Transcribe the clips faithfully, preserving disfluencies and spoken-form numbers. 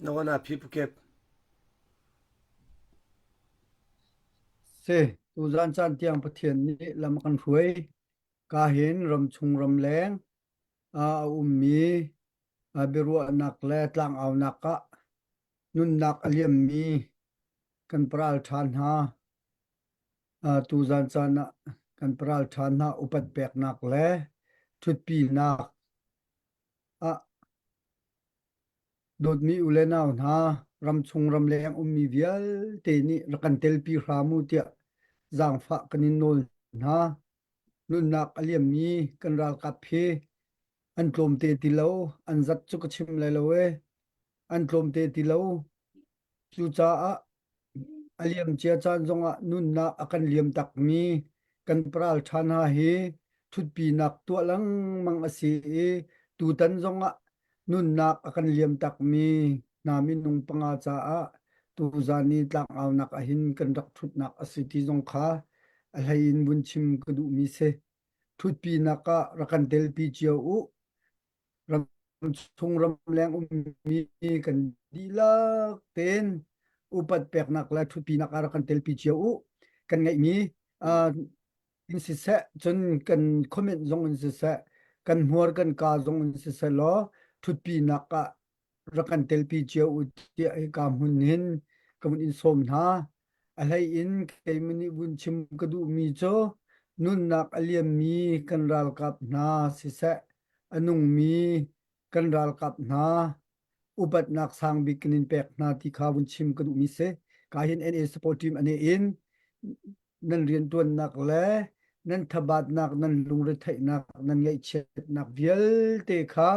Nawana phipukep. Se, tuzan caan tiang Pathian nih lam a kan hruai. Ka hin ramchung ramleng a, a ummi, a, biaruahnak le tlangaunak ah nunnak a liammi kan paralṭha hna, a, tuzan caan ah kan paralṭha hna upat peknak le ṭhutpinak ah dawtmi u le nau hna, ramchung ramleng ummi vialte nih rak kan telpi hram u tiah zaangfah kan in nawl hna. Nunnak a liammi kan ralkap hi an tlawmte ti lo, an zat cu ka chim lai lo e. An tlawmte ti lo. Cucaah a liam cia caan zongah nunnak a kan liam takmi kan paralṭha hna hi ṭhutpinak tuah lengmang a si i, tutan zongah nunnak a kan liam takmi hna minung panga caah tuzan i tlangaunak ah hin kan rak ṭhutnak a si ti zong kha a hlei in vun chim ka duhmi si. Ṭhutpinak ah rak kan telpi cio u. Ram chung ramleng ummi kan dihlak tein upat peknak le ṭhutpinak ah rak kan telpi cio u. Kan ngeihmi, aa, in siseh, cun kan comment zong in siseh, kan hmuar kan ka zong in siseh law, ṭhutpinak ah rak kan telpi cio u tiah hika hmun hin ka vun in sawm hna. A hlei in keimah nih vun chim ka duhmi cu nunnak a liammi kan ralkap hna siseh, a nungmi kan ralkap hna upatnak sang bik kan in pek hna ti kha vun chim ka duhmi si. Ka hin N A support team a ne in nan rianṭuannak le nan thabatnak, nan lungretheihnak, nan ngaihchiatnak vialte kha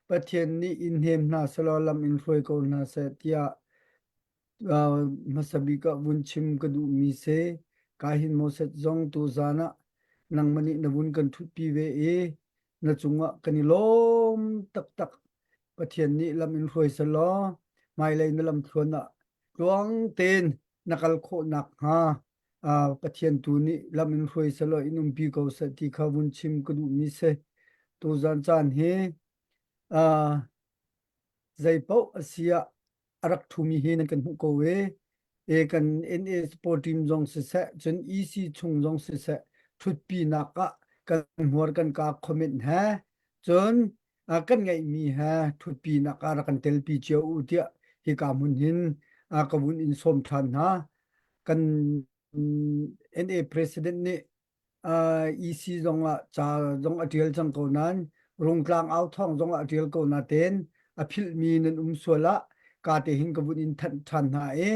Pathian nih in hnem hna seh law, lam in hruai ko hna seh, tiah, aa, hmasa bik ah vun chim ka duhmi si. Ka hin Moses zong tuzan ah nangmah nih na vun kan ṭhutpi ve i, na cungah kan i lawm taktak. Pathian nih lam in hruai seh law, hmailei na lamthluan ah tluang tein na kal khawh nakhnga, aa, Pathian tu nih lam in hruai seh law, in umpi ko seh ti kha vun chim ka duhmi si. Tuzan caan hi, aa, zeipaoh a si ah a rak ṭhumi hi nan kan hmuh ko e. E, kan N A support team zong siseh, cun E C chung zong siseh, ṭhutpinak ah kan hmuar kan ka comment he, cun, aa, kan ngeihmi he ṭhutpinak ah rak kan telpi cio u tiah hika hmun hin, aa, ka vun in sawm ṭhan hna. Kan, mm, N A president nih, aa, E C zongah ca zong a ṭial cang ko nain, Rungtlang Au Thawng zongah a ṭial ko natein a philhmi nan um sual ah ka te hin ka vun in thanh ṭhan hna i,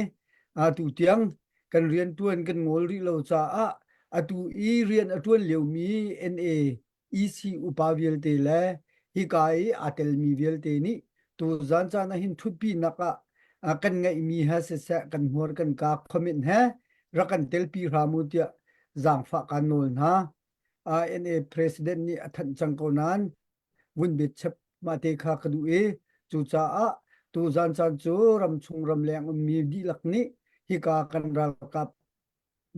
aa, tu tiang kan rianṭuan kan ngawl rih lo caah atu i rian a ṭuan liomi N A E C upa vialte le hika i aa telmi vialte nih tuzan caan ah hin ṭhutpinak ah, aa, kan ngeihmi he siseh, kan hmuar kan ka comment he rak kan telpi hram u tiah zaangfah kan nawl hna. Aa, N A president nih a thanh cang ko nain vun bet chap mah te kha ka duh i, cucaah tuzan caan cu ramchung ramleng ummi dihlak nih hika kan ralkap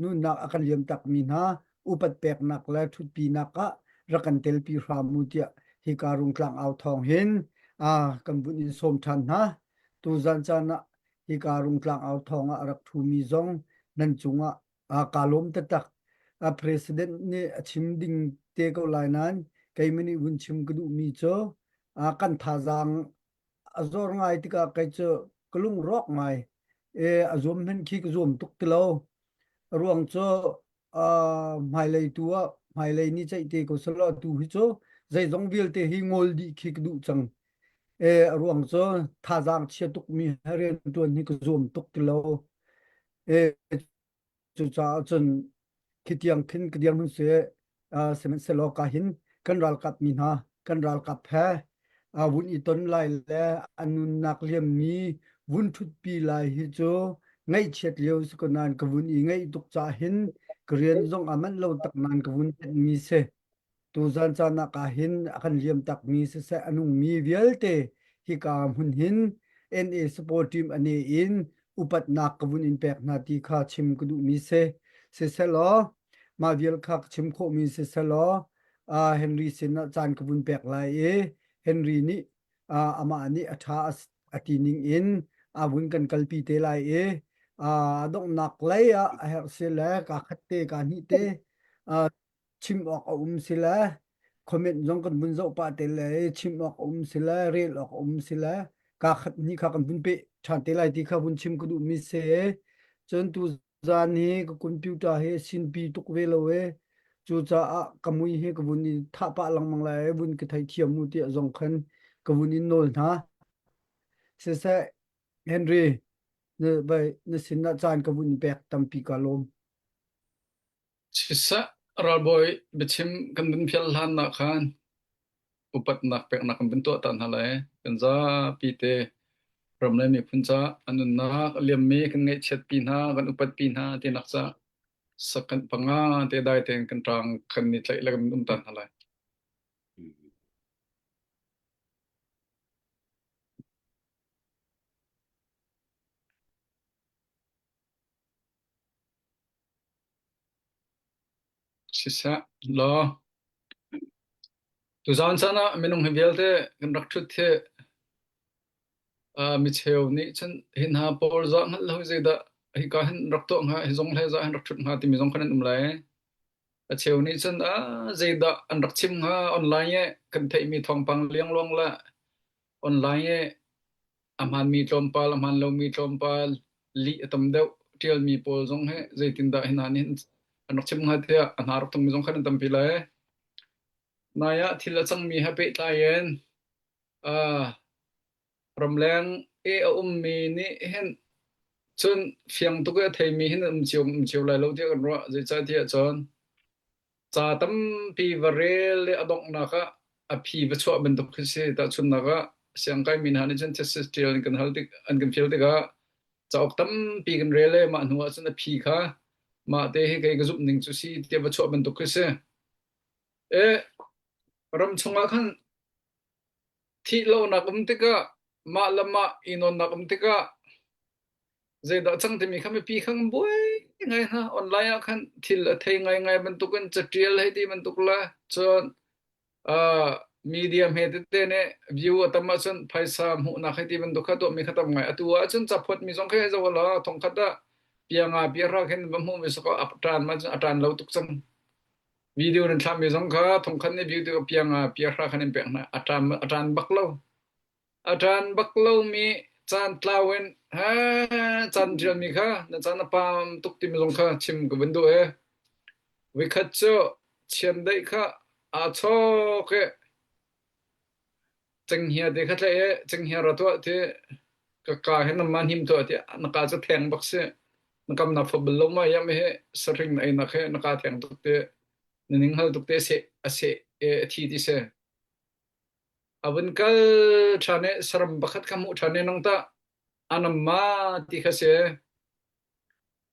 nunnak a kan liam takmi hna upat peknak le ṭhutpinak ah rak kan telpi hram u tiah hika Rungtlang Au Thawng hin, aa, kan vun in sawm ṭhan hna. Tuzan caan ah hika Rungtlang Au Thawng ah a rak ṭhumi zong nan cungah, aa, ka lawm taktak. Aa, president nih a chim ding te ko lai nain keimah nih vun chim ka duhmi cu, aa, kan thazaang a zor ngai tikah kei cu ka lung rawk ngai. E, a zuam hmanh khi ka zuam tuk ti lo. A ruang cu, aa, hmailei tu ah, hmailei ni ceih te ko seh law, tu hi cu zeizong vialte hi ngawl dih khi ka duh cang. E, a ruang cu thazaang chia tukmi he rianṭuan hi ka zuam tuk ti lo. E, cucaah cun khitiang khin ka dir hmun si, aa, sihmanhsehlaw ka hin kan ralkap mi hna, kan ralkap he, aa, vun i ton lai le a nunnak liammi vun ṭhutpi lai hi cu ngaihchiat lio si ko nain ka vun i ngaih tuk caah hin ka rian zong a manh lo tak nain ka vun tenhmi si. Tuzan caan ah ka hin a kan liam takmi siseh, a nungmi vialte hika hmun hin N A support team a ne in upatnak ka vun in pek hna ti kha chim ka duhmi si. Siseh law, mah vial kha ka chim khawhmi siseh law, aa, Henry sinah caan ka vun pek lai i, Henry nih, aa, amah nih a ṭha a s-, a ti ning in aa vun kan kalpi te lai i, aa, a donghnak lei ah a herh si le, kaa khat te, kaa hnih te, aa, chim awk a um si le, comment zong kan vun zoh pah te le, chim awk a um si le, rel awk a um si le, kaa khat hnih kha kan vun peh ṭhan te lai ti kha vun chim ka duhmi si. Cun tuzan hi ka computer hi a sinpi tuk ve lo e. Cucaah ka mui hi ka vun i thah pah lengmang lai, vun ka thei thiam u tiah zong khan ka vun in nawl hna. Siseh, Henry, na, vai, na sinah caan ka vun in pek tampi ka lawm. Sisa ralbawi biachim kan vun phial hlanah khan upatnak peknak kan vun tuah ta hna lai. Kan zapi te ram le miphun ca a nunnak a liammi kan ngaihchiatpi hna, kan upatpi hna tinak ca sakhan panga te dai tein kan ṭang kan ni tlaih le kan vun um ta hna lai. Sisa law. Tuzan caan ah minung hi vialte kan rak ṭhut hi. Aa, micheu nih cun hi hna pawl zah hngalh lo hi zeidah hi ka hin rak tuah hnga, hi zong hlei zah hin rak ṭhut hnga timi zong khan an um lai. A cheu nih cun, aa, zeidah an rak chim hnga, online e kan theihmi thawngpang liangluang le online e a hmaanmi tlawmpal, a hmaan lomi tlawmpal, lih a tam deuh ṭialmi pawl zong he zeitindah hi hna nih an rak chim hnga tiah a hna rak tongmi zong khan an tampi lai. Nai ah thil a cangmi he pehtlai in, aa, ramleng i a ummi nih hin cun fiang tuk i a theimi hin um cio, um cio lai lo tiah kan ruah. Zeicah tiah cun ca tampi va rel i a donghnak ah a phi va chuah bantuk hi si. Tahchunhnak ah siangkaimi hna nih cun thesis ṭial an kan hal tik, an kan fial tikah cauk tampi kan rel i mah hnu ah cun a phi kha mah te hi kei ka zumh ning cu si tiah va chuah bantuk hi si. E, ram chungah khan thih lonak um tikah, mah le mah i nawnnak um tikah, zeidah cang timi kha mipi kha an buai ngai hna. Online ah khan thil a thei ngaingai bantukin caṭial hei ti bantuk le, cun, aa, media hme tete nih view a tam ahcun phaisa hmuhnak hei ti bantuk kha tuahmi kha tam ngai. Atu ahcun caphawtmi zong kha zoh a la, thongkhat ah pia nga pia hra khin va hmuh ve sakaw, a ṭan mah cun a ṭan lo tuk cang. Video nan thlahmi zong kha thongkhat nih view tu pia nga pia hra khan in pek hna. A ṭan, a ṭan bak lo. A ṭan bak lomi caan tlau in, ha, caan ṭialmi kha na caan a pam tuk timi zong kha chim ka vun duh e. Voikhat cu chiandeih kha aa chawk e. Cenghia te kha tlaih e, cenghia ra tuah ti, ka ka he nan mah hnim tuah ti, na ka cu theng bak si, na kam na fabal lo mah yam he, sahring na einak he, na ka theng tuk ti, na ning hal tuk ti, a seh, a seh e, a thi ti si. A vun kal ṭhan e, saram pakhat ka hmuh ṭhan e, nang tah, a nam ma ti kha si.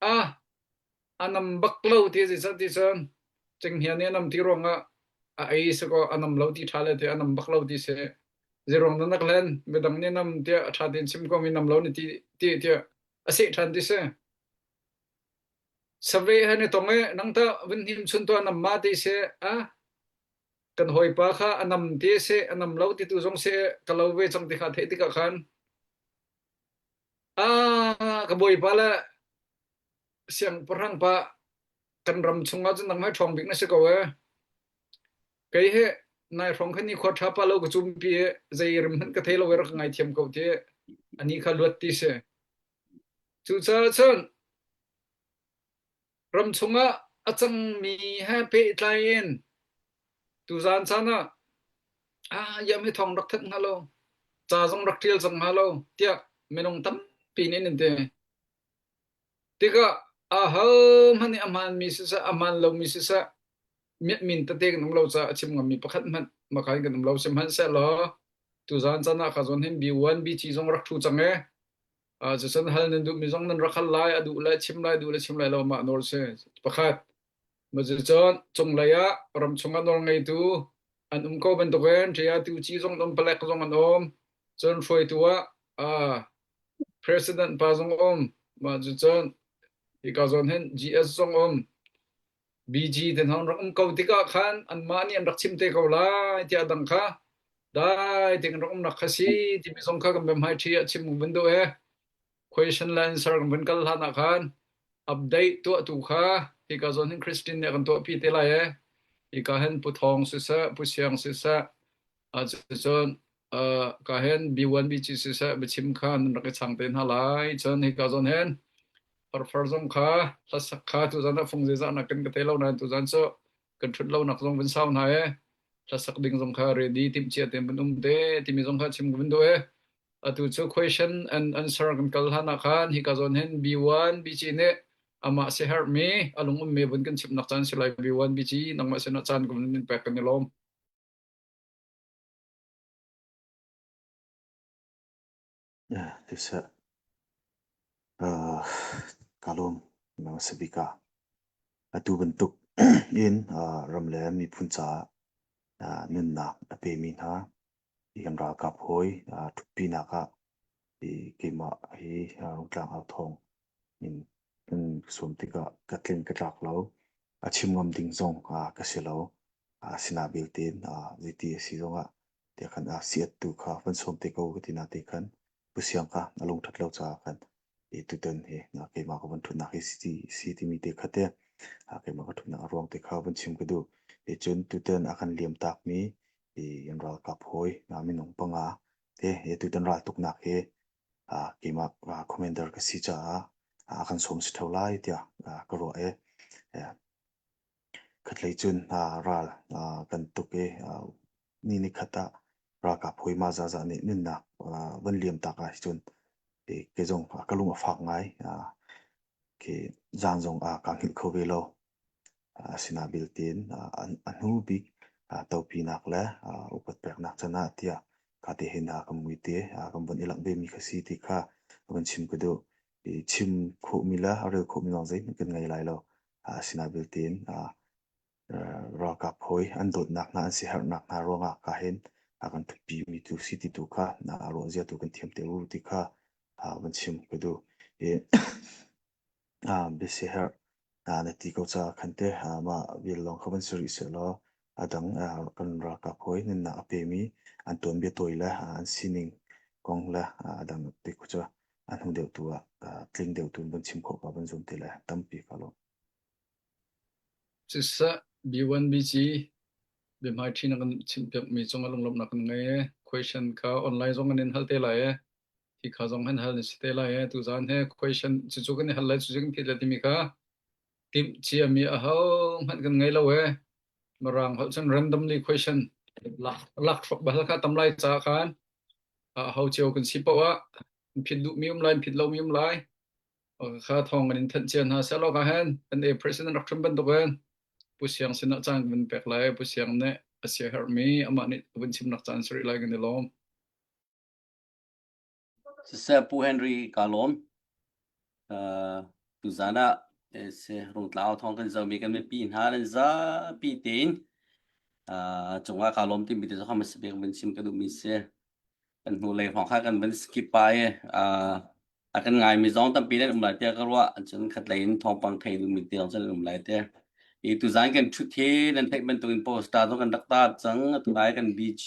A, a nam bak lo ti zeicah ti cun, cenghia nih a nam ti ruangah a ei sakaw, a nam lo ti ṭha le ti, a nam bak lo ti si. Zeiruang dah na ka hlen, midang nih nam tiah a ṭha tein chim ko mi nam lo na ti, ti, tiah a seh ṭhan ti si. Survey han i tong e, nang tah vun hnim chun tuah a nam ma ti si, a, kan hawipa kha a nam ti si, a nam lo ti tu zong si, ka lo ve cang ti kha theih tikah khan, aa, ka bawipa le siangpahrang pa kan ram chungah cun nangmah ṭhawng bik na si ko e. Kei he nai hrawng kha nikhua ṭha pa lo ka cumpi e, zei rim hmanh ka thei lo e, rak ka ngaithiam ko ti, ani kha luat ti si. Cucaah cun, ram chungah a cangmi he pehtlai in tuzan caan ah, aa, yam hi thawng rak that hnga lo, ca zong rak ṭial cang hnga lo tiah minung tampi nih an in ti. Tikah ahohmanh nih a hmaanmi siseh, a hmaan lomi siseh, miatmin tete kan um lo caah a chim ngammi pakhat hmanh makain kan um lo si hmanhsehlaw, tuzan caan ah kha zawn hin B one, B G zong rak ṭhu cang e. Aa, cucun hal nan duhmi zong nan rak hal lai, a duh le chim lai, a duh le chim lai lo, mah nawl si pakhat. Mah cucun cunglei ah ram chungah nawl ngeitu an um ko bantukin, ṭia tuci zong an um, palek zong an um. Cun hruaitu ah, aa, president pa zong um. Mah cucun hika zawn hin G S zong um. B G te hna rak um ko tikah khan anmah nih an rak chim te ko lai tiah a dang kha dai tein rak umnak kha si timi zong kha kan biahmaiṭhi ah chim kan vun duh e. Question le answer kan vun kal hlan ah khan update tuahtu kha hika zawn hin Christine nih kan tuahpi te lai e. Hika hin Pu Thawng siseh, Pu Siang siseh, aa, cucun, aa, ka hin B one, B G siseh, biachim kha nan rak i chang te hna lai. Cun hika zawn hin farfar zong kha, hlasak kha, tuzan ah fung zeizah nakin ka thei lo nain, tuzan cu kan ṭhut lonak zong vun sau hna e. Hlasak ding zong kha ready timhcia tein vun um te timi zong kha chim ka vun duh e. Atu cu question and answer kan kal hlan ah khan hika zawn hin B one, B G nih amah siaherh mi, a lungum mi vun kan chimnak caan si lai, B one B G, nangmah sinah caan ka vun pek kan i lawm. Sisa, ka lawm, nang sabika. Atu bantuk in ram le miphun caah nunnak a pemi hna i kan ralkap hawi ṭhutpinak ah i keimah hi Rungtlang Au Thawng in kan sawm tikah ka tling ka tlak lo, a chim ngam ding zong ka si lo. Asinain belte in zeiti a si zongah tiah khan a si attu kha van sawm te ko ka ti nain khan Pu Siang kha a lungṭhat lo caah khan i tutan hi keimah ka van ṭhutnak hi si timi te kha te keimah ka ṭhutnak a ruang te kha van chim ka duh. I cun tutan a kan liamtakmi i an ralkap hawi minung panga te i tutan raltuknak hi keimah commander ka si caah a kan sawm si ṭheu lai tiah ka ruah i khatlei cun ral kan tuk i ni nikhat ah ralkap hawi mah zazah nih nunnak van liamtak ah hi cun kei zong ka lung a fak ngai. Khi zan zong kaa hngilh kho ve lo. Asinain belte in a hnu bik topinak le upat peknak can ah tiah kha te hin kan muite kan van i lak vemi kha si ti kha kan chim ka duh. I chim khawhmi le a rel khawhmi zong zeihmanh kan ngei lai lo. Asinain belte in ralkap hawi an dawtnak hna, an siaherhnak hna ruangah kha hin a kan ṭhutpimi tu si ti tu kha a ruahzia tu kan thiam te u ti kha van chim ka duh. I biasiaherh na ti ko caah khan te mah vial lawng kha van si rih sehlaw a dang kan ralkap hawi nunnak a pemi an tuanbia tawi le an sining kong le a dang te kha cu a hnu deuh tu ah tling deuh tu in van chim khawh ka van zuam te le tampi ka lawm. Sisa B one B G, bia hmai ṭhin a kan chimhpiakmi cungah lunglawmhnak kan ngei. Question kha online zong an in hal te lai e. Hi kha zong han hal ni si te lai e. Tuzan he question cucu kan i hal lai, cucu kan phit lai timi kha timh ciami ahohmanh kan ngei lo e. Mirang holh cun randomly question lak, lak hrawk bal kha tam lai caah khan aho cio kan si paoh ah phit duhmi um lai, phit lomi um lai. Kha thawng kan in thanh cia hna sehlaw kha hen, N A president rak ṭhum bantukin Pu Siang sinah caan kan pek lai. Pu Siang nih a siaherhmi amah nih a vun chimnak caan si rih lai kan i lawm. Sisa Pu Henry ka lawm. Tuzan ah Rungtlau thawng kan zomi kan mipi hna nan zapi tein cungah ka lawm timi te zong kha hmasa bik kan chim ka duhmi si. Kan hnulei hrawng kha kan van skip pah i a kan ngaimi zong tampi nan um lai tiah ka ruah. Cun khatlei in thawngpang thei duhmi te zong cun an um lai tiah. I tuzan kan ṭhut hi nan theih bantukin poster zong kan rak tat cang. Atu lai kan B G,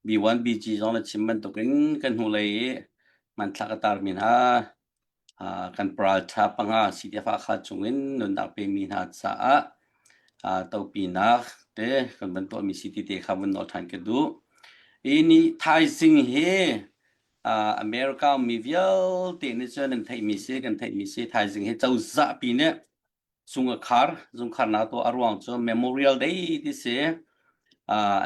B one B G zong na chim bantukin kan hnulei i hmanthlak a tarmi hna, kan paralṭha panga C T F a kha cungin nunnak pemi hna caah topinak te kan van tuahmi si ti te kha van nawl ṭhan ka duh. I ni thaizing hi America mi vialte nih cun an theihmi si, kan theihmi si. Thaizing hi cozah pi nih zung a khar, zungkharnak tu a ruang cu Memorial Day ti si.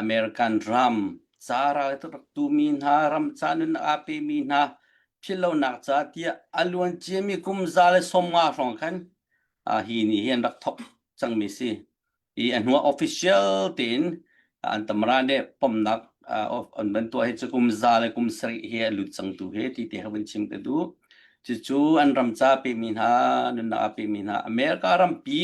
American ram ca ral rak tumi hna, ram ca nunnak aa pemi hna philhlonak ca tiah a luan ciami kum za le sawmnga hrawng khan hi ni hi an rak thawk cangmi si. I a hnuah official tein an tamara nih pomnak an van tuah hi cu kum za le kum sarih hi a lut cangtu hi ti te kha van chim ka duh. Cucu an ram ca pemi hna, nunnak aa pemi hna, America rampi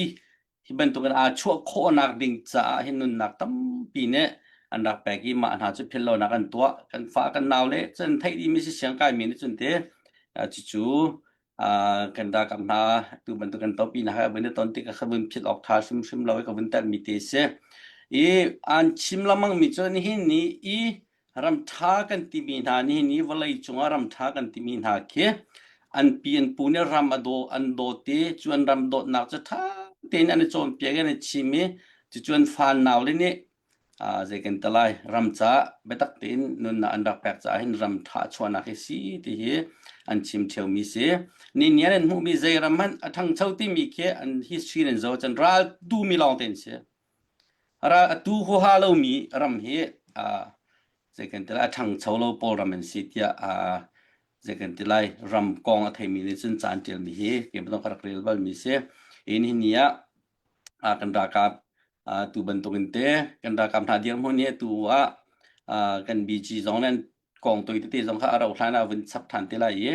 hi bantukin aa chuah khawhnak ding caah hin nunnak tampi nih an rak pek i mah hna cu philhlonak an tuah. Kan fa kan nau le cun an theih dihmi si siangkaimi nih cun te cucu kan ralkap hna tu bantuk kan topinak a vun ton tik a kha vun philh awk ṭha hrimhrim lo i ka vun telhmi te si. I an chim lengmangmi cu nihin ni i ram ṭha kan timi hna, nihin ni vawlei cungah ram ṭha kan timi hna khi an pi an pu nih ram a daw, an daw te, cu an ram dawtnak cu ṭha tein an i cawnpiak i an i chim i cucu an fa nau le nih zei kan ti lai, ram caah biatak tein nunnak an rak pek caah hin ram ṭha chuahnak hi si ti hi an chim ṭheumi si. Nihin ni an hmuhmi zei ram hmanh a ṭhangcho timi khi an history nan zoh cun ral tumi lawng tein si. Ral a tu huaha lomi ram hi zei kan ti lai, a ṭhangcho lo pawl ram an si tiah Zei kan ti lai, ram kawng a thei mi nih cun caan ṭial mi hi keimah zong ka rak rel bal mi si. Nihin ni ah, aa, kan ralkap, aa, tu bantukin te kan ralkap hna dirhmun hi tu ah, aa, kan B G zong le an kawng toi tete zong kha a rauh hlan ah vun chap ṭhan te lai i,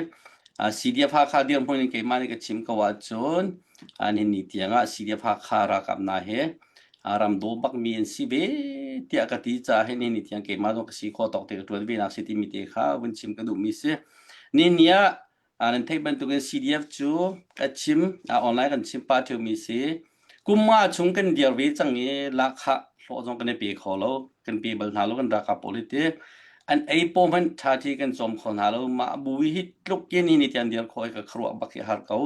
aa, C D F Hakha dirhmun in keimah nih ka chim ko ahcun, aa, nihin ni tiang ah C D F Hakha ralkap hna hi, aa, ram daw bak mi an si ve tiah ka ti caah hin nihin ni tiang keimah zong ka si khawh tawk te ka ṭuan ve nak si timi te kha vun chim ka duh mi si. Nihin ni ah, aa, nan theih bantukin C D F cu ka chim, aa, online kan chim pah ṭheu mi si. Kum nga chung kan dir ve cang i, lakh khat hlawh zong kan i pe kho lo, kan pe bal hna lo, kan ralkap pawl hi ti an ei pawh hmanh ṭha ṭhi kan cawm kho hna lo. Mah bu hi tluk in nihin ni tiang dir khawh i ka khuaruah bak hi a har ko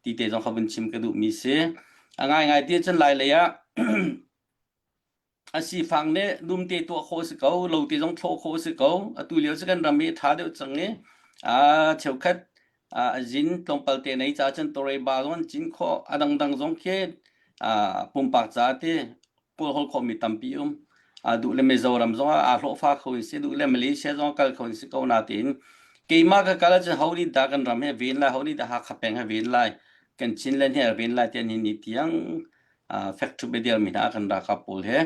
ti te zong kha vun chim ka duh mi si. A ngaingai ti cun Lai lei ah a sifak nih lum te tuah khawh a si ko, lo te zong thlawh khawh a si ko. Atu lio cu kan ram hi a ṭha deuh cang i, aa, cheukhat, aa, a zin tlawmpal te nei caah cun torei ba zong an cin khawh, a dangdang zong khi, aa, pumpak ca te, pawl holh khawhmi tampi um. Aa, duh le Mizoram zong ah aa hlawhfa kho in si, duh le Malaysia zong a kal kho in si ko nain, keimah ka kal ahcun ho nih dah kan ram he ven lai, ho nih dah Hakha peng he ven lai, kan Chinland he ven lai tiah nihin ni tiang, aa, fek ṭhup i dirmi hna kan ralkap pawl he,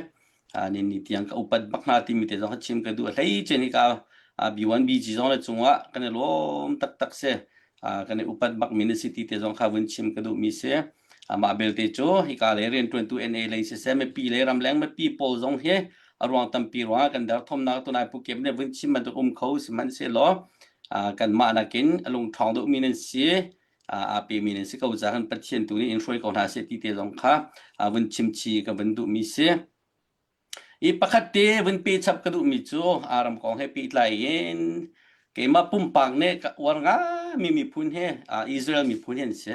aa, nihin ni tiang ka upat bak hna timi te zong kha chim ka duh. A hleice in hika, aa, B one B G zong le cungah kan i lawm taktak si. Aa, kan i upat bak mi na si ti te zong kha vun chim ka duh mi si. Aa, mah belte cu hika lei rianṭuantu N A lei siseh, mipi lei ramleng mipi pawl zong hi a ruang tampi ruangah kan dar thawmnak tu nai pukem nih vun chim bantuk um kho sihmanhsehlaw, aa, kanmah nakin a lungṭhawng deuh mi nan si, aa, aa pe mi nan si ko caah kan Pathian tu nih in hruai ko hna seh ti te zong kha, aa, vun chim chi ka vun duh mi si. I pakhat te vun pe chap ka duh mi cu, aa, ram kong he pehtlai in keimah pumpak nih ka uar ngai mi miphun he, aa, Israel miphun he an si.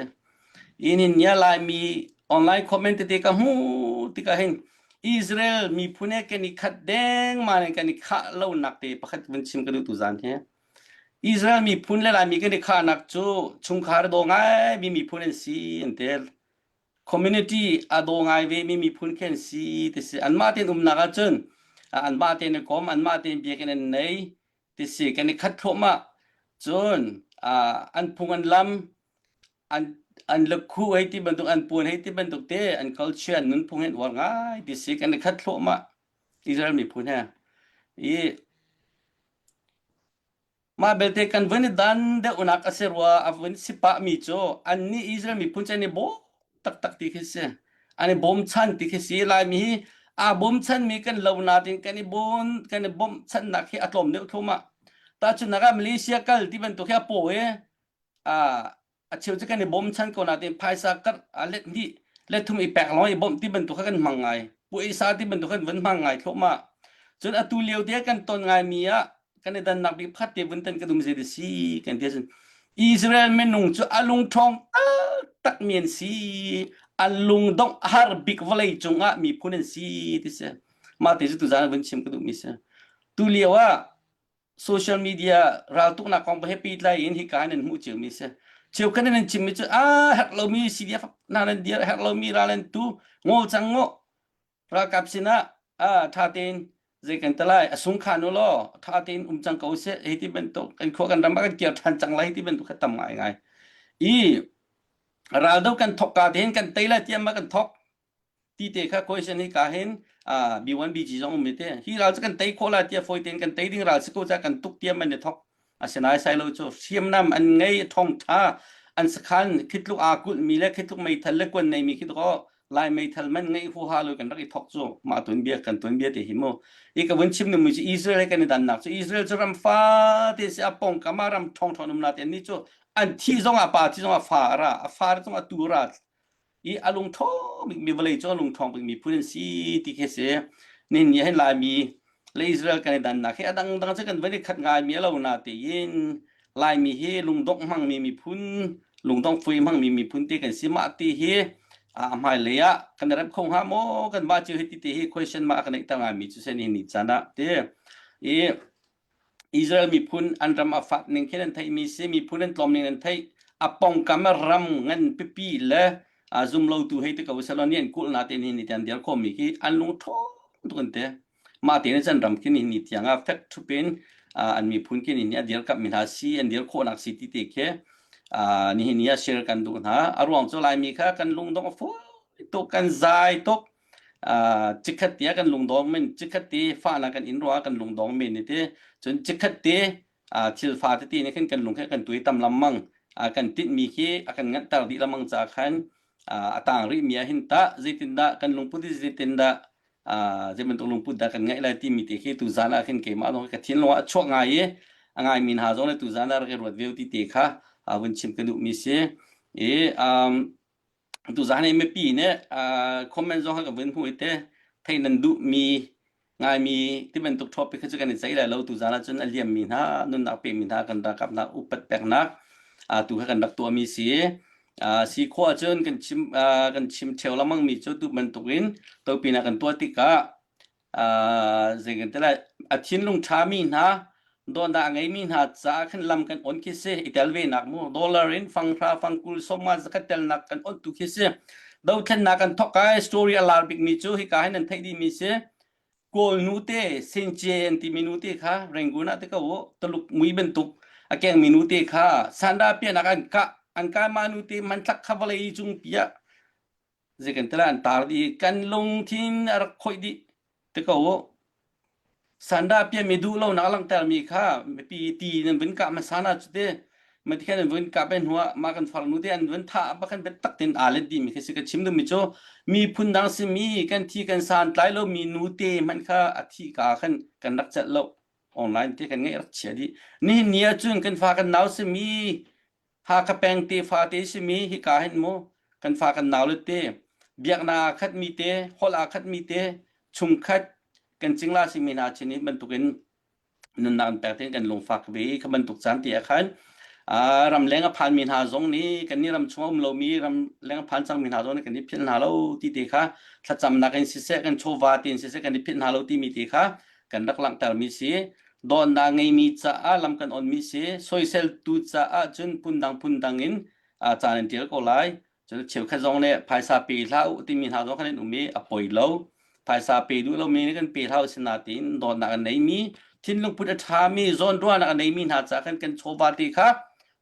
I nihin ni ah Laimi online comment tete ka hmuh tikah hin Israel miphun he kan i khat deng man in kan i khah lonak te pakhat vun chim ka duh tu zan he. Israel miphun le Laimi kan i khahnak cu chungkhar daw ngai mi miphun an si an ti. Community a daw ngai ve mi miphun khi an si ti si. Anmah tein umnak ahcun, a, anmah tein a kom, anmah tein biakinn an nei ti si. Kan i khat thluahmah cun, a, an phung an lam, an, an lakhu hei ti bantuk, an puan hei ti bantuk te, an culture, an nunphung he an uar ngai ti si. Kan i khat thluahmah Israel miphun he. I, mah belte kan vun i dan deuhnak a si rua, a vun si pah mi cu annih Israel miphun cu an i bawm taktak ti khi si. An i bawmchan ti khi si. Laimi hi aa bawmchan mi kan lo nain kan i bawm, kan i bawmchannak hi a tlawm deuh thluahmah. Tahchunhnak ah Malaysia kal ti bantuk hi a paw i, aa, a cheu cu kan i bawmchan ko nain phaisa kar, aa, let hnih, let thum i pek lawng i bawmh ti bantuk kha kan hmang ngai. Puaisa ti bantuk khan vun hmang ngai thluahmah. Cun atu lio te kan ton ngai mi ah kan i dannak bik pakhat te vun tan ka duh mi zei ti si kan ti ahcun Israel minung cu a lungṭhawng taktak mi an si, a lungdongh har bik vawlei cungah miphun an si ti si. Mah te cu tuzan vun chim ka duh mi si. Tu lio ah social media raltuknak kong he pehtlai in hika nan hmuh cio mi si. Cheukhat nan chim mi cu, aa, herh lomi C D F hna nan dir, herh lomi ral nan tu, ngol cang ngawh. Ralkap sinah, aa, ṭha tein zei kan ti lai, a sung khan u law, ṭha tein um cang ko seh, hei ti bantuk, kan khua kan ram ah kan kir ṭhan cang lai, hei ti bantuk kha tam ngaingai. I ral deuh kan thawk ka tein kan tei lai tiah mah kan thawk. Ti te kha question hi ka hin, aa, B one B G zong um mi te. Hi ral cu kan tei khawh lai tiah fawi tein kan tei ding ral si ko caah kan tuk tiah man i thawk. A si nai sai lo cu hriamnam an ngei, a ṭhawng ṭha, an sakhan, khitluk aa kulh mi le khitluk meithal le kuan nei mi khi tuk aw. Lai meithal man ngeih huha lo kan rak i thawk cu mah tuanbia, kan tuanbia te hi mu. I ka vun chim mi cu Israel he kan i dannak cu Israel cu ram fa te si a pawngkam ah ram ṭhawng ṭhawng um nain annih cu an thih zong a pa thih zong a fa a ra, a fa zong a tu a ra. I a lungṭhawng bikmi vawlei cu a lungṭhawng bikmi phun an si ti khi si. Nihin ni ah hin Laimi le Israel kan i dannak hi a dangdang cu kan van i khat ngaimi a lo nain Laimi hi lungdongh hmangmi miphun, lungdongh fui hmangmi miphun te kan si mah ti hi, a, a hmailei ah kan rep kho hnga maw, kan mah cio hi ti te hi question mah a kan neihter ngaimi cu si nihin ni caan ah ti. I, Israel miphun an ram a fat ning khin an theih mi si, miphun an tlawm ning an theih, a pawngkam a ram ngan pipi le, aa, zum lotu hei ti ko seh law, ni an kulh nain nihin ni tiang dir khawh mi khi an lungṭhawng tuk an ti. Mah tein an ram khi nihin ni tiang a fek ṭhup in, aa, an miphun kin in hi a dirkamh mi hna si, an dir khawhnak si ti te khi, aa, nihin ni a share kan duh hna. A ruang cu Laimi kha kan lungdong a fawi tuk, kan zai tuk. Aa, cikhat te ah kan lungdong men, cikhat te fahnak kan in ruang ah kan lungdong men i ti. Cun cikhat te, aa, thil fa tete nih khan kan lung khi kan tuai tam lamang. Aa, kan tinhmi khi a kan nganhter dih lamang caah khan, aa, a tang rihmi ah hin tah, zeitindah kan lungput i zeitindah, aa, zei bantuk lungput dah kan ngeih lai timi te khi tuzan ah khin keimah zong ka thinlung ah a chuak ngai i, a ngaimi hna zong le tuzan ah rak i ruat ve u ti te kha, aa, vun chim ka duhmi si. I, um, tuzan i mipi nih, aa, comment zong kha ka vun hmuh i te, theih nan duhmi, ngaimi ti bantuk topic kha cu kan i ceih lai lo, tuzan ah cun a liammi hna, nunnak pemi hna kan rak kap hna, upat peknak, aa, tu kha kan rak tuahmi si. Aa, si khawh ahcun kan chim, aa, kan chim ṭheo lamangmi cu tu bantukin topinak kan tuah tikah, aa, zei kan ti lai, a thinlung ṭhami hna, dawtnak a ngeimi hna caah khan lam kan on khi si, i tel venak mu, dollar in fanghra, fangkul, sawmnga, zakhat telnak kan on tu khi si. Dothlennak kan thawk kai, story a lar bikmi cu hika hin nan theih dihmi si. Kawl nu te, Since an timi nu te kha, Rangoon ah te ko, Tuluk mui bantuk a kengmi nu te kha, sanda pianak an kah, an kai ma nu te, hmanthlak kha vawlei cung piah. Zei kan ti lai, an tar dih, kan lungthin a rak khoih dih, te ko. Sanda piami duh lonak a langhtermi kha, mipi ti nan vun kah hmasa hna cu te, mah ti khan an vun kah ben hnuah, mah kan far nu te an vun thah, pakhan bet tak tin aa let dihmi kha si ka chim duhmi cu, miphun dang simi, kan thi kan san tlai lomi nu te hmanh kha a thih ka khan kan rak celh lo. Online te kan ngeih rak chia dih. Nihin ni ahcun kan fa kan nau simi, Hakha peng te fate simi, hika hin mu, kan fa kan nau le te, biaknak aa khatmi te, holh aa khatmi te, chungkhat kan cingla simi hna chin hi bantukin nunnak an pek tein kan lungfak ve i kha bantuk caan te ah khan, aa, ramleng a phanmi hna zong nih, kan ni ram chung a um lomi ramleng a phan cangmi hna zong nih kan i philh hna lo ti te kha thlacamnak in siseh, kan chawva tein siseh kan i philh hna lo timi te kha kan rak langhtermi si. Dawtnak ngeimi caah lam kan onmi si. Soiseltu caah cun pundang pundang in, aa, caan an ṭial ko lai. Cun cheukhat zong le phaisa pe hlah u timi hna zong khan an um i a poi lo. Phaisa pe duh lomi nih kan pe hlah u sinain dawtnak an neimi, thinlungput a ṭhami, zawnruahnak a neimi hna caah khan kan chawva te kha,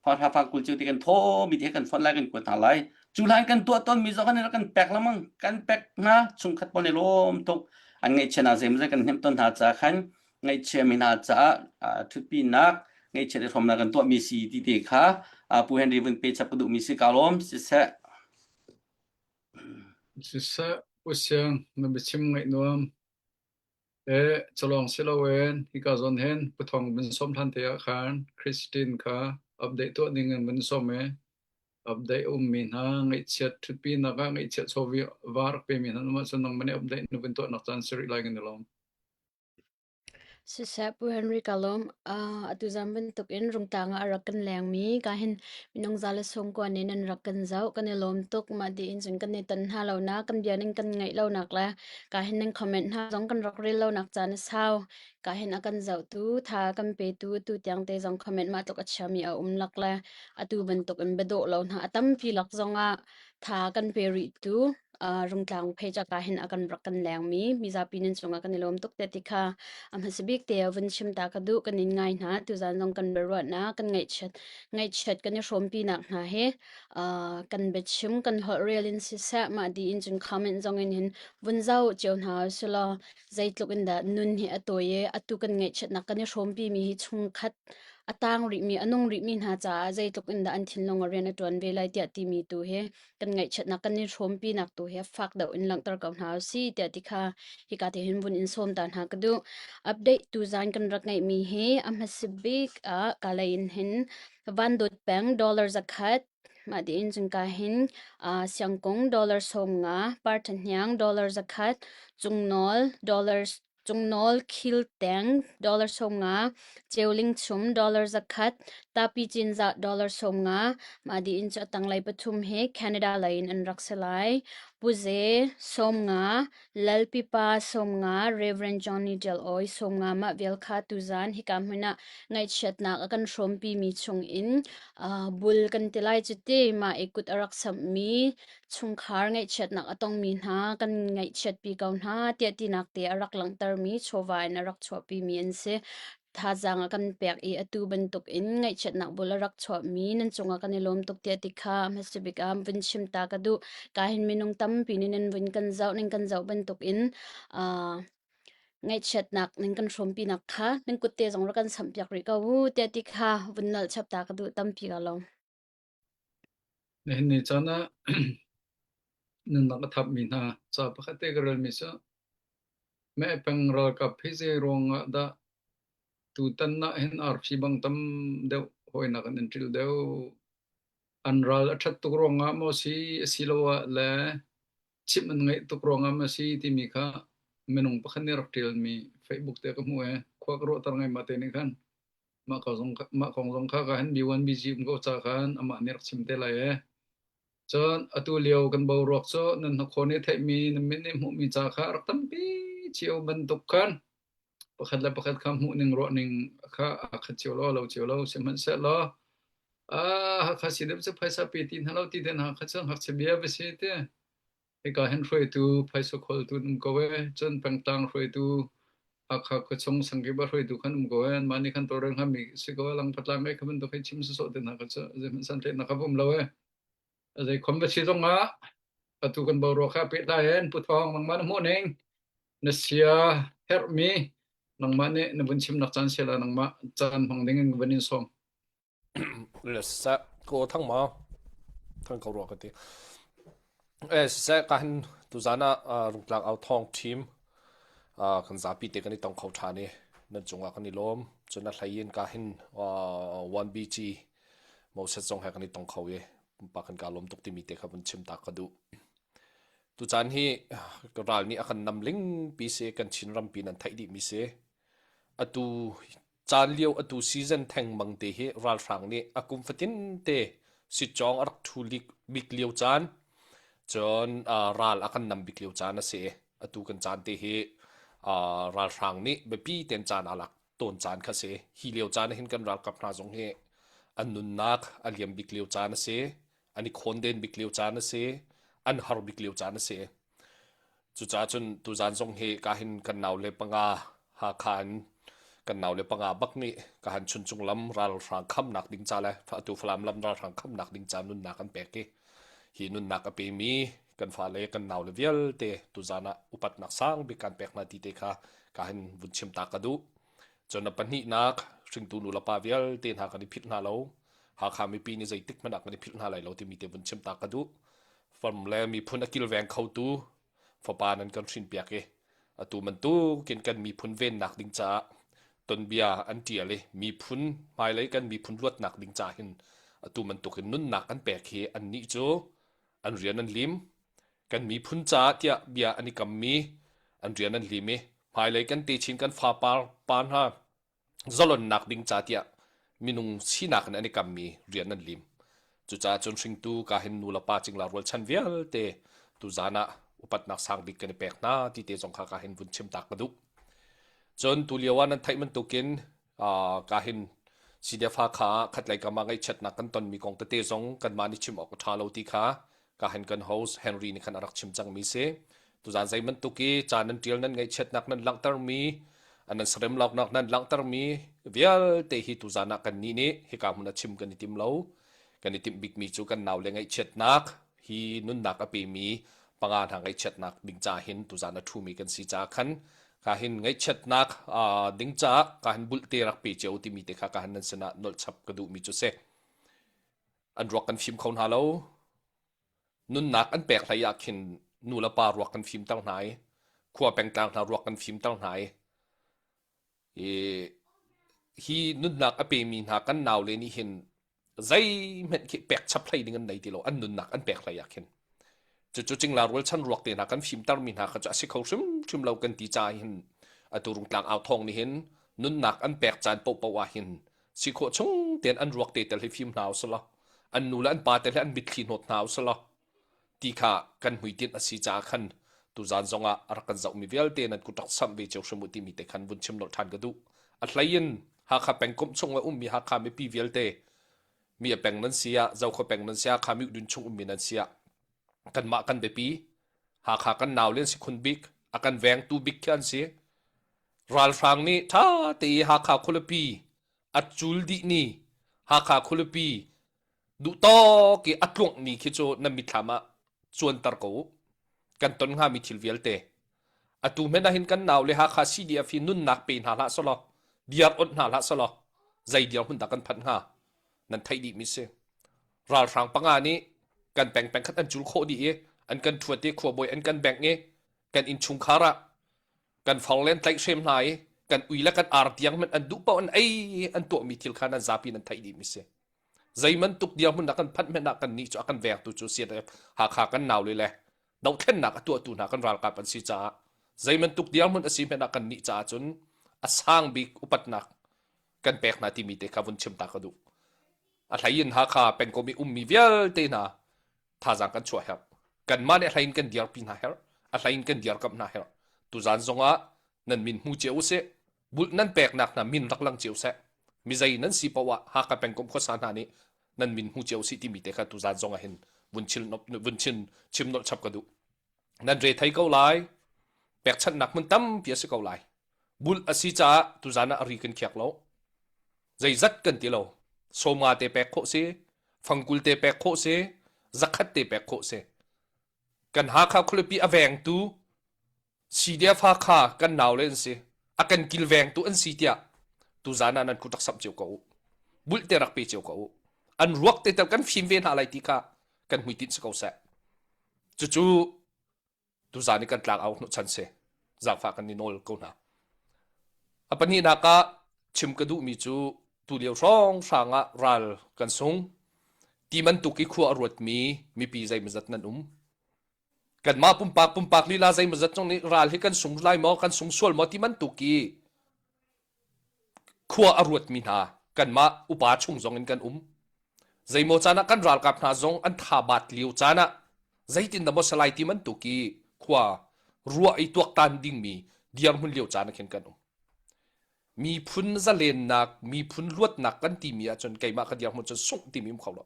fanghra fangkul cio te kan thawhmi te kan fonh lai, kan kuat hna lai. Cu hlan kan tuah tawnmi zong khan kan pek lamang, kan pek hna, chungkhat pawl nih lawm tuk an ngaihchiatnak zeimawzat kan hnemh tawn hna caah khan, ngaihchiatmi hna caah, aa, ṭhutpinak, ngaihchiat i hrawmnak kan tuahmi si ti te kha, aa, Pu Henry vun pe chap ka duhmi si ka lawm, siseh. Siseh, Pu Siang, na biachim ngaih nuam. Eh, calawng si loin, hika zawn hin, Pu Thawng vun sawm hlan te ah khan, Christine kha update tuah ding in vun sawm e. Update ummi hna, ngaihchiat ṭhutpinak ah, ngaihchiat chawva rak pemi hna, nangmah cun nangmah nih update na vun tuahnak caan si rih lai kan i lawm. Siseh, Pu Henry ka lawm, aa, atu zan bantukin Rungtlang ah a rak kan lengmi, ka hin minung za le sawmkua nih nan rak kan zoh, kan i lawm tuk, mah ti in cun kan i ton hna lonak, kan bia ning kan ngaih lonak le, ka hin nan comment hna zong kan rak rel lonak caan a sau, ka hin a kan zohtu, tha kan petu, tu tiang te zong comment mah tluk a chiami a um lak le, atu bantukin biadawh lo hna a tampi lak zongah tha kan pe rihtu, aa, Rungtlang page ah ka hin a kan rak kan lengmi, mizapi nan cungah kan i lawm tuk te ti kha a hmasa bik te a vun chim ta ka duh, kan in ngai hna, tuzan zong kan biaruahnak, kan ngaihchiat, ngaihchiat kan i hrawmpinak hna hi, aa, kan biachim, kan holh rel in siseh, mah ti in cun comment zong in hin vun zoh cio hna u si law, zeitluk in dah nun hi a tawi i, atu kan ngaihchiatnak kan i hrawmpi mi hi chungkhat a tang rihmi, a nung rihmi hna caah zeitluk in dah an thinlung a rian a ṭuan ve lai tiah timi tu hi kan ngaihchiatnak kan i hrawmpinak tu hi a fak deuh in langhter ko hna u si tiah ti kha hika te hin vun in sawm ta hna ka duh. Update tuzan kan rak ngeihmi hi a hmasa bik ah ka lei in hin Van Dawt Peng dollar zakhat, mah ti in cun ka hin, aa, Siangkung dollar sawmnga, Par Thahniang dollar zakhat, Cungnawl dollar, Cungnawl Khil Teng dollar sawmnga, Ceu Ling Chum dollar zakhat, Tapi Cin Zah dollar sawmnga, mah ti in cu a tanglei pathum hi Canada lei in an rak si lai. Puze sawmnga, Lalpipa sawmnga, Reverend Johnny Del Oi sawmnga mah vial kha tuzan hika hmun ah ngaihchiatnak a kan hrawmpi mi chung in, aa, bul kan ti lai cu ti, mah i kut a rak samhmi chungkhar ngaihchiatnak a tongmi hna kan ngaihchiatpi ko hna tiah tinak te a rak langhtermi chawva in a rak chuahpi mi an si. thazaang a kan pek i, atu bantukin ngaihchiatnak bul a rak chuahmi nan cungah kan i lawm tuk tiah ti kha hmasa bik ah vun chim ta ka duh. Ka hin minung tampi nih nan vun kan zoh, nan kan zoh bantukin, aa, ngaihchiatnak nan kan hrawmpinak kha nan kutte zong rak kan samhpiak rih ko u tiah ti kha vun nolh chap ta ka duh, tampi ka lawm. Nihin ni caan ah nunnak a thapmi hna ca pakhat te ka relmi cu, meh peng ralkap hi zei ruangah dah tutan ah hin arfi bang tam deuh hawinak an in ṭil deuh. An ral a ṭhat tuk ruangah maw si, asiloah le chimh an ngeih tuk ruangah maw si timi kha minung pakhat nih rak ṭialmi Facebook te ka hmuh e. Khua ka ruahter ngai mah te nih khan mah kong zong kha, mah kong zong kha ka hin B one B G um ko ca khan amah nih rak chim te lai e. Cun atu lio kan boruak cu nan hnakhua nih theihmi, nan mit nih hmuhmi ca kha rak tampi cio bantuk khan pakhat le pakhat kha hmuh ning ruah ning kha aa khat cio lo, lo cio lo, sihmanhsehlaw, aa, Hakha si deuh cu phaisa pe ti hna lo ti te hna kha cu ngakchia bia a si ti. Hika hin hruaitu phaisa kholtu an um ko e, cun pengtlang hruaitu, Hakha khuachung sangkip a hruaitu khan um ko e, anmah nih khan tawlrel hngami si ko e, Langpatlang ngeih kha bantuk hei chim sawsawh te hna kha cu zeihmanh san hlehnak a um lo e. A zei khom va si zongah atu kan boruak kha pehtlai in Pu Thawng, nangmah na hmuh ning, na sia herhmi, nangmah nih na vun chimnak caan si la, nangmah caan hmang ding in ka van in sawm. Le siseh, ko Thang ma, Thang ko ruak ka ti. Eh, siseh, ka hin tuzan ah, ah, Rungtlang Au Thawng team, ah, kan zapi te kan i tong kho ṭhan i, nan cungah kan i lawm. Cun a hlei in ka hin, ah, one B G Moses zong he kan i tong kho i, pumpak kan ka lawm tuk timi te kha vun chim ta ka duh. Tucaan hi ral nih a kan nam lingpi si, kan Chin rampi nan theih dihmi si. Atu caan lio, atu season thengmang te hi ralhrang nih a kum fatin te sitcawng a rak ṭhu lik bik lio caan, cun, aa, ral a kan nam bik lio caan a si. Atu kan caan te hi, aa, ralhrang nih biapi tein caan aa lak tawn caan kha si. Hi lio caan ah hin kan ralkap hna zong hi an nunnak a liam bik lio caan a si, an i khawndain bik lio caan a si, an har bik lio caan a si. Cucaah cun tuzan zong hi ka hin kan nau le panga, Hakha in kan nau le panga bak nih ka hin Chuncung lam ralhrang khamnak ding ca le atu Falam lam ralhrang khamnak ding ca nunnak an pek i, hi nunnak a pemi kan fale kan nau le vialte tuzan ah upatnak sang bik kan pek hna ti te kha ka hin vun chim ta ka duh. Cun a pahnihnak, hringtu nu le pa vialte hna kan i philh hna lo. Hakha mipi nih zeitik hmanh ah kan i philh hna lai lo timi te vun chim ta ka duh. Fam le miphun a kilveng khotu fapa nan kan hrinpiak i, atu bantukin kan miphun vennak ding caah tonbia an ṭial i, miphun hmailei kan miphun luatnak ding caah hin atu bantukin nunnak an pek hi annih cu an rian an lim. Kan miphun caah tiah bia an i kammi an rian an lim i, hmailei kan techin kan fapa pa hna zalonnak ding ca tiah minung sinak in an i kammi rian an lim. Cucaah cun hringtu ka hin nu le pa cingla rualchan vialte tuzan ah upatnak sang bik kan i pek hna ti te zong kha ka hin vun chim ta ka duh. Cun tu lio ah nan theih bantukin, aa, ka hin C D F Hakha khatlei kam ah ngaihchiatnak kan tonmi kong tete zong kanmah nih chim awk a ṭha lo ti kha ka hin kan host Henry nih khan a rak chim cangmi si. Tuzan zei bantuk i caan nan ṭial, nan ngaihchiatnak nan langhtermi, a nan sarem lawknak nan langhtermi vialte hi tuzan ah kannih nih hika hmun ah chim kan i tim lo. Kan i timh bikmi cu kan nau le ngaihchiatnak, hi nunnak a pemi panga hna ngaihchiatnak ding caah hin tuzan a ṭhumi kan si caah khan, ka hin ngaihchiatnak, aa, ding caah ka hin bulhte rak pe cio timi te kha ka hin nan sinah nolh chap ka duhmi cu si. An ruak kan fim kho hna lo. Nunnak an pek hlei ah khin nu le pa ruak kan fimter hna i, khua pengtlang hna ruak kan fimter hna i, i, hi nunnak a pemi hna kan nau le nih hin zeihmanh khi pek chap hlei ding an nei ti lo, an nunnak an pek hlei ah khin. Cucu cingla rualchan ruak te hna kan fimtermi hna kha cu a si kho hrimhrim lo kan ti caah hin atu Rungtlang Au Thawng nih hin nunnak an pek caan paohpaoh ah hin si khawh chung tein an ruak te tel hi fim hna u sih law, an nu le an pa tel hi an mitthli hnawt hna u sih law ti kha kan hmuitinh a si caah khan tuzan zongah a rak kan zohmi vialte nan kut rak samh ve cio hrim u timi te khan vun chim nolh ṭhan ka duh. A hlei in Hakha pengkomh chung a ummi Hakha mipi vialte, mi a peng nan si ah, Zokhua peng nan si ah, Hakha miudun chung ummi nan si ah, kanmah kan biapi, Hakha kan nau le an si khun bik, a kan vengtu bik khi an si. Ralhrang nih ṭha te i Hakha khualipi a cul dih ni, Hakha khualipi duhtawk i a tluang ni khi cu nan mitthlam ah cuanter ko uh. Kan ton hngami thil vialte atu hmanh ah hin kan nau le Hakha C D F hi nunnak pe hna hlah seh law, dir onh hna hlah seh law, zei dirhmun dah kan phanh hnga nan theih dihmi si. Ralhrang panga nih kan peng peng khat an cul khawh dih i an kan ṭhuat i khuabawi an kan bengh i kan innchungkhar ah kan farlen tlaih hrem hna i kan ui le kan ar tiang hmanh an duh paoh an ei an tuahmi thil kha nan zapi nan theih dihmi si. Zeiman tuk dirhmun a kan phanh hmanh ah kannih cu a kan vengtu cu C D F Hakha kan nau le le dohthlennak a tuahtu hna kan ralkap an si caah, zeiman tuk dirhmun a si hmanh ah kannih caah cun a sang bik upatnak kan pek hna timi te kha vun chim ta ka duh. A hlei in Hakha pengkomh i ummi vialte hna thazaang kan chuah herh. Kanmah nih a hlei in kan dirpi hna herh, a hlei in kan dirkamh hna herh. Tuzan zongah nan min hmu cio u sih, bulh nan peknak hna min rak lang cio seh. Mi zei nan si paoh ah Hakha pengkomh khuasa hna nih nan min hmu cio u sih timi te kha tuzan zongah hin vun chil nop, vun chin, chim nolh chap ka duh. Nan re thei ko lai, pekchanhnak hmun tampi a si ko lai. Bulh a si caah tuzan ah a ri kan khiak lo. Zeizat kan ti lo. Sawmnga te pek khawh si, fangkul te pek khawh si, zakhat te pek khawh si. Kan Hakha khualipi a vengtu C D F Hakha kan nau le an si, a kan kilvengtu an si tiah tuzan ah nan khut rak samh cio ko u. Bulh te rak pe cio ko u. An ruak te tal kan fim ve hna lai ti kha kan hmuitinh si ko seh. Cucu tuzan i kan tlangau hnuhchan si. Zaangfah kan i nawl ko hna. A pahnihnak ah chim ka duhmi cu tulio hrawnghrang ah ral kan sung. Ti man tuk i khua a ruatmi mipi zeimawzat nan um. Kanmah pumpak pumpak lila zeimawzat zong nih ral hi kan sung lai maw, kan sung sual maw ti man tuk i khua a ruatmi hna kanmah upa chung zong in kan um. Zeimaw caan ah kan ralkap hna zong an tha bat lio caan ah zeitindah maw si lai ti man tuk i khua ruah i tuaktan dingmi dirhmun lio caan ah khin kan um. Miphun zalennak, miphun luatnak kan timi ahcun keimah ka dirhmun cun sungh timi um kho lo.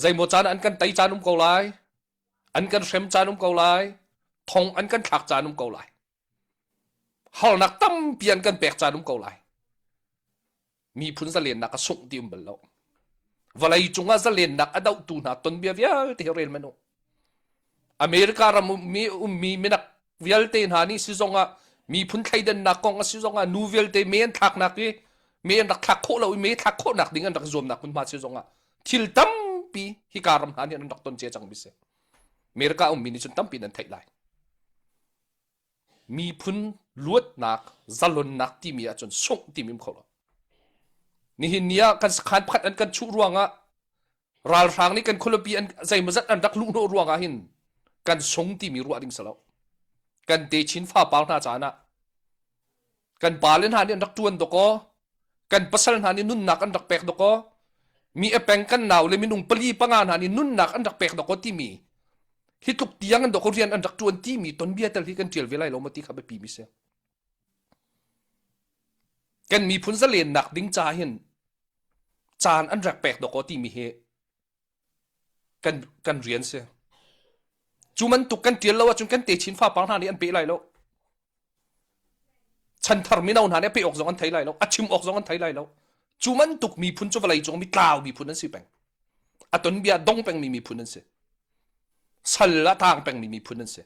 Zeimaw caan ah an kan tei caan um ko lai, an kan hrem caan um ko lai, thong an kan thlak caan um ko lai. Harnak tampi an kan pek caan um ko lai. Miphun zalennak a sungh ti um bal lo. Vawlei cungah zalennak a dohtu hna tonbia vialte hi rel man uh. America ram ummi, ummi minak vialte hna nih si zongah, miphun thleidannak kong a si zongah, nu vialte me an thlaknak i me an rak thlak khawh lo i me thlak khawhnak ding an rak zuamnak hmunhma si zongah, thil tampi hika ram hna nih an rak ton cia cangmi si. America ummi nih cun tampi nan theih lai. Miphun luatnak, zalonnak timi ahcun sungh timi um kho lo. Nihin ni ah kan sakhan pakhat an kan chuh ruangah, ralhrang nih kan khualipi an zeimawzat an rak luhhnawh ruangah hin kan sung timi ruah ding si lo. Kan techin fapa hna caan ah kan pale hna nih an rak ṭuan dok aw, kan pasal hna nih nunnak an rak pek dok aw, mi a peng kan nau le minung pali panga hna nih nunnak an rak pek dok aw timi, hi tluk tiang an dok aw, rian an rak ṭuan timi tonbia tal hi kan ṭial ve lai lo maw ti kha biapi mi si. Kan miphun zalennak ding caah hin caan an rak pek dok aw timi hi kan, kan rian si. Cu man tuk kan ṭial lo ahcun kan techin fapa hna nih an peh lai lo. Chanthar mino hna nih a peh awk zong an thei lai lo, a chim awk zong an thei lai lo. Cu man tuk miphun cu vawlei cung mi tlau miphun an si peng. A tonbia a dong pengmi miphun an si. Sal a tang pengmi miphun an si.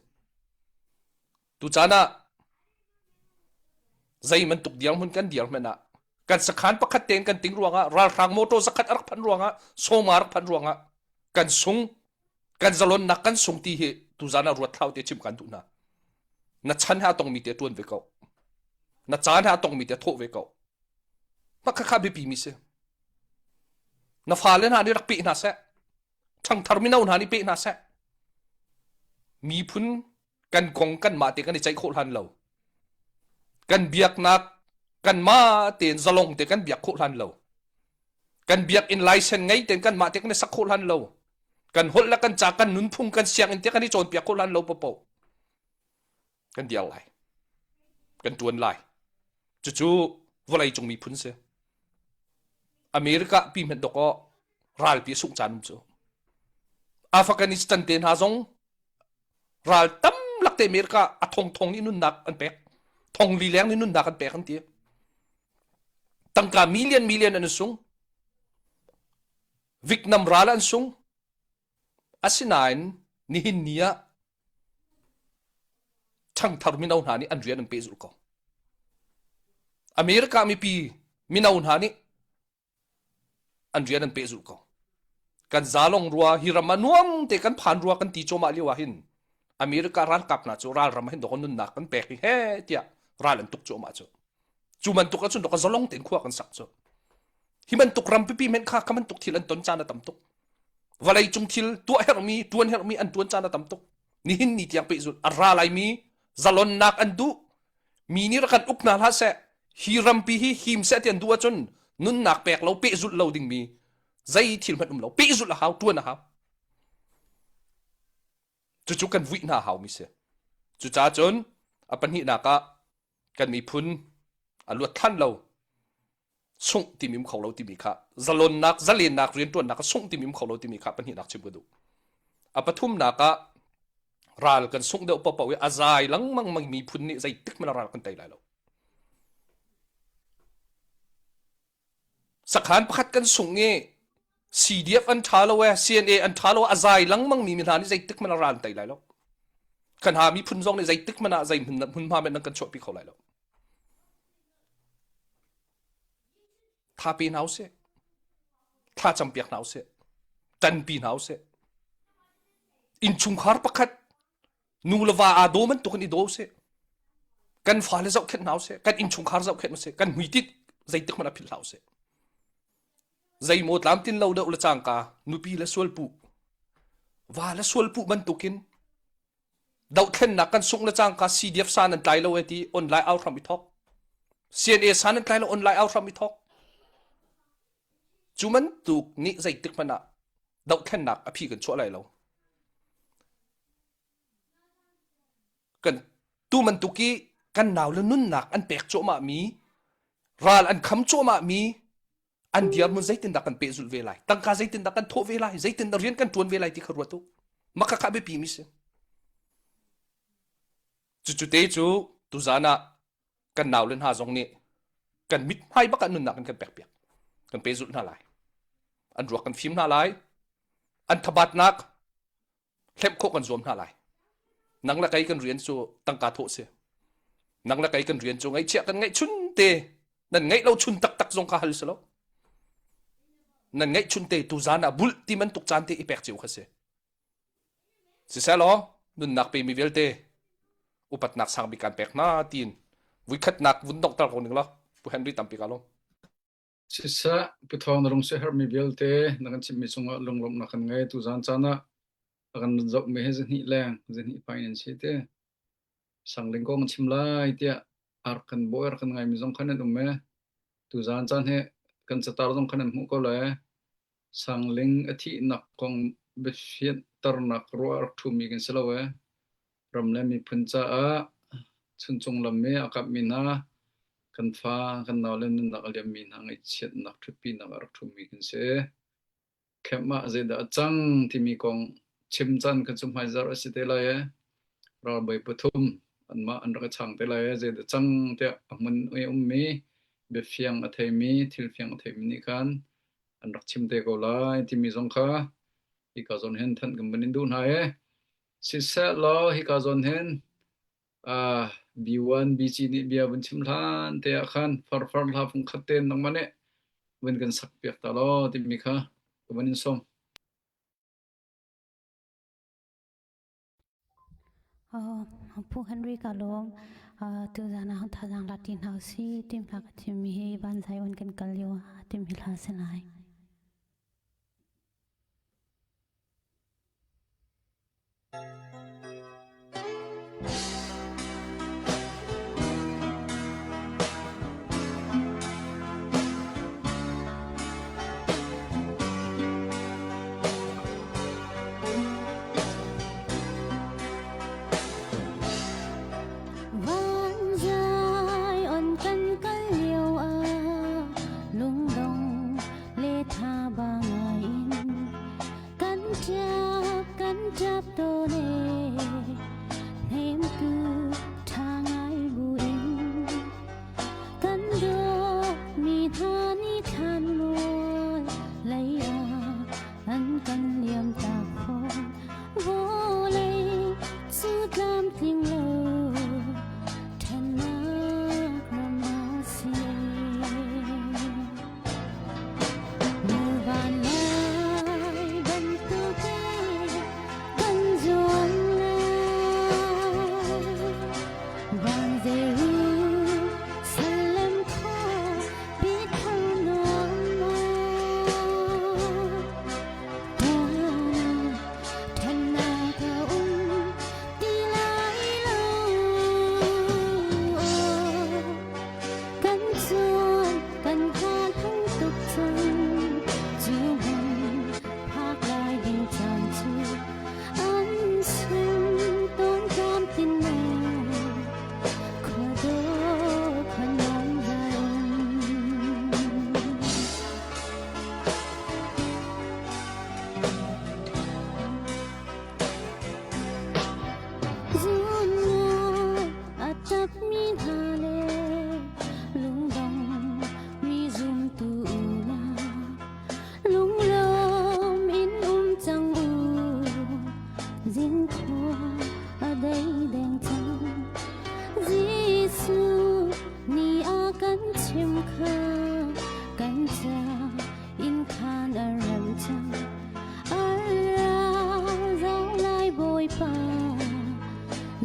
Tu caan ah zei man tuk dirhmun kan dir hmanh ah, kan sakhan pakhat tein kan ting ruangah, ralhrang motor zakhat a rak phanh ruangah, sawma a rak phanh ruangah, kan sung, kan zalonnak kan sung ti hi tuzan ah ruat hlah u te chim kan duh hna. Na chan he a tongmi te ṭuan ve ko. Na caan he a tongmi te thawh ve ko. Hmakha kha biapi mi si. Na fale hna nih rak peh hna seh. Ṭhangthar mino hna nih peh hna seh. Miphun kan kong kanmah te kan i ceih khawh hlan lo. Kan biaknak kanmah tein zalong te kan biak khawh hlan lo. Kan biakinn laisen ngei tein kanmah te kan i sak khawh hlan lo. Kan holh le kan ca, kan nunphung, kan sianginn te kan i cawnpiak khawh hlan lo paohpaoh. Kan dir lai. Kan ṭuan lai. Cucu vawlei cung miphun si. America pi hmanh dok aw, ralpi a sungh caan um cu. Afghanistan te hna zong ral tam te America a thong thong nih nunnak an pek. Thong li leng nih nunnak an pek an ti. Tangka million million an sung. Vietnam ral an sung. Asinain nihin ni ah thangthar mino hna nih an rian an pehzulh ko. America mipi mino hna nih an rian an pehzulh ko. Kan zalong rua, hi ram ah nuam te kan phan rua kan ti cuahmah lio ah hin America ralkap hna cu ralram ah hin dawk nunnak kan pek hi he tiah ral an tuk cuahmah cu. Cu man tuk ahcun dawk zalong tein khua kan sak cu. Hi man tuk ram pipi hmanh kha kha man tuk thil an ton caan a tam tuk. Vawleicung thil tuah herhmi, ṭuan herhmi an ṭuan caan a tam tuk. Nihin ni tiang pehzulh a ra laimi zalonnak an duh. Mi nih rak kan uk hna hlah seh. Hi rampi hi him seh tiah an duh ahcun nunnak pek lo, pehzulh lo dingmi zei thil hmanh um lo. Pehzulh a hau, ṭuan a hau. Cucu kan vuih hna a haumi si. Cucaah cun a pahnihnak ah kan miphun a luat thlan lo, sungh timi um kho lo timi kha, zalonnak, zalennak, rianṭuannak ah sungh timi um kho lo timi kha pahnihnak chim ka duh. A pathumnak ah ral kan sungh deuh paohpaoh i a zai lengmang miphun nih zeitik hmanh ah ral kan tei lai lo. Sakhan pakhat kan sungh i C D F an ṭha lo e, C N A an ṭha lo e, a zai lengmang mi hna nih zeitik hmanh ah ral an tei lai lo. Kan ha miphun zong nih zeitik hmanh ah zei hmun, hmunhma men an kan chuahpi kho lai lo. Thla pe hna usih. Thla campiak hna usih. Ṭanpi hna usih. Innchungkhar pakhat nu le va aa daw bantukin i daw usih. Kan fale zohkhenh hna usih. Kan innchungkhar zohkhenh usih. Kan hmuitit zeitik hmanh ah philh hlah usih. Zeimaw tlamtlin lo deuh le cangka, nupi le sualpuh, va le sualpuh bantukin dohthlennak kan sungh le cangka C D F san an tlai lo e ti online au hram i thawk. C N A san an tlai lo online au hram i thawk. Cu bantuk nih zeitik hmanh ah dohthlennak a phi kan chuah lai lo. Kan tu bantuk i kan nau le nunnak an pek cuahmah mi, ral an kham cuahmah mi, an dirhmun zeitindah kan pehzulh ve lai, tangka zeitindah kan thawh ve lai, zeitindah rian kan ṭuan ve lai ti kha ruat u. Maka kha a biapi mi si. Cucu te cu tuzan ah kan nau le hna zong nih kan mithmai bak ah nunnak in kan pekpiak, kan pehzulh hna lai. An ruak kan fim hna lai, an thabatnak hlemh khawh kan zuam hna lai. Nang le kei kan rian cu tangka thawh si. Nang le kei kan rian cu ngaihchiah kan ngaihchun te, nan ngaih lo chun taktak zong kha hal si lo. Nan ngaihchun te tuzan ah bulh ti bantuk caan te i pek cio kha si. Sisehlaw nunnak pemi vialte upatnak sang bik kan pek hna tiin vuikhatnak vun donghter ko ning law, Pu Henry tampi ka lawm. Siseh, Pu Thawng na rung si herhmi vialte na kan chimhmi cungah lunglawmhnak kan ngei. Tuzan caan ah a kan zohmi hi zahnih leng, zahnih pha in an si te. Sangling kong chim lai tiah ar kan bawi, ar kan ngaimi zong khan an um e. Tuzan caan hi kan catar zong khan an hmuh ko lai. Sangling a thihnak kong biafianhternak ruah a rak ṭhumi kan si lo e. Ram le miphun caah chuncung lam i a kamhmi hna, kan fa, kan nau le nunnak a liammi hna ngaihchiatnak ṭhutpinak a rak ṭhumi kan si. Khem ah zeidah a cang timi kong chim caan kha cu hmaizarh a si te lai e. Ralbawi pathum anmah an rak i chang te lai e. Zeidah cang tiah a hmun i ummi biafiang a theimi, thilfiang a theimi nih khan an rak chim te ko lai timi zong kha hika zawn hin thanh kan van in duh hna e. Sisehlaw hika zawn hin, aa, B one, B C nih bia vun chim hlan te ah khan farfar hla fung khat tein nangmah nih vun kan sak piak ta law timi kha ka van in sawm. Aw, Pu Henry ka lawm, aa, tuzan ah hong thazaang hla ti hna usih, timi hla ka chimmi hi vanzai on kan kal lio ah timi hla si lai. Vanzai on kan kal lio ah lungdong le tha ba ngai in kan ṭap, kan ṭap tawn e.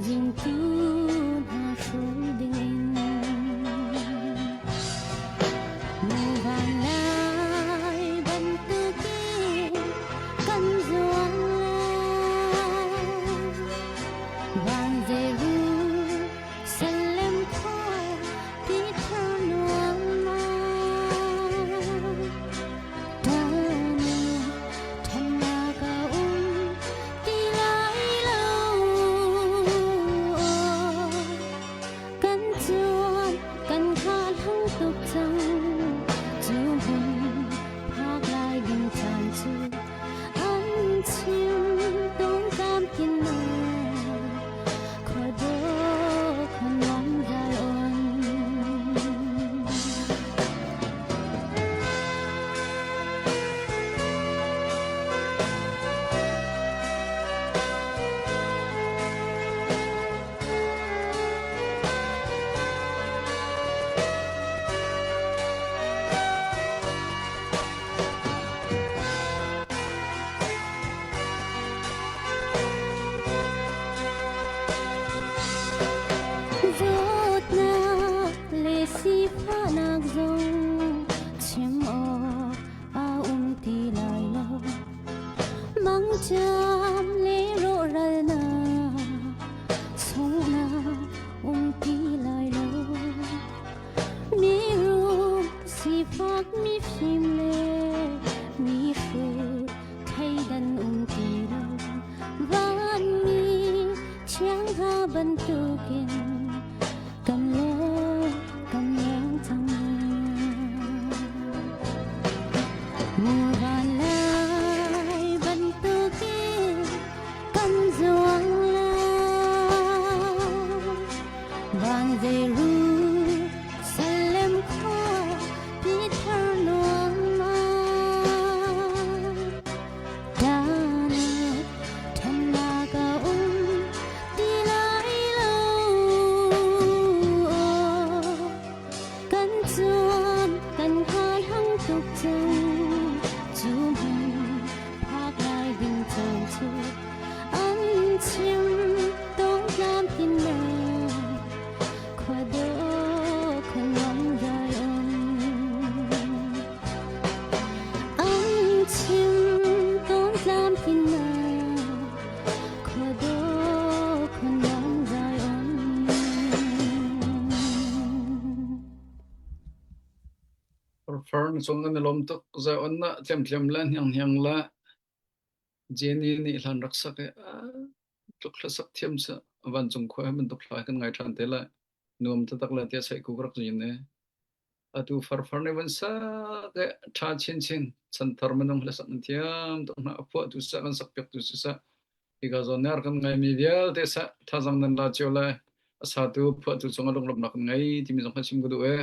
Zingtu hna hruai dingin muvanlai bantukin kan zuang lai. Van Jerusalem khua pithar nuam lai. Tana thanna ka um ti lai lo. Kan cuan kan khah hlang tuk cang. Cu hmun phak lai ding caan cu an chim tawngkam khin lo. Khuadawh khuanuam Zion. Zawtnak le sifahnak zong chim awk a um ti lai lo. Mangṭam le rawhralnak chonghnak um ti lai lo. Mirum, sifak, mifim le mihrut thleidan um ti lo. Vanmi thiang hna bantukin kan lawm kan lawm cang. Muvanlai bantukin kan zuang lai. Van Jerusalem khua pithar nuam lai. Tana thanna ka um ti lai lo. Kan cuan kan khah hlang tuk cang. Cu hmun phak lai ding caan cu an chim tawngkam khin lo. Khuadawh khuanuam Zion. An chim tawngkam khin lo. Khuadawh khuanuam Zion. Farfar na cungah na lawm tuk, Zion ah thiamthiam le hnianghniang le Jenny nih hlan rak sak i, aa, tluk hlasak thiam sa, vancung khua he bantuk hla kan ngai ṭhan te lai. Nuam taktak lai tiah saih kuk rak zin e. Atu Farfar nih van sak e, ṭha chinchin, chanthar minung hlasak nan thiam tuk hna, a phuahtu siseh, kan sakpiaktu siseh, hika zawn nih ar kan ngaimi vialte siseh, thazaang nan la cio lai. A satu phuahtu cungah lunglawmhnak kan ngei timi zong kha chim ka duh e.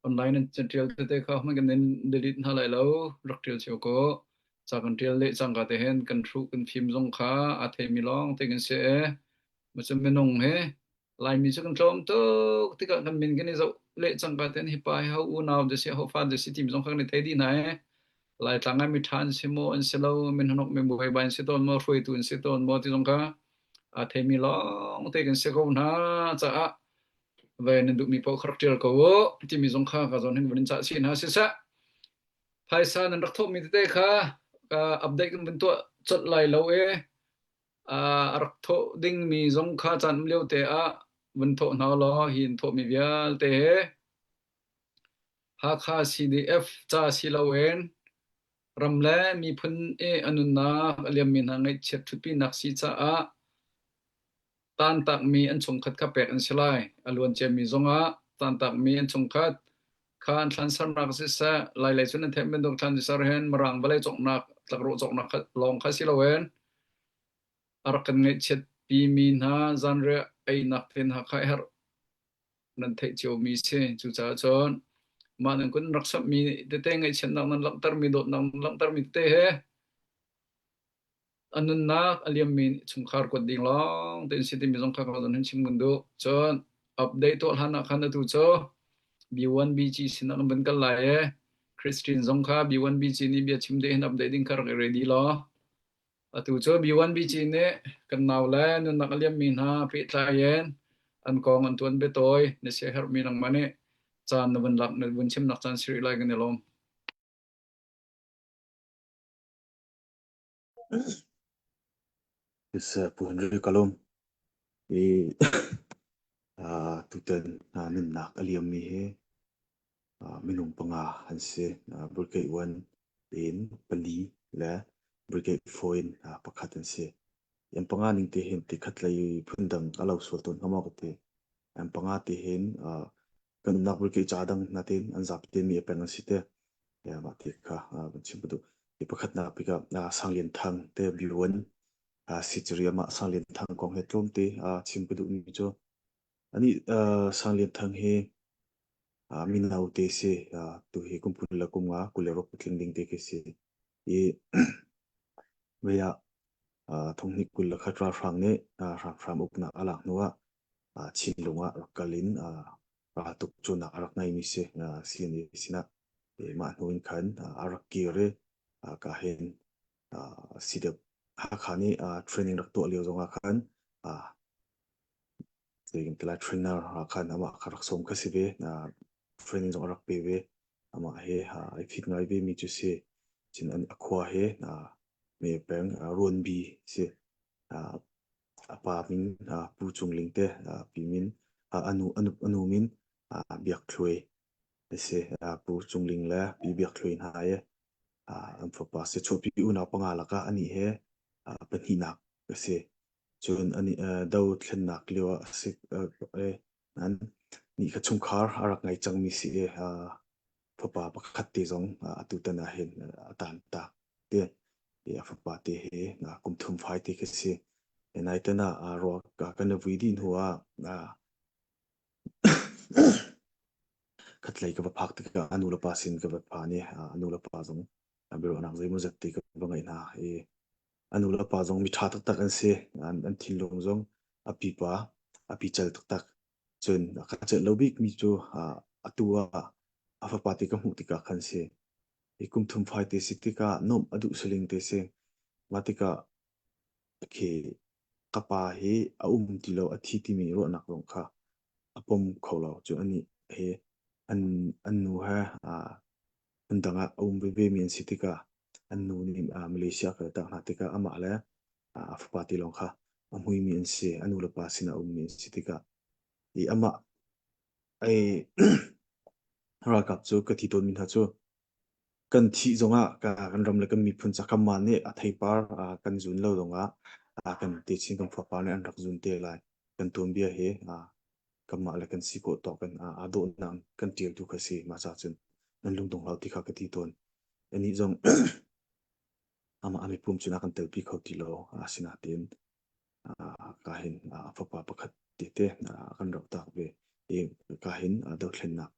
Online an ṭial tete kha hmanh kan in delete hna lai lo, rak ṭial cio ko. Ca kan ṭial le cangka te hin kan hruh kan fim zong kha aa theimi lawngte kan si e. Macun minung he Laimi cu kan tlawm tuk tikah kan min kan i zoh le cangka te hin hi pa hi ho unau te si, ho fa te si timi zong kha kan i thei dih hna e. Laitlang ah mi ṭha an si maw, an si lo, min hnawk mi buai bai an si tawn maw, hruaitu an si tawn maw ti zong kha aa theimi lawngte kan si ko hna caah ve nan duhmi paoh kha rak ṭial ko u timi zong kha ka zawn hin van in cah si hna siseh. Phaisa nan rak thawhmi tete kha, aa, update kan van tuah colh lai lo e. Aa, a rak thawh dingmi zong kha caan um lio te ah van thawh hna law, hi an thawhmi vialte he Hakha C D F ca si loin ram le miphun i a nunnak a liammi hna ngaihchiat ṭhutpinak si caah tantakmi an chungkhat kha pek an si lai. A luan ciami zongah tantakmi an chungkhat kha an thlansernak siseh, Lailei cun an theih bantuk thlanser hin Mirang vawlei cawknak, tlakrawh cawknak kha, lawng kha si loin a rak kan ngaihchiatpimi hna zanriah einak tein Hakha i herh nan theih ciomi si. Cucaah cun mah nan kun rak samhmi tete, ngaihchiatnak nan langhtermi, dawtnak nan langhtermi tete he a nunnak a liammi chungkhar kuat ding lawng tein si timi zong kha ka zawn hin chim kan duh. Cun update tuah hlan ah khan atu cu B one B G sinah kan van kal lai e. Christine zong kha B one B G nih bia chim te hin update ding kha rak i ready law. Atu cu B one B C nih kan nau le nunnak a liammi hna pehtlai in an kong an tuan bia tawi na si a herhmi nangmah nih caan na vun lak, na vun chimnak caan si rih lai kan i lawm. Yes, uh, Pu Henry ka lawm. I, ah, tutan, ah, nunnak a liammi hi, ah, minung panga an si, ah, Brigade one in pali le Brigade four in, ah, pakhat an si. An panga ning te hin ti khat lei phundang a lo sual tawn hnga maw ka ti. An panga te hin, ah, kan umnak Brigade ca dang natin an zap te mi a peng an si te. Ya, mah ti kha, ah, kan chim ka duh. Ti pakhatnak bik ah, ah, Sang Lian Thang te B one, ah, Sichari amah Sang Lian Thang kong he tlawm te, ah, chim ka duh mi cu. Ani, ah, Sang Lian Thang hi, ah, mino te si, ah, tu hi kum kul le kum nga, kul le ruk patling ding te khi si. I, vei ah, ah, thonghnih kul le khat ralhrang nih, ah, hramhram uknak a lak hnu ah, ah, Chinlung ah rak kal in, ah, raltuk cuannak a rak ngeimi si, ah, C N A sinah, eh, mah hnu in khan, ah, a rak kir i, ah, ka hin, ah, C D F Hakha nih, ah, training rak tuah lio zongah khan, ah, zeikin tilai trainer, ah, khan amah kha rak sawm kha si ve, ah, training zong a rak pe ve, amah he, ah, i fit ngai ve mi cu si, cin an a khua he, ah, mi peng, ah, Ruanbi si, ah, a pa min, ah, Pu Cung Ling te, ah, pi min, ah, a nu, a nu, a nu min, ah, Biak Thluai. A si, ah, Pu Cung Ling le Pi Biak Thluai hna he, ah, an fapa si, chuahpi unau panga lakah anih he, ah, pahnihnak a si. Cun anih, ah, dothlennak lio ah a si, ah, eh, nan nih kha chungkhar a rak ngei cangmi si i, ah, fapa pakhat te zong, ah, atu tan ah hin, ah, a tan ta te. I a fapa te hi, ah, kum thum fai te khi si. I nai tan ah, ah, ruak, ah, kan i vui dih hnu ah, ah, khatlei ka va phak tikah a nu le pa sin ka va phan i, ah, a nu le pa zong, ah, biaruahnak zeimawzat te ka va ngeih hna i, a nu le pa zong mi ṭha taktak an si, an, an thinlung zong a pipa, a pical taktak. Cun a ka celh lo bik mi cu, ah, atu ah a fapa te ka hmuh tikah khan si. I kum thum fai te si tikah nomh a duh suling te si. Mah tikah khi ka pa hi a um ti lo, a thi timi ruahnak zong kha a pom kho lo. Cun anih hi an, an nu he, ah, hmun dang ah a um veve mi an si tikah an nu nih, ah, Malaysia a kal tak hna tikah amah le, ah, a fapa ti lawng kha a hmuimi an si, a nu le pa sin a ummi an si tikah i amah ei ralkap cu ka ti tawnmi hna cu kan thih zongah ka, kan ram le kan miphun ca kanmah nih a theipar, ah, kan zun lo zongah, ah, kan techin kan fapa nih an rak zun te lai. Kan tuanbia hi, ah, kanmah le kan si khawh tawk kan, ah, aa dawhnak kan ṭialtu kha si. Mah ca cun nan lungdong hlah ti kha ka ti tawn. Anih zong amah a mipum cun a kan telpi kho ti lo, ah, asinain, ah, ka hin, ah, fapa pakhat tete, ah, a kan rauh tak ve. I ka hin, ah, dothlennak,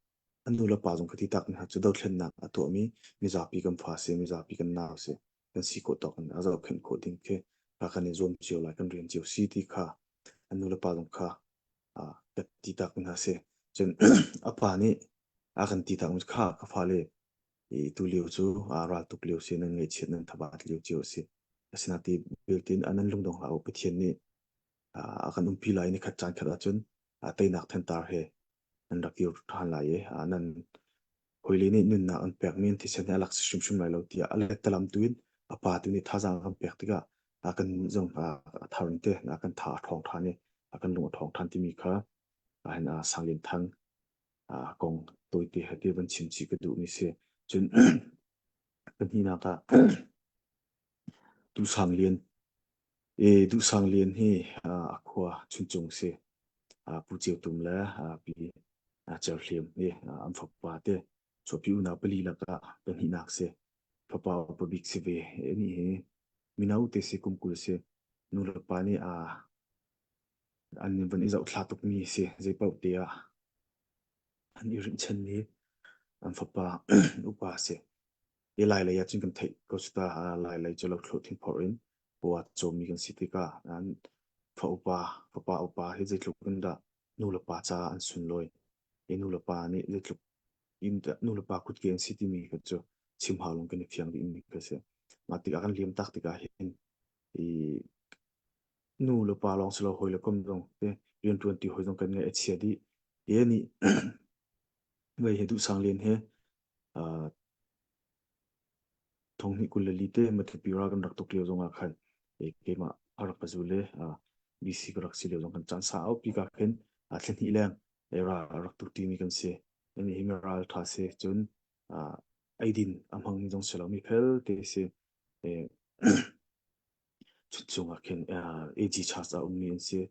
a nu le pa zong ka ti tak hna cu dothlennak a tuahmi mizapi kan fa si, mizapi kan nau si, kan si khawh tawk kan a zohkhenh khawh ding khi ka kan i zuam cio lai, kan rian cio si ti kha a nu le pa zong kha, ah, ka ti tak hna si. Cun a pa nih a kan ti tak mi kha ka fale i tu lio cu, aa, raltuk lio si, nan ngaihchiat nan thabat lio cio a si. Asinain ti beltin a nan lungdong hlah u, Pathian nih, aa, a kan umpi lai, ni khat caan khat ahcun, aa, teinak thantar he nan rak kir ṭhan lai i, aa, nan hawile nih nunnak an pekmi an thisen he a lak si hrimhrim lai lo tiah a let talam tu in a pa tu nih thazaang a kan pek tikah, aa, kan zong, aa, a thar in te, aa, kan tha a ṭhawng ṭhan i, aa, kan lung a ṭhawng ṭhan timi kha, aa, hin, aa, Sang Lian Thang, aa, kong tawite he te van chim chih ka duhmi si. Cun pahnihnak ah Duh Sang Lian, e, Duh Sang Lian hi, aa, a khua Chuncung si. Aa, Pu Ceu Tum le, aa, Pi, aa, Ceu Hliam, e, aa, an fapa te. Chuahpi unau pali lakah pahnihnak si. Fapa upa bik si ve. E, nih hi mino te si, kum kul si. Nu le pa nih, aa, an van i zoh thla tukmi si, zeipaoh te ah an i rinhchanmi an fapa upa si. I Lailei ah cun kan theih ko cu ta, aa, Lailei cu lo thluh thingphorh in pua cawmmi kan si tikah an fa upa, fapa upa hi zeitluk in dah nu le pa caah an sunlawi. I nu le pa nih zeitluk in dah nu le pa kut ke an si timi kha cu chim hau lawng kan i fiang dihmi kha si. Mah tikah kan liam tak tikah hin i nu le pa lawng si lo, hoi le kom zong te riantuan ti hoi zong kan ngaih a chia dih. I a nih vei he Duhsang Lian he, a, thong hnih kul le li te Matupi ral kan rak tuk lio zong a khan, e, keimah a rak ka zu le, a, B C ka rak si lio zong kan caan sa au pi ka khen, a, thlen hnih leng, e, ral a rak tuk ti mi kan si. Ani hi mi ral tha si cun, a, ei din a hmang mi zong si lo, mi phel te si, e, chun chungah khin, a, A G charge a um mi an si.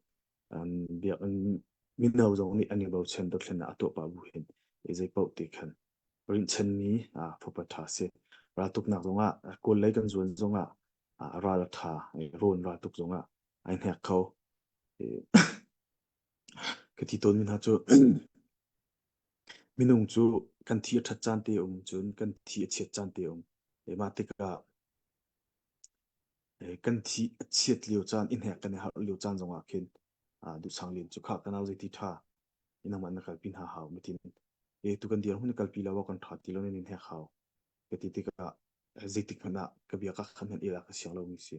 An biak an mino zong nih an i bochan dothlenna a tuah pah bu hin, e, zei paoh te khan rinhchan mi, a, fapa tha si. Raltuknak zongah, a, Kawl lei kan zuan zongah, a, ral a tha, e, rawn raltuk zongah a hnek kho. E, ka ti tawn mi hna cu minung cu kan thi a ṭhat caan te a um, cun kan thi a chiat caan te a um. E, mah tikah, e, kan thi a chiat lio caan, i hnek kan i harh lio caan zongah khin, a, Duhsang Lian cu kha kan au zei ti ṭha, i nangmah na kalpi hna hau, matin, e, tu kan dirhmun i kalpi lo, kan ṭha ti lo, nan i hnek hau, ka ti tikah, e, zeitik hmanh ah ka bia ka khan hmanh i lak a siang lo mi si,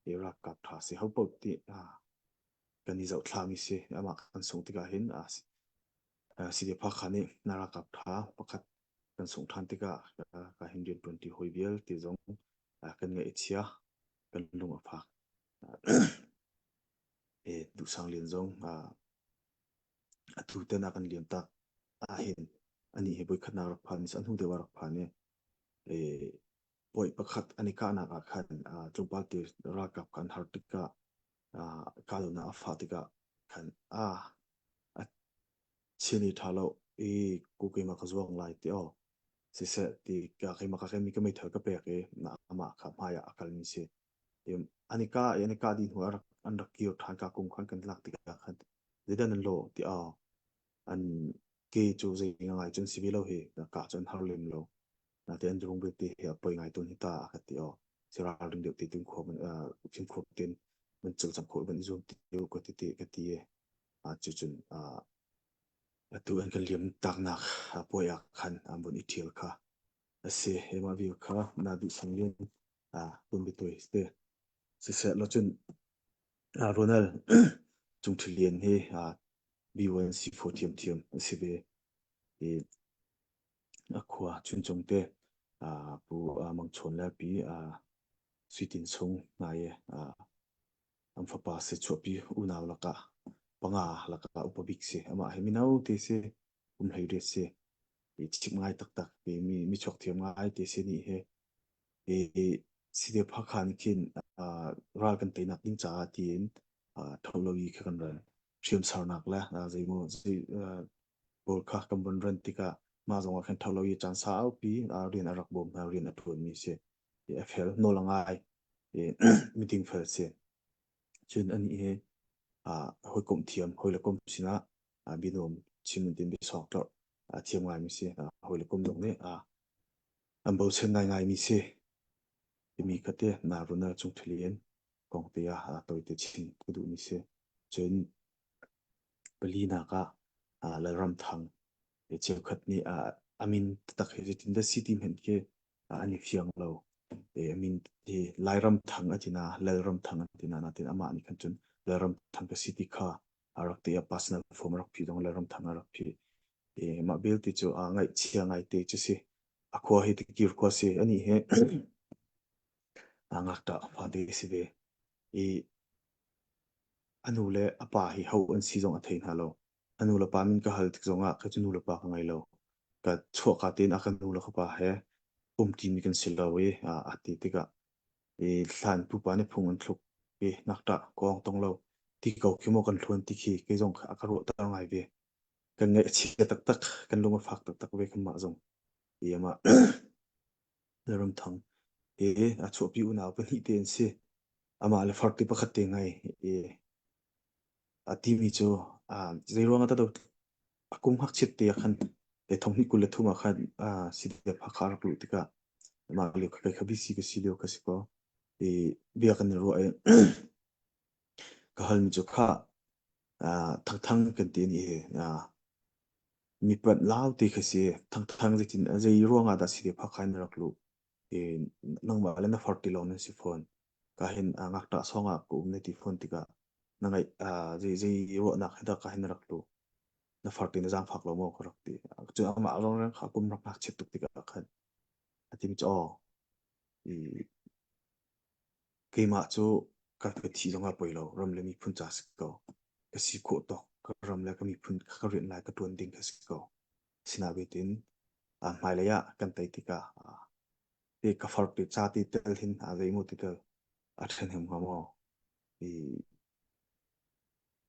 e, ralkap ṭha si, ho paoh ti, a, kan i zoh thla mi si, amah kan sung tikah hin, a, si, a, si dia pha khan i na ralkap ṭha pakhat kan sung ṭhan tikah, a, ka hin riantuan ti hoi vial ti zong, a, kan ngaih a chia, kan lung a fak. A, e, Duhsang Lian zong, a, atu te na kan liam tak, a hin, ani he voikhatnak rak phan, a hnu deuh a rak phan i, e, pawi pakhat an i kahnak ah khan, a, tlawmpal te ralkap kan har tikah, a, ka lona a fah tikah khan, a, a chia ni ṭha lo, i ku keimah ka zuang lai ti aw. Siseh ti ka keimah ka keimi ka meithal ka pek i na amah kha hmai ah a kal mi si. Em, an i kah, an i kah dih hnu a rak, an rak kir ṭhan ka kum khan kan lak tikah khan, zeidah nan law ti aw. An ke cu zei ngaingai cun si ve lo hi, ka cun har lem lo. Nate an rung ve te hi a poi ngai tun hi ta a ka ti aw. Si ralring deuh te tun khua man, a, fim khua tin man cil cang khua man zuam ti u ka ti te ka ti e. A, cu cun, a, atu an kan liam taknak, a, poi a khan, a, bun i ṭhial kha a si. Emah viu kha na Duhsang Lian, a, bun bi toi te. Siseh lo cun, a, Ronald Cung Ṭhi Lian hi, a, B one C four thiam thiam a si ve. I a khua chun cungte, a, Pu, a, Mang Chawn Lalpi, a, Sui Tin Sung ngai e, a, an fapa si chuahpi unau lakah panga lakah upa bik si. Amah he mino te si, kum hleiriat si. I chim ngai taktak, i mi, mi chuak thiam ngai te si nih he. I, i si dia pha khan khin, a, ral kan teinak ding caah tiin, a, tho lo i kha kan ran. Hriamsarnak le, a, zei maw, zei, a, pawl kha kan van ran tikah mah zongah khan tho lo i caan sa aupi, a, rian a rak bawm hna, rian a ṭuan mi si. I a fel, nawl a ngai, i, meeting fel si. Cun anih he, a, hawikom thiam, hoi le kom sinah, a, binuam chim in tin bisawk tlorh, a, thiam ngai mi si, a, hoi le kom dong nih, a, an bochan ngai ngai mi si. Timi kha te, na Ronald Cung Ṭhi Lian kong te a, a, tawite chim ka duh mi si. Cun palinak ah, a, Lalram Thang, e, cheukhat nih, a, a min taktak hi, Tinda City hmanh khi, a, an i fiang lo. E, a min hi Lairam Thang a tina, Lalram Thang a tina, natin amah nih khan cun Lalram Thang ka si ti kha a rak ti a personal form a rak phi zong Lalram Thang a rak phi. E, mah bel ti cu, a, ngaihchia ngai te cu si. A khua hi Tikir khua si. Anih he a ngakṭah fate si ve. I a nu le a pa hi ho an si zong a thei hna lo. A nu le pa min ka hal tik zongah kei cu nu le pa ka ngei lo. Ka chuah ka tein a ka nu le ka pa he um timi kan si lo i, a, a ti tikah i hlan pupa nih phung an thluk i ngakṭah kong tong lo ti ko khi maw kan hluan ti khi kei zong a ka ruahter ngai ve. Kan ngaih a chia taktak, kan lung a fak taktak ve kanmah zong. I amah Lalram Thang, e, a chuahpi unau pahnih te an si. Amah le farti pakhat te ngai, e, a timi cu, a, zei ruangah dah a kum hngakchiat te ah khan, e, thong hnih kul le thum ah khan, a, si te pha kha rak luh tikah, amah lio kha kei kha B C ka si lio ka si ko. E, bia kan i ruah i, ka halmi cu kha, aa, thangthang kan ti nih hi, aa, mi pat lau te kha si, thangthang zeitin, zei ruangah dah si ti pha kha in rak luh. Ee, nangmah le na far ti lo nan si fawn. ka hin, a, ngakṭah sawngah ka um na ti phone tikah, na ngaih, a, zei, zei ruahnak hi dah ka hin rak lu. Na far ti na zaang fak lo maw ka rak ti. Cun amah zong reng kha kum rak ngakchiat tuk tikah khan a timi cu, aw, i, keimah cu ka, ka thih zongah poi lo, ram le miphun ca si ko. Ka si khawh tawk, ka ram le ka miphun kha ka rianh lai ka ṭuan ding kha si ko. Sinain biatin, a, hmailei ah kan tei tikah, a, te ka far ti ca ti tel hin, a, zei maw ti tel a ṭhen him hnga maw? I,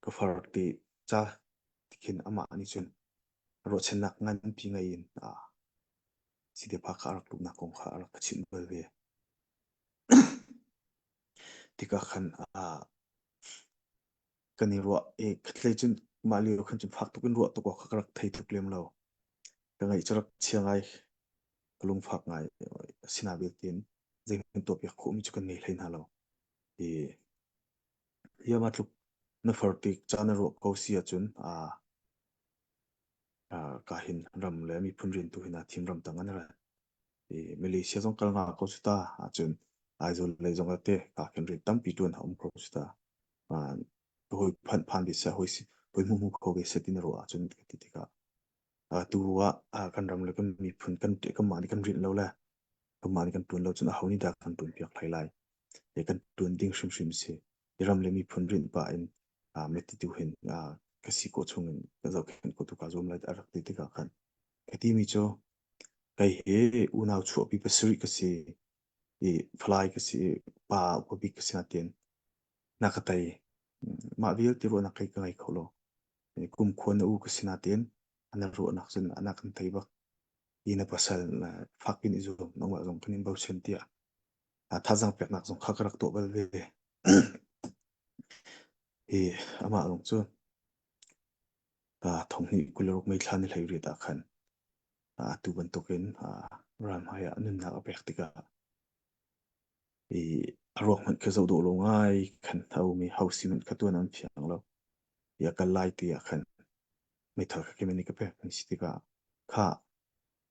ka far ti ca ti khin amah nih cun ruahchannak nganpi ngei in, a, sitepha kha a rak luknak kong kha a rak ka chimh bal ve. Tikah khan, a, kan i ruah, e, khatlei cun mah lio khan cun fak tuk in ruah tuk awk kha ka rak thei tuk lem lo. Ka ngaih cu rak chia ngai, ka lung fak ngai, sinain biatin zeihmanh tuah piak khawhmi cu kan ngei hlei hna lo. I, hiamah tluk na far ti ca na ruah ko si ahcun, a, a, ka hin ram le miphun riantu hin a thim ram tang an rat. I, Malaysia zong kal nga ko si ta, ahcun Aizawl lei zong a te, ka khin rian tampi ṭuan a um ko si ta. A, ka hoi phan, phan bik seh, hoi si, hoi hmuhmu ko ve seh ti na ruah ahcun ka ti tikah, a, tu ah, a, kan ram le kan miphun kan, kanmah nih kan rianh lo le kanmah nih kan ṭuan lo cun aho nih dah kan ṭuan piak hlei lai? E, kan ṭuan ding hrimhrim si. I ram le miphun rianh pah in, a, meti tu hin, a, ka si ko chungin ka zohkhenh ko tu ka zuam lai a rak ti tikah khan ka timi cu kei hi unau chuahpi pasarih ka si, i falai ka si, pa upa bik ka si nain na ka tei. Mah vialte ruahnak kei ka ngei kho lo. Kumkhua na u ka si nain a na ruahnak cun a na kan tei bak. I na pasal, a, fak in i zuam, nangmah zong kan in bochan tiah, a, thazaang peknak zong kha ka rak tuah bal ve. I amah zong cu, a, thonghnih kul le ruk May thla ni hleiriat ah khan, a, atu bantukin, a, ralhmai ah nunnak a pek tikah, i, a ruak hmanh kha zoh dawh lo ngai khan a um i, ho si hmanh kha tuan an fiang lo. I a kal lai ti ah khan meithal kha keimah nih ka pek hmanh si tikah kha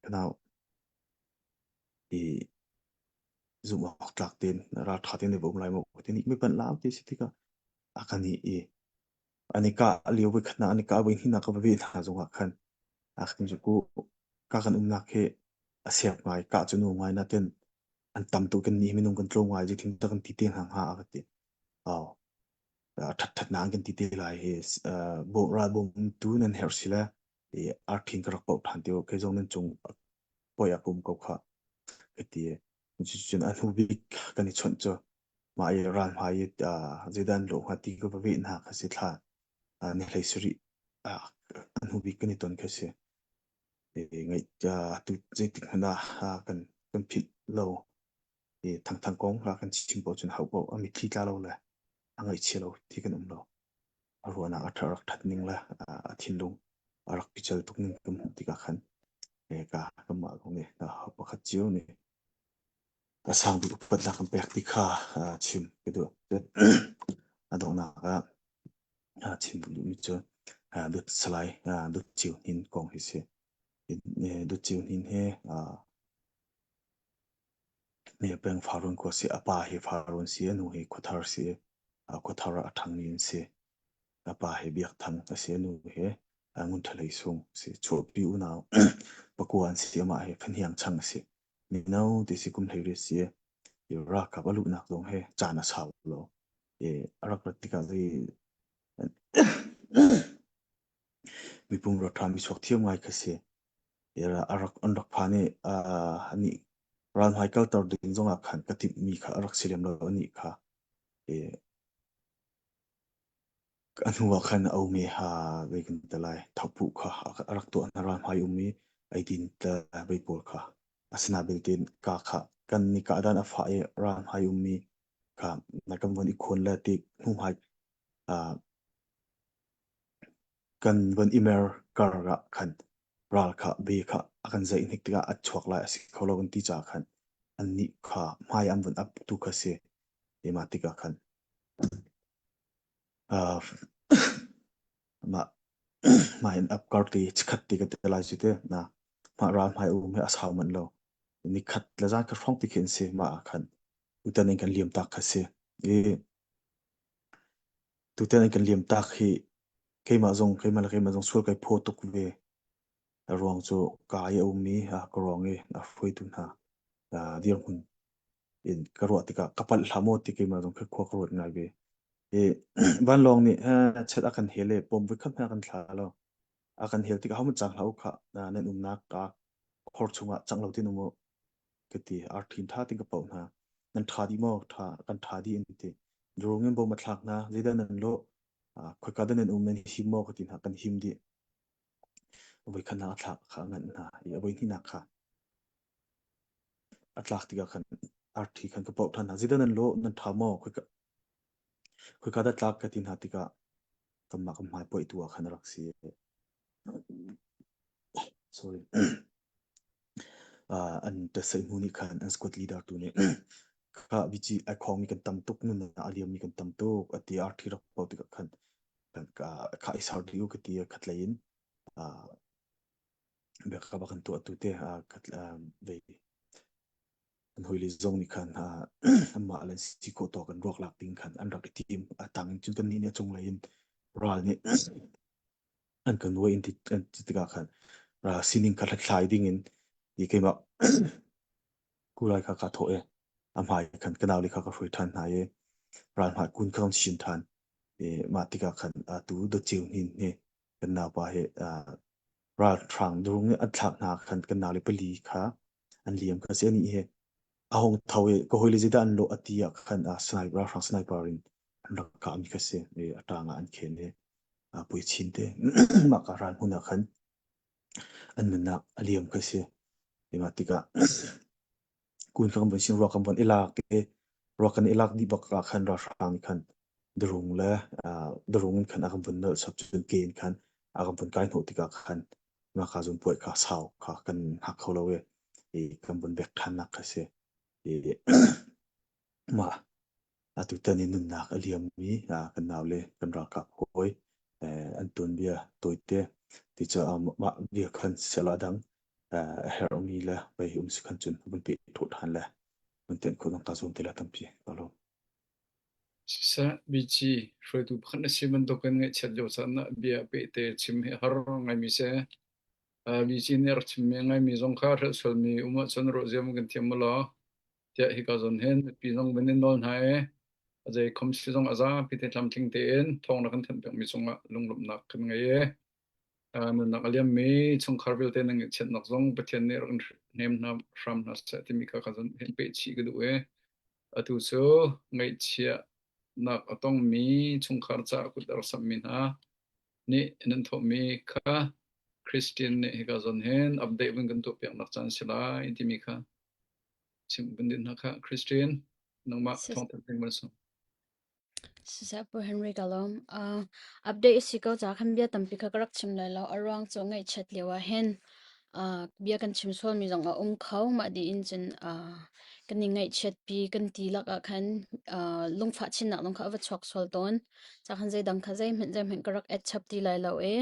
ka nau i zumh awk tlak tein ralṭha tein va um lai maw ka ti, nih mi panh lau ti si tikah a ka nih i, an i kah lio voi khatnak, an i kah voi hnihnak ka va ve hna zongah khan, a khan cu ku ka kan umnak hi a siap ngai, kah cu nuam ngai nain an tam tuk, kan nih minung kan tlo ngai, zeitin dah kan ti te hnga hnga a ka ti. Aw, a ṭhat ṭhat nain kan ti te lai hi, a, bawm, ralbawm tu nan herh si le, i, arthin ka rak pauh ṭhan ti, kei zong nan cung poi a ka um ko kha ka ti. Cucun a hnu bik kan i chawnh cu, mah i ralhmai i, a, zeidah an lawh hnga ti ka va ve hna kha si thla, a, ni hlei sarih, a, a hnu bik kan i ton kha si. E, ngaih, a, tu zeitik hmanh ah, a, kan, kan philh lo. E, thangthang kong, a, kan chim paoh cun hauh paoh, a mitthli tla lo le a ngaihchia lo ti kan um lo. A ruahnak a ṭha rak ṭhat ning le, a, a thinlung a rak pical tuk ning kan hmuh tikah khan, e, ka, kanmah zong nih, a, pakhat cio nih a sang bik upatnak kan pek ti kha, a, chim ka duh. A donghnak ah, a, chim ka duhmi cu, a, Dut Salai, a, Dut Cio Hnin kong hi si. I, e, Dut Cio Hnin hi, a, Hme peng Farun khua si, a pa hi Farun si, a nu hi Khuathar si, a, Khuathar ah a ṭhangmi an si. A pa hi Biakthang a si, a nu hi, a, Ngun Ṭhalei Sung si. Chuahpi unau pakua an si, amah hi Fan Hiang Chang a si. Mino ti si, kum hleiriat si. I ralkap a luhnak zong hi caan a sau lo. I a rak rat tikah zei mipum ralṭha mi chuak thiam ngai kha si. I ra-, a rak, an rak phan i, a, anih ralhmai kalter ding zongah khan ka timhmi kha a rak si lem lo, anih kha. I, a hnu ah khan a um i, a, zei kan ti lai, thokpuh kha a, a rak tuah hna, ralhmai um i, eidin tla bei pawl kha. Asinain belte ka kha kan ni kah dan a fah i ralhmai ummi kha na kan von i khuan le ti hnu hmai, a, kan von i mer kar ah khan ral kha, be kha a kan zeih hnik tikah a chuak lai a si kho lo kan ti caah khan annih kha hmai an von ap tu kha si. Hi mah tikah khan, a, mah, mah in ap kar ti, chikhat ti ka ti lai si te, na, mah ral hmai um hi a sau man lo. Ni khat le zan kha hrawng ti khi an si, mah ah khan utan in kan liam tak kha si. I, tuten an kan liam tak hi, keimah zong, keimah le keimah zong sual kai pho tuk ve. A ruang cu ka i a um mi, a, ka ruang i a hruaitu hna, a, dirhmun in ka ruah tikah ka palh hlah maw ti keimah zong kha khua ka ruat ngai ve. I, vanlawng nih, a, chet a kan hel e, pawm voikhat hmanh a kan thla lo. A kan hel tikah, "Hau man cang hlah u kha, a, nan umnak a khor chungah cang lo tin um u," ka ti. Arthin ṭha tin ka pauh hna. "Nan ṭha dih maw? Ṭha, kan ṭha dih," an ti. "Drone in bom a thlak hna, zeidah nan lawh? A, khoika dah nan um, nan him maw?" ka ti hna. "Kan him dih." A voikhatnak a thlak kha a nganh hna i a voihnihnak kha a tlak tikah khan arthi khan ka pauh ṭhan hna. "Zeidah nan lawh, nan ṭha maw? Khoika, khoika dah tlak?" ka ti hna tikah kanmah ka hmai poih tu ah khan a rak si. Sorry. Ah, an tasaih hnu nih khan an squad leader tu nih, "Kha Vici, ai khawng mi kan tam tuk, nun a liam mi kan tam tuk," a ti. Arthi rak pauh tikah khan, khan ka, "Kha i sar dih u," ka ti a, khatlei in, ah, backup a kan tuah tu te, ah, khat, ah, vei kan hawile zong nih khan, ah, amah le an si khawh tawk kan ruak lak ding khan an rak i tim. A tang in cun kannih nih a cunglei in ral nih an ka nuai in ti, an ti tikah khan, ah, sining kha hlathlai ding in ti keimah kulai kha ka thawh e. A hmai khan ka nau le kha ka hruai ṭhan hna e. Ral hmai kun kha kan sin ṭhan. E, mah tikah khan, ah, tu Dawceu Hnin he kan naupa he, ah, ralhrang drone nih an thlak hna khan kan nau le pali kha an liam kha si. Anih he a hong tho e, "Ka hawile, zeidah an lawh?" a ti ah khan, ah, sniper, ralhrang sniper in an rak kah mi kha si. E, a ṭang ah an khen e, ah, puai chin te mah ka ral hmun ah khan an nunnak a liam kha si. E, mah tikah kun kha kan vun sin, ruak kan vun i lak e, ruak kan i lak dih bak ah khan ralhrang nih khan drone le, ah, drone in khan a kan vun nolh sap cun ke in khan a kan vun kai hnawh tikah khan mah ka zun puai kha sau kha kan hak kho lo e, i kan vun bek ṭhannak kha si. I, mah atu tan i nunnak a liammi, aa, kan nau le kan ralkap hawi, eh, an tuanbia tawite, ti cu, aa, mah, mah bia khan selah dang, eh, a herhmi le pei um si khan cun vun peh thawh ṭhan le vun tenh khawh dang ka zuam te le tampi ka lawm. Sisa, Vici, hruaitu pakhat na si bantukin ngaihchiat lio caan ah bia pehte chim hi a har ngaimi si. Aa, Vici nih a rak chimmi a ngaimi zong kha hrelhsualmi um ahcun rawhziam kan thiam maw law? Tiah hika zawn hin mipi zong van in nawl hna i a zei khawm si zong a zapi te tlamtling tein thawng na kan thanh pekmi cungah lunglawmhnak kan ngei i, aa, nunnak a liammi chungkhar vialte na ngaihchiatnak zong Pathian nih rak in hnem hna, hram hna seh timi kha ka zawn hin peh chih ka duh i, atu cu ngaihchiatnak a tongmi chungkhar caah kut a rak samhmi hna nih nan thawhmi kha Christian nih hika zawn hin update vun kan tuahpiaknak caan si lai timi kha chim vun din hna kha. Christian, nangmah thawngṭha ding van sung. Sisa Pu Henry ka lawm. Ah, update a si ko caah khan bia tampi kha ka rak chim lai lo. A ruang cu ngaihchiat lio ah hin, ah, bia kan chim sualmi zong a um kho. Mah dih in cun, ah, kan i ngaihchiatpi kan ti lakah khan, aa, lungfah chinnak zong kha a va chuak sual tawn. Cah khan zeidang kha zeihmanh, zeihmanh ka rak et chap ti lai lo e.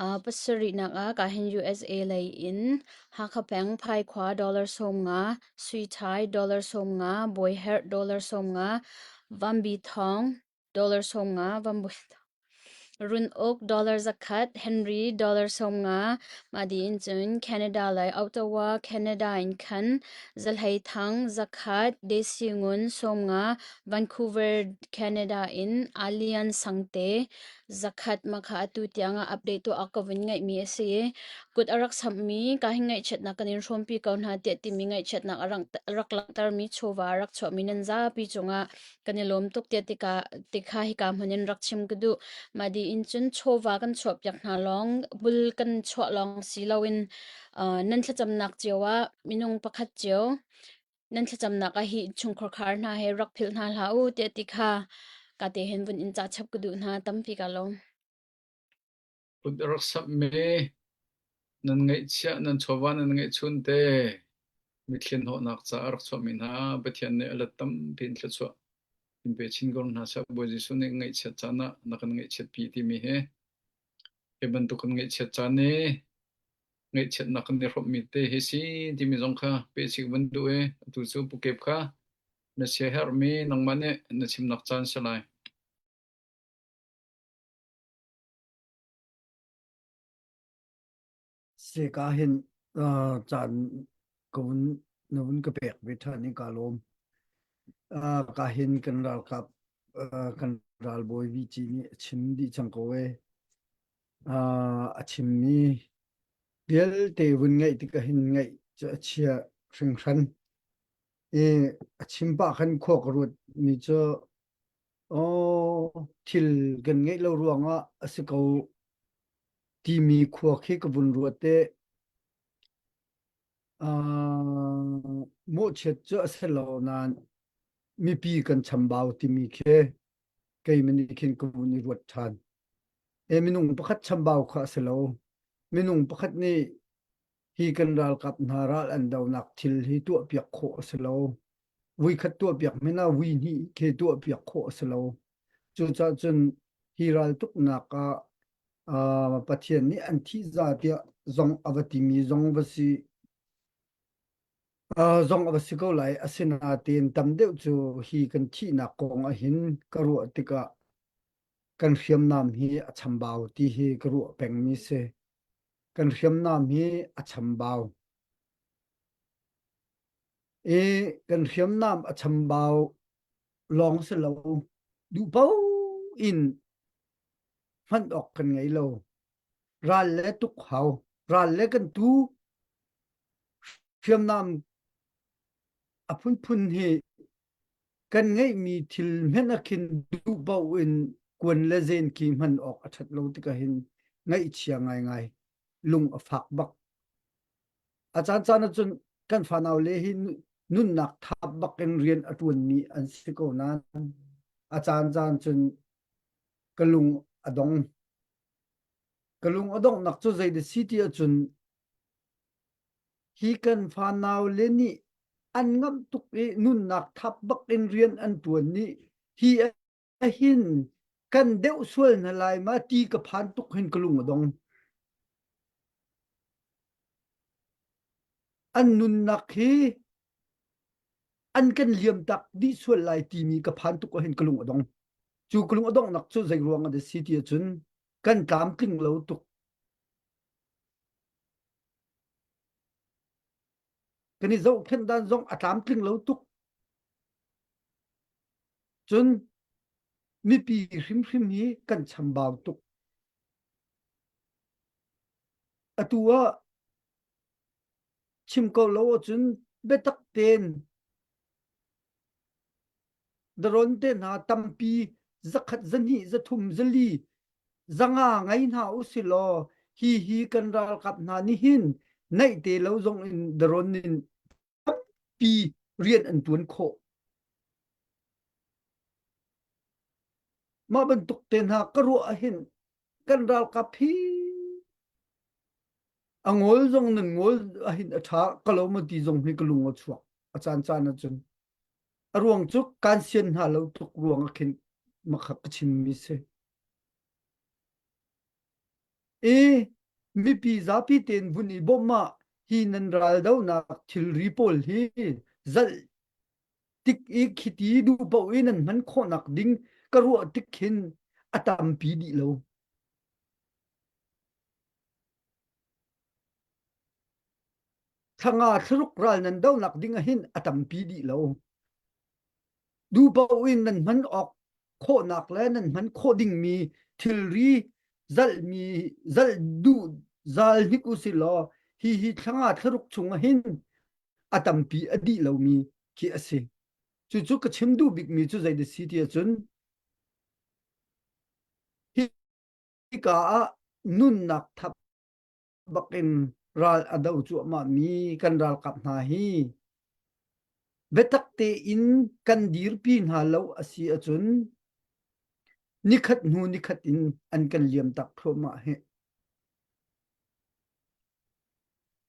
Aa, pasarihnak ah ka hin U S A lei in Hakha peng Phai khua dollar sawm nga, Sui Thai dollar sawm nga, Bawi herh dollar sawm nga, Vambi thawng dollar sawm nga, Vambi Run uk dollar zakhat, Henry dollar sawm nga, mah dih in cun Canada lei Ottawa, Canada in khan zahlei thang zakhat, Desi ngun sawm nga, Vancouver, Canada in Alian sangte zakhat, mah kha atu tiang ah update tuah a ka vun ngeihmi a si. Kut a rak samhmi, ka hin ngaihchiatnak kan in hrawmpi ko hna tiah timi ngaihchiatnak a rak, a rak langhtermi chawva a rak chuahmi nan zapi cungah kan i lawm tuk tiah tika, tikha hika hmun in rak chim ka duh. Mah dih in cun chawva kan chuahpiak hna lawng, bul kan chuah lawng si loin, aa, nan thlacamnak cio ah minung pakhat cio nan thlacamnak ah hi chungkhar khar hna he rak philh hna hlah u tiah tikha ka te hin vun in cah chap ka duh hna tampi ka lawm. Kut a rak samhmi, nan ngaihchiah, nan chawva nan ngaihchun te, mitthli hnawhnak caah a rak chuahmi hna Pathian nih a let tampi in thluachuah in pe chin ko hna seh. Bawi Jesuh nih ngaihchiat caan ah na kan ngaihchiatpi timi hi hi bantuk kan ngaihchiat caan i ngaihchiatnak kan i hrawmhmi te hi si timi zong kha pe chih ka van duh i, atu cu Pu Kep kha Na sia herhmi nangmah nih na chimnak caan si lai. Sika hin, aa, caan ka vun, na vun ka pek ve ṭhan i ka lawm. Aa, ka hin kan ralkap, aa, kan ralbawi V G nih a chim dih cang ko e. Aa, a chimmi vialte vun ngaih tikah hin ngaih cu a chia hringhran. I a chim pah khan khua ka ruat mi cu, aw, thil kan ngeih lo ruangah a si ko timi khua khi ka vun ruat te, aa, mawhchiat cu a si lo nain mipi kan chambau timi khi keimah nih khin ka vun i ruat ṭhan. E, minung pakhat chambau kha a si lo. Minung pakhat nih hi kan ralkap hna ral an donak thil hi tuahpiak khawh a si lo. Voikhat tuahpiak hmanh ah voihnih khi tuahpiak khawh a si lo. Cucaah cun hi raltuknak ah, aa, Pathian nih an thih za tiah zong a va timi zong va si, aa, zong a va si ko lai. Asinain tam deuh cu hi kan thihnak kong ah hin ka ruah tikah kan hriamnam hi a chambau ti hi ka ruah pengmi si. Kan hriamnam hi a chambau. I kan hriamnam a chambau lawng si lo, duh paoh in hman awk kan ngei lo. Ral le tuk hau, ral le kan tu hriamnam a phunphun hi kan ngeihmi thil hmanh a khin duh paoh in kuan le zen khi hman awk a ṭhat lo tikah hin ngaihchia ngaingai, lung a fak bak. A caancaan ahcun kan fanau le hi nu-, nunnak thap bak in rian a ṭuanmi an si ko nain a caancaan cun ka lung a dong. Ka lung a donghnak cu zeidah si ti ahcun hi kan fanau le nih an ngamh tuk i nunnak thap bak in rian an ṭuan nih hi ahin kan deuh sual hna lai ma ti ka phan tuk hin ka lung a dong. An nunnak hi an kan liamtak dih sual lai timi ka phan tuk ah hin ka lung a dong. Cu ka lung a donghnak cu zei ruang a si ti ahcun kan tlamtling lo tuk. Kan i zohkhenh dan zong a tlamtling lo tuk. Cun mipi hrimhrim hi kan chambau tuk. Atu ah chim ko lo ahcun biatak tein drone te hna tampi, zakhat, zahnih, zathum, zali, zanga ngei hna u si law, hihi kan ralkap hna nih hin naih te lo zong in drone in tampi rian an ṭuan khawh. Mah bantuk te hna ka ruah ahhin kan ralkap hi a ngol zong nan ngol ahhin a ṭha ka lo maw ti zong hi ka lung a chuak. A caancaan ahcun a ruang cu kan sian hna lo tuk ruang ah khin makha ka chimmi si. I mipi zapi tein vun i bawmh ah hi nan raldonak thilri pawl hi zalh tik i khiti duh paoh i nan hman khawhnak ding ka ruah tik khin a tampi dih lo. Thlanga thlaruk ral nan dohnak ding ahhin a tampi dih lo. Duh paoh in nan hman awk khawhnak le nan hman khawh dingmi thilri zalhmi, zalh duh zal hnik u si law, hihi thlanga thlaruk chung ahhin a tampi a dih lomi khi a si. Cucu ka chim duh bikmi cu zeidah si ti ahcun, hi ka ah nunnak thap bak in ral a do cuahmahmi kan ralkap hna hi biatak tein kan dirpi hna lo a si ahcun, nikhat hnu nikhat in an kan liamtak thluahmah hi.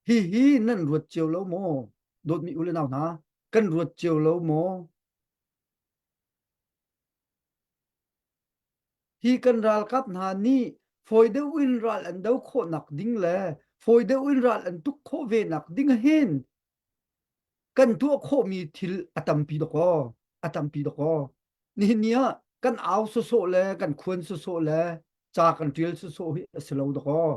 Hihi nan ruat cio lo maw? Dawtmi u le nau hna, kan ruat cio lo maw? Hi kan ralkap hna nih fawi deuh in ral an do khawhnak ding le fawi deuh in ral an tuk khawh venak ding ahhin kan tuah khawhmi thil a tampi dok aw. a tampi dawk aw. Nihin ni ah kan au sawsawh le kan khuan sawsawh le ca kan ṭial sawsawh hi a si lo dawk aw.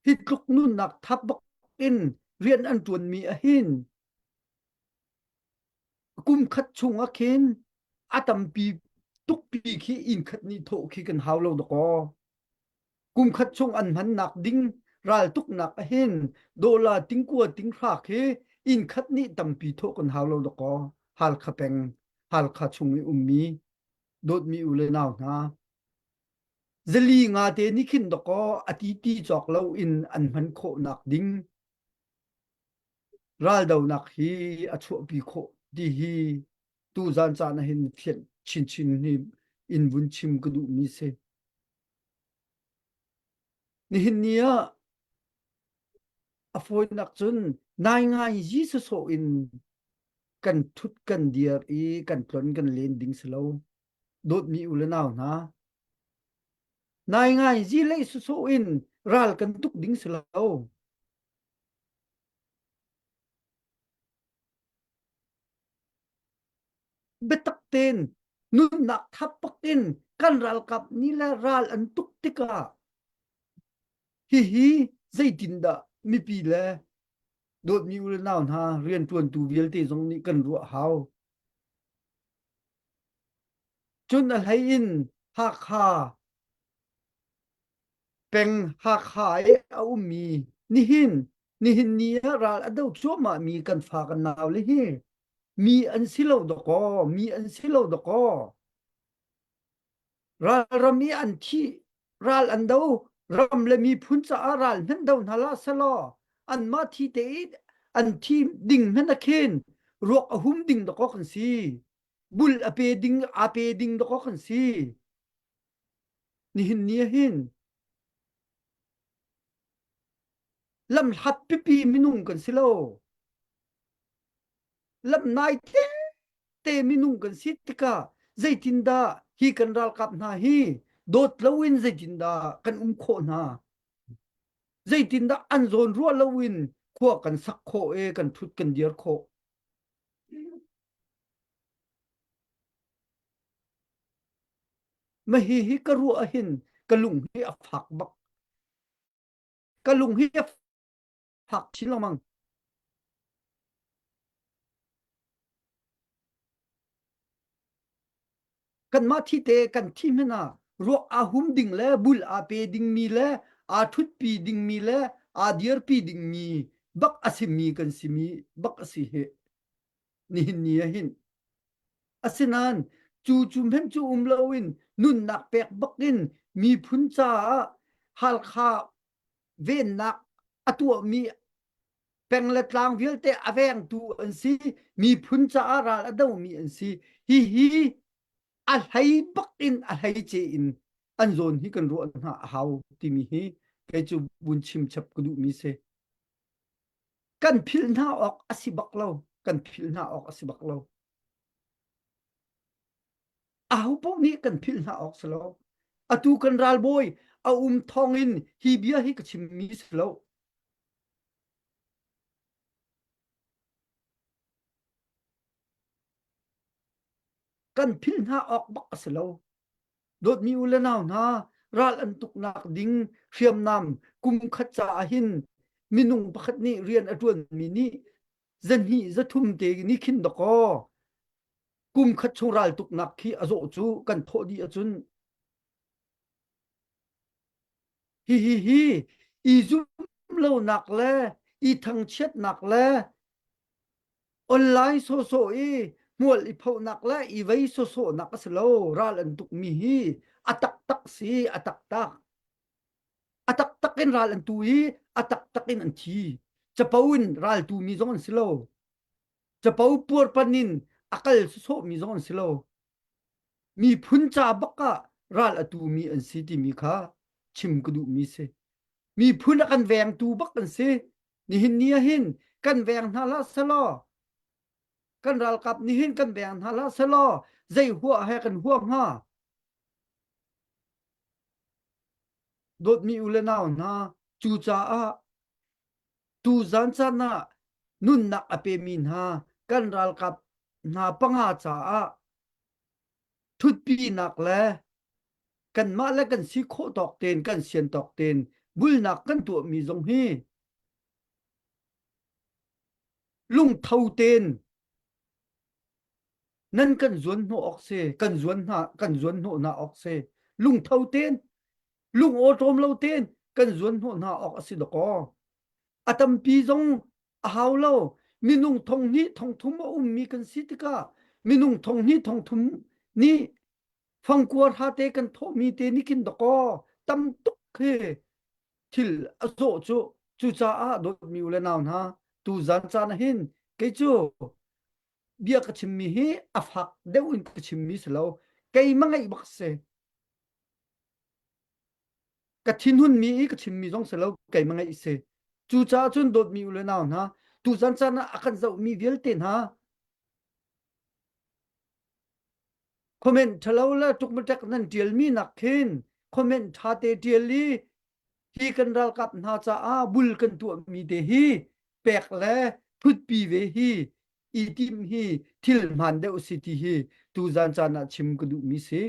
Hi tluk nunnak thap bak in rian an ṭuanmi ahin kum khat chungah khin a tampi tukpi khi inn khat nih thawh khi kan hau lo dawk aw. Kum khat chung an hmannak ding raltuknak ahin dollar tingkua tinghra khi inn khat nih tampi thawh kan hau lo dawk aw. Halkha peng, Halkha chung i ummi dawtmi u le nau hna, zali nga te ni khin dawk aw, a titi cawk lo in an hman khawhnak ding raldonak hi a chuahpi khawh ti hi tuzan caan ah hin fianh chinchin hi in vun chim ka duhmi si. Nihin ni ah a fawinak cun naingnganyi sawsawh in kan thut kan dir i kan tlon kan len ding si lo. Dawtmi u le nau hna, naingnganyi lei sawsawh in ral kan tuk ding si lo. Biatak tein nunnak thap bak in kan ralkap nih le ral an tuk tikah hihi zeitindah mipi le dawtmi u le nau hna rianṭuantu vialte zong nih kan ruah hau. Cun a hlei in Hakha peng Hakha i a ummi nihin, nihin ni ah ral a do cuahmahmi kan fa kan nau le hi mi an si lo dawk aw, mi an si lo dawk aw. Ralram i an thih, ral an do, ram le miphun caah ral hmanh do hna hlah seh law, anmah thi te i an thi ding hmanh ah khin ruak a hum ding dawk aw kan si. Bul a pe ding, a pe ding dawk aw kan si. Nihin ni ah hin lam hlat pipi minung kan si lo. Lam nai tete minung kan si tikah zeitindah hi kan ralkap hna hi dawt loin zeitindah kan um khawh hna? Zeitindah an zawn ruah loin khua kan sak khawh e, kan thut kan dir khawh? Mahi hi ka ruah ah hin ka lung hi a fak bak. Ka lung hi a fak chin lengmang. Kanmah thi te kan thi hmanh ah ruak aa hum ding le bul aa pe dingmi le aa thutpi dingmi le aa dirpi dingmi bak a simi kan simi bak a si hi. Nihin ni ah hin. Asinain cucu hmanh cu um loin nunnak pek bak in miphun caah Halkha vennak a tuahmi peng le tlang vialte a vengtu an si, miphun caah ral a domi an si. Hihi a hlei bak in a hleice in an zawn hi kan ruah hna a hau timi hi kei cu vun chim chap ka duhmi si. Kan philh hna awk a si bak lo, kan philh hna awk a si bak lo. Ahopaoh nih kan philh hna awk si lo. Atu kan ralbawi a um thawngin hi bia hi ka chimmi si lo. Kan philh hna awk bak a si lo. Dawtmi u le nau hna, ral an tuknak ding hriamnam kum khat caah hin minung pakhat nih rian a ṭuanmi nih zahnih zathum te ni khin dawk aw. Kum khat chung raltuknak khi a zawh cu kan thawh dih ahcun hihi hi i zumlonak le i thangchiatnak le online sawsawh i hmual i phohnak le i vei sawsawhnak a si lo. Ral an tukmi hi a taktak si, a taktak. A taktak in ral an tu i a taktak in an thi. Capo in ral tumi zong an si lo. Capo puar pan in a kal sawsawhmi zong an si lo. Miphun ca bak ah ral a tumi an si timi kha chim ka duhmi si. Miphun a kan vengtu bak an si. Nihin ni ah hin kan veng hna hlah seh law, kan ralkap nih hin kan veng hna hlah seh law, zei huah he kan huah hnga? Dawtmi u le nau hna, cucaah tuzan caan ah nunnak a pemi hna kan ralkap hna panga caah thutpinak le kanmah le kan si khawh tawk tein, kan sian tawk tein bulnak kan tuahmi zong hi lungtho tein nan kan zuan hnawh awk si, kan zuan hna, kan zuan hnawh hna awk si. Lungtho tein, lungawṭawm lo tein kan zuan hnawh hna awk a si dakaw. A tampi zong a hau lo. Minung thonghnih thongthum a ummi kan si tikah, minung thonghnih thongthum nih fangkuar hate kan thawhmi te nih khin dakaw tam tuk hi thil a zawh cu. Cucaah dawtmi u le nau hna, tuzan caan ah hin kei cu bia ka chimmi hi a fak deuh in ka chimmi si lo, keimah ngeih bak si. Ka thinhunmi i ka chimmi zong si lo, keimah ngeih si. Cucaah cun dawtmi u le nau hna, tuzan caan ah a kan zohmi vialte hna comment ṭhalo le ṭukmaṭek nan ṭialmi nak khin comment ṭha te ṭial i hi kan ralkap hna caah bul kan tuahmi te hi pek le thutpi ve hi i timh hi thil hmaan deuh a si ti hi tuzan caan ah chim ka duhmi si.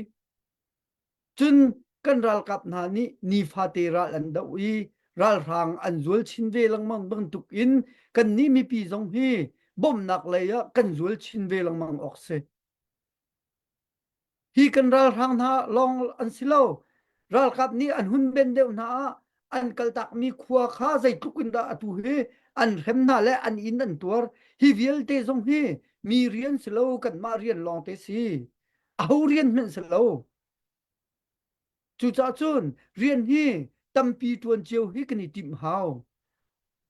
Cun kan ralkap hna nih nifate ral an doh i ralhrang an zual chin ve lengmang bantukin kannih mipi zong hi bawmhnak lei ah kan zual chin ve lengmang awk si. Hi kan ralhrang hna lawng an si lo. Ralkap nih an hun ben deuh hna ah an kaltakmi khua kha zeitluk in dah atu hi an hrem hna le an inn an tuar. Hi vialte zong hi mi rian si lo, kanmah rian lawngte si. Aho rian hmanh si lo. Cucaah cun rian hi tampi ṭuan cio hi kan i timh hau.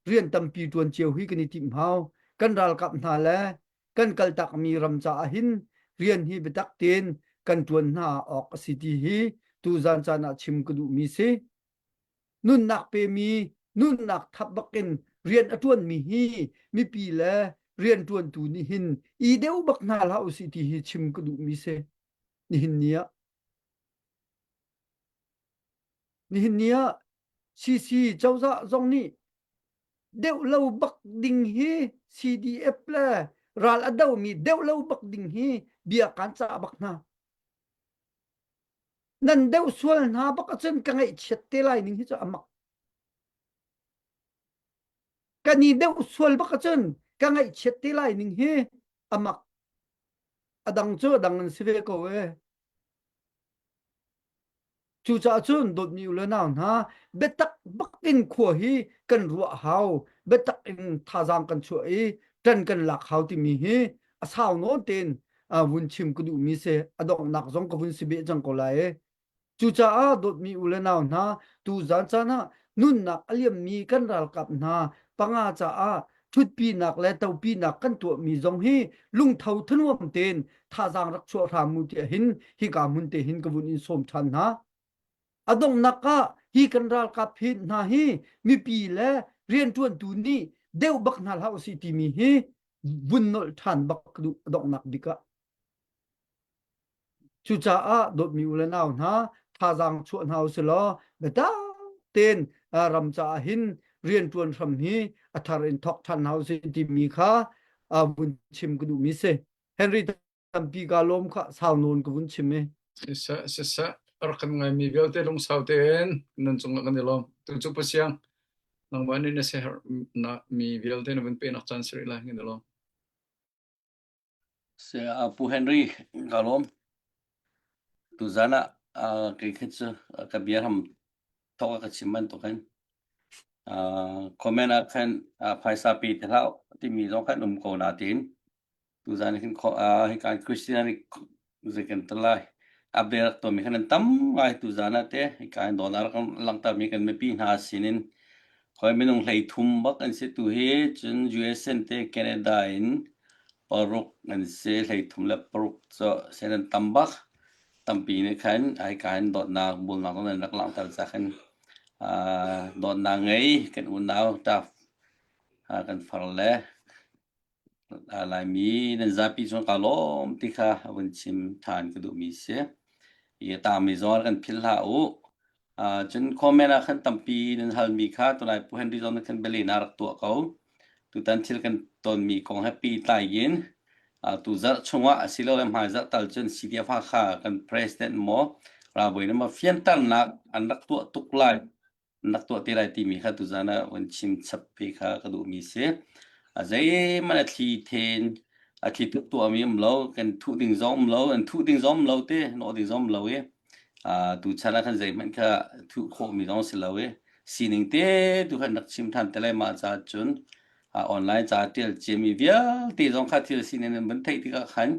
Rian tampi ṭuan cio hi kan i timh hau. Kan ralkap hna le kan kaltakmi ram caah hin rian hi biatak tein kan ṭuan hna awk a si ti hi tuzan caan ah chim ka duhmi si. Nunnak pemi, nunnak thap bak in rian a ṭuanmi hi mipi le rianṭuantu nih hin i deuh bak hna hlah u sih ti hi chim ka duhmi si. Nihin ni ah, nihin ni ah C C cozah zong nih deuh lo bak ding hi, C D F le ral a domi deuh lo bak ding hi bia kan cah bak hna. Nan deuh sual hna bak ahcun ka ngaihchiat te lai ning hi cu a mak. Kan i deuh sual bak ahcun ka ngaihchiat te lai ning hi a mak. A dang cu a dang an si ve ko e. Cucaah cun dawtmi u le nau hna, biatak bak in khua hi kan ruah hau, biatak in thazaang kan chuah i ṭan kan lak hau timi hi a sau nawn tein, aa, vun chim ka duhmi si, a donghnak zong ka vun si beh cang ko lai. Cucaah dawtmi u le nau hna, tuzan caan ah nunnak a liammi kan ralkap hna panga caah ṭhutpinak le topinak kan tuahmi zong hi lungtho thanuam tein thazaang rak chuah hram mu tiah hin hika hmun te hin ka vun in sawm ṭhan hna. A donghnak ah hi kan ralkap hi hna hi mipi le rianṭuantu nih deuh bak hna hlah u sih timi hi vun nolh ṭhan bak ka duh a donghnak bik ah. Cucaah dawtmi u le nau hna, thazaang chuah hna u sih law, biatak tein, aa, ram caah hin rianṭuan hram hi a thar in thawk ṭhan hna u sih timi kha, aa, vun chim ka duhmi si. Henry tampi ka lawm kha sau nawn ka vun chim i. Siseh, siseh, a rak kan ngaimi vialte lungsau tein nan cungah kan i lawm. Tu cu Pasiang, nangmah nih na siaherhmi vialte na vun pehnak caan si rih lai, kan i lawm. Si, aa, Pu Henry, ka lawm. Tuzan ah, aa, kei khin cu, aa, ka bia hram thawk ah ka chim bantuk khan, aa, comment ah khan, aa, phaisa pe te hlah timi zong khan um ko nain, tuzan khin kho-, aa, hi kan Christian nih zeikan ta lai. Update rak tuahmi khan an tam ngai tuzan ah te, hi kan dawn a rak langhtermi kan mipi hna sinin, khawi minung hleithum bak an si tu hi, cun U S A te Canada in paruk an si, hleithum le paruk cu si an tam bak. Tampi nih khan, aa, hi kan dawtnak, bulnak zong nan rak langhter caah khan, aa, dawtnak ngei kan unau ṭaf, aa, kan far le, aa, Laimi nan zapi chung ka lawm ti kha a vun chim ṭhan ka duhmi si. I a tangmi zong kan philh hlah u. Aa, cun comment ah khan tampi nan halmi kha tunai Pu Henry zong nan khan beli na rak tuah ko. Tutan thil kan tonmi kong happy tlai in, aa, tu zarh chungah a si lo le hmai zarh tal cun C D F Hakha kan president maw, ralbawi na maw fianternak an rak tuah tuk lai, an rak tuah te lai timi kha tuzan ah van chim chap ve kha ka duhmi si. A zeihmanh a thli then, a thli tuk tuahmi um lo, kan thuh ding zong um lo, an thuh ding zong um lo te, nawh ding zong um lo i, aa, tu chan ah khan zeihmanh kha thuh khawhmi zong si lo i, sining te tu khan rak chim than te lai mah ca cun, aa, online ca ṭial ciami vialte zong kha thil sining nan van theih tikah khan,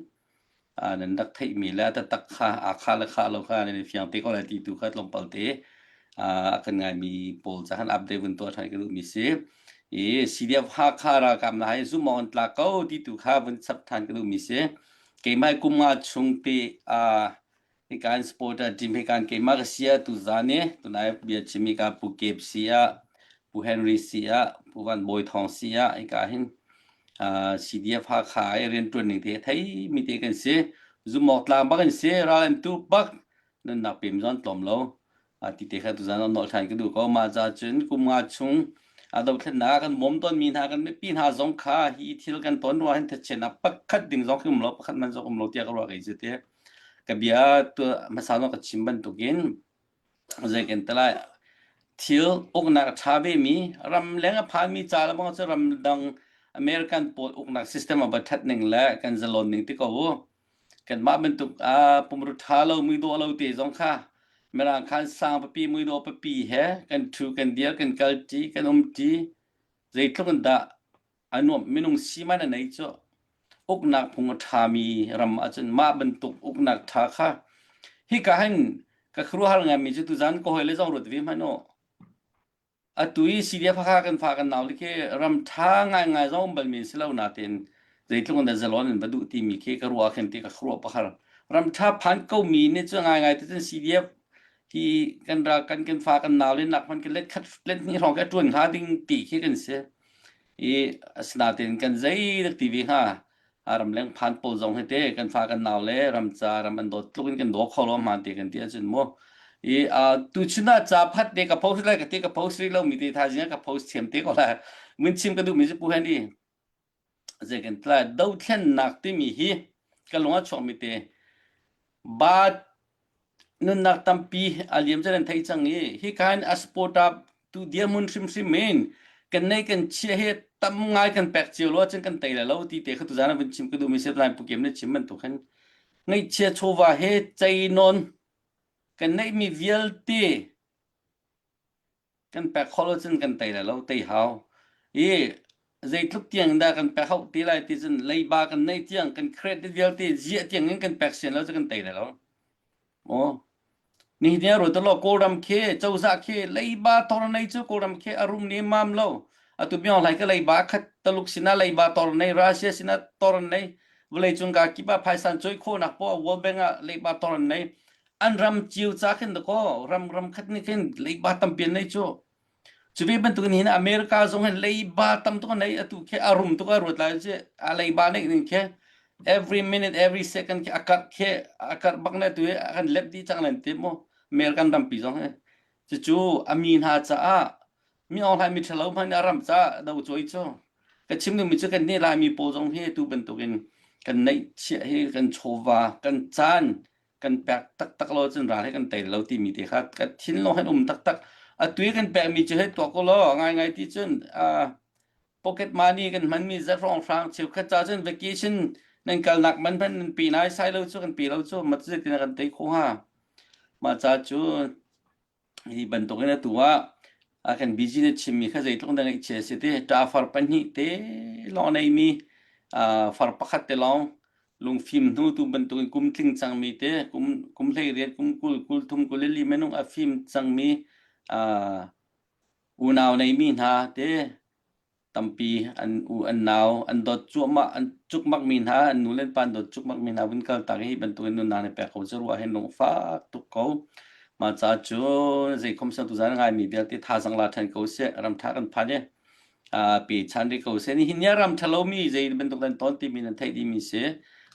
aa, nan rak theihmi le a taktak kha, aa, kha le kha lo kha nan fiang te ko lai ti tu kha tlawmpal te, aa, a kan ngaimi pawl ca khan update vun tuah ṭhan ka duhmi si. I C D F Hakha ralkapna hai zumh awk an tla ko ti tu kha vun chap ṭhan ka duhmi si. Keimah hi kum nga chung te, aa, hi kan supporter team hi kan keimah ka si ah tuzan i tunai bia chimmi ka Pu Kep si ah, Pu Henry si ah, Pu Van Bawi Thawng si ah hi ka hin, aa, C D F Hakha i rianṭuan ning te theimi te kan si. Zumh awk tlang bak kan si, ral an tu bak, nunnak pem zawn tlawm lo. Aa, ti te kha tuzan ah nawlh ṭhan ka duh ko. Mah ca cun kum nga chung a dothlennak ah kan bawm tawnmi hna, kan mipi hna zong kha hi thil kan tawn ruah hin thachiatnak pakhat ding zong khi um lo, pakhat man zong um lo tiah ka ruah kei si te. Ka bia tu hmasa zong ka chim bantukin, zeikan te lai thil uknak a ṭha vemi, ramleng a phanmi ca le bang cu ramdang American pawl uknak system a va ṭhat ning le kan zalon ning ti ko u. Kanmah bantuk, aa, pumrut ṭha lo, muidawh lo te zong kha Mirang khan sang papi, muidawh papi he kan ṭhu, kan dir, kan kalṭi, kan umṭi, zeitluk in dah a nuam minung siman a nei cu uknak phung a ṭhami ram ahcun mah bantuk uknak ṭha kha hi ka hin ka khuaruahhar nganmi cu tuzan ka hoi le zong ruat ve hmanh aw. Atu i C D F Hakha kan fa kan nau le khi ram ṭha ngaingai zong um balmi an si lo natein zeitluk in dah zalon an va duh timi khi ka ruah a khen ti ka khuaruah pahar. Ram ṭha phan komi nih cu ngaingai te cun C D F hi kan ral kan, kan fa kan nau le nak hmanh kan let khat let hnih hrawng ka ṭuan hnga ding ti khi kan si. I asinain kan zei rak ti ve hnga. A ramleng phan pawl zong hi te kan fa kan nau le ram ca ram an dawt tluk in kan dawt kho lo hmaan te kan ti ahcun maw. I, aa, tu chun ah ca phat te ka post lai ka ti, ka post rih lo mi te thaizing ah ka post thiam te ko lai. Mun chim ka duh mi cu Pu Hen i zei kan ti lai, dothlennak timi hi ka lung ah chuakmi te ba nunnak tampi a liam cun an theih cang i, hi khan a support ah tu dirhmun hrimhrim in kan neih kan chiah hi tam ngai kan pek cio lo ahcun kan tei lai lo ti te kha tuzan ah vun chim ka duhmi si. Lai Pu Kem nih chim bantuk khan ngaihchia chawva he cei nawn kan neihmi vialte kan pek khawh lo cun kan tei lai lo, tei hau. I zeitluk tiang dah kan pek hauh ti lai ti cun leiba kan neih tiang, kan credit vialte ziah tiang in kan pek sian lo cu kan tei lai lo. Aw. Nihin ah ruat law, Kawlram khi, cozah khi, leiba tawr an nei cu Kawlram khi a rum ni mam lo. Atu mi aw hlai kha leiba khat taluk sinah leiba tawr an nei, Russia sinah tawr an nei. Vawleicung ka kip ah phaisan cawi khawhnak pawl World Bank ah leiba tawr an nei. An ram cio ca khin dah kaw, ram, ram khat nih khin leiba tampi an nei cu. Cu ve bantukin hin America zong hin leiba tam tuk a nei, atu khi a rum tuk a ruat lai cu, a leiba neih ning khi every minute, every second khi a karh khi, a karh bak nih atu a kan lep dih cang len ti maw, American rampi zong hi. Cucu a mi hna caah mi aw hlai mi ṭhalo hmanh a ram caah do cuai cu. Ka chim duhmi cu kan nih Laimi pawl zong hi tu bantukin kan neih chiah hi kan chawva, kan caan, kan pek taktak lo cun ral he kan tei lo timi te kha ka thinlung he an um taktak. Atu i kan pekmi cu he tuah ko law, ngaingai ti cun, aa, pocket money kan hmanmi zarhrawng hrang cheukhat ca cun vacation nan kalnak man hmanh nan pe nai sai lo cu kan pe lo cu, mah cu zeitin a kan tei kho ha. Mah ca cu hi bantukin atu ah a kan busy na chimmi kha zeitluk in dah ngaihchia si ti, ṭa far pahnih te lawng a neimi, aa, far pakhat te lawng lungfim hnu tu bantukin kum tling cangmi te, kum, kum hleiriat, kum kul, kul thum, kul le li minung a fim cangmi, aa, unau neimi hna te tampi an u, an nau, an dawt cuahmah, an cukmakmi hna, an nu le an pa an dawt cukmakmi hna vun kaltak hi bantukin nunnak na pek ko cu ruah hin lung a fak tuk ko. Mah ca cu zeikhom siang tuzan a ngaimi vialte thazaang la ṭhan ko seh, ram ṭha kan phan i, aa, pe chan rih ko seh. Nihin ni ah ram ṭhalo mi zei bantuk nan tawn timi nan theih dihmi si.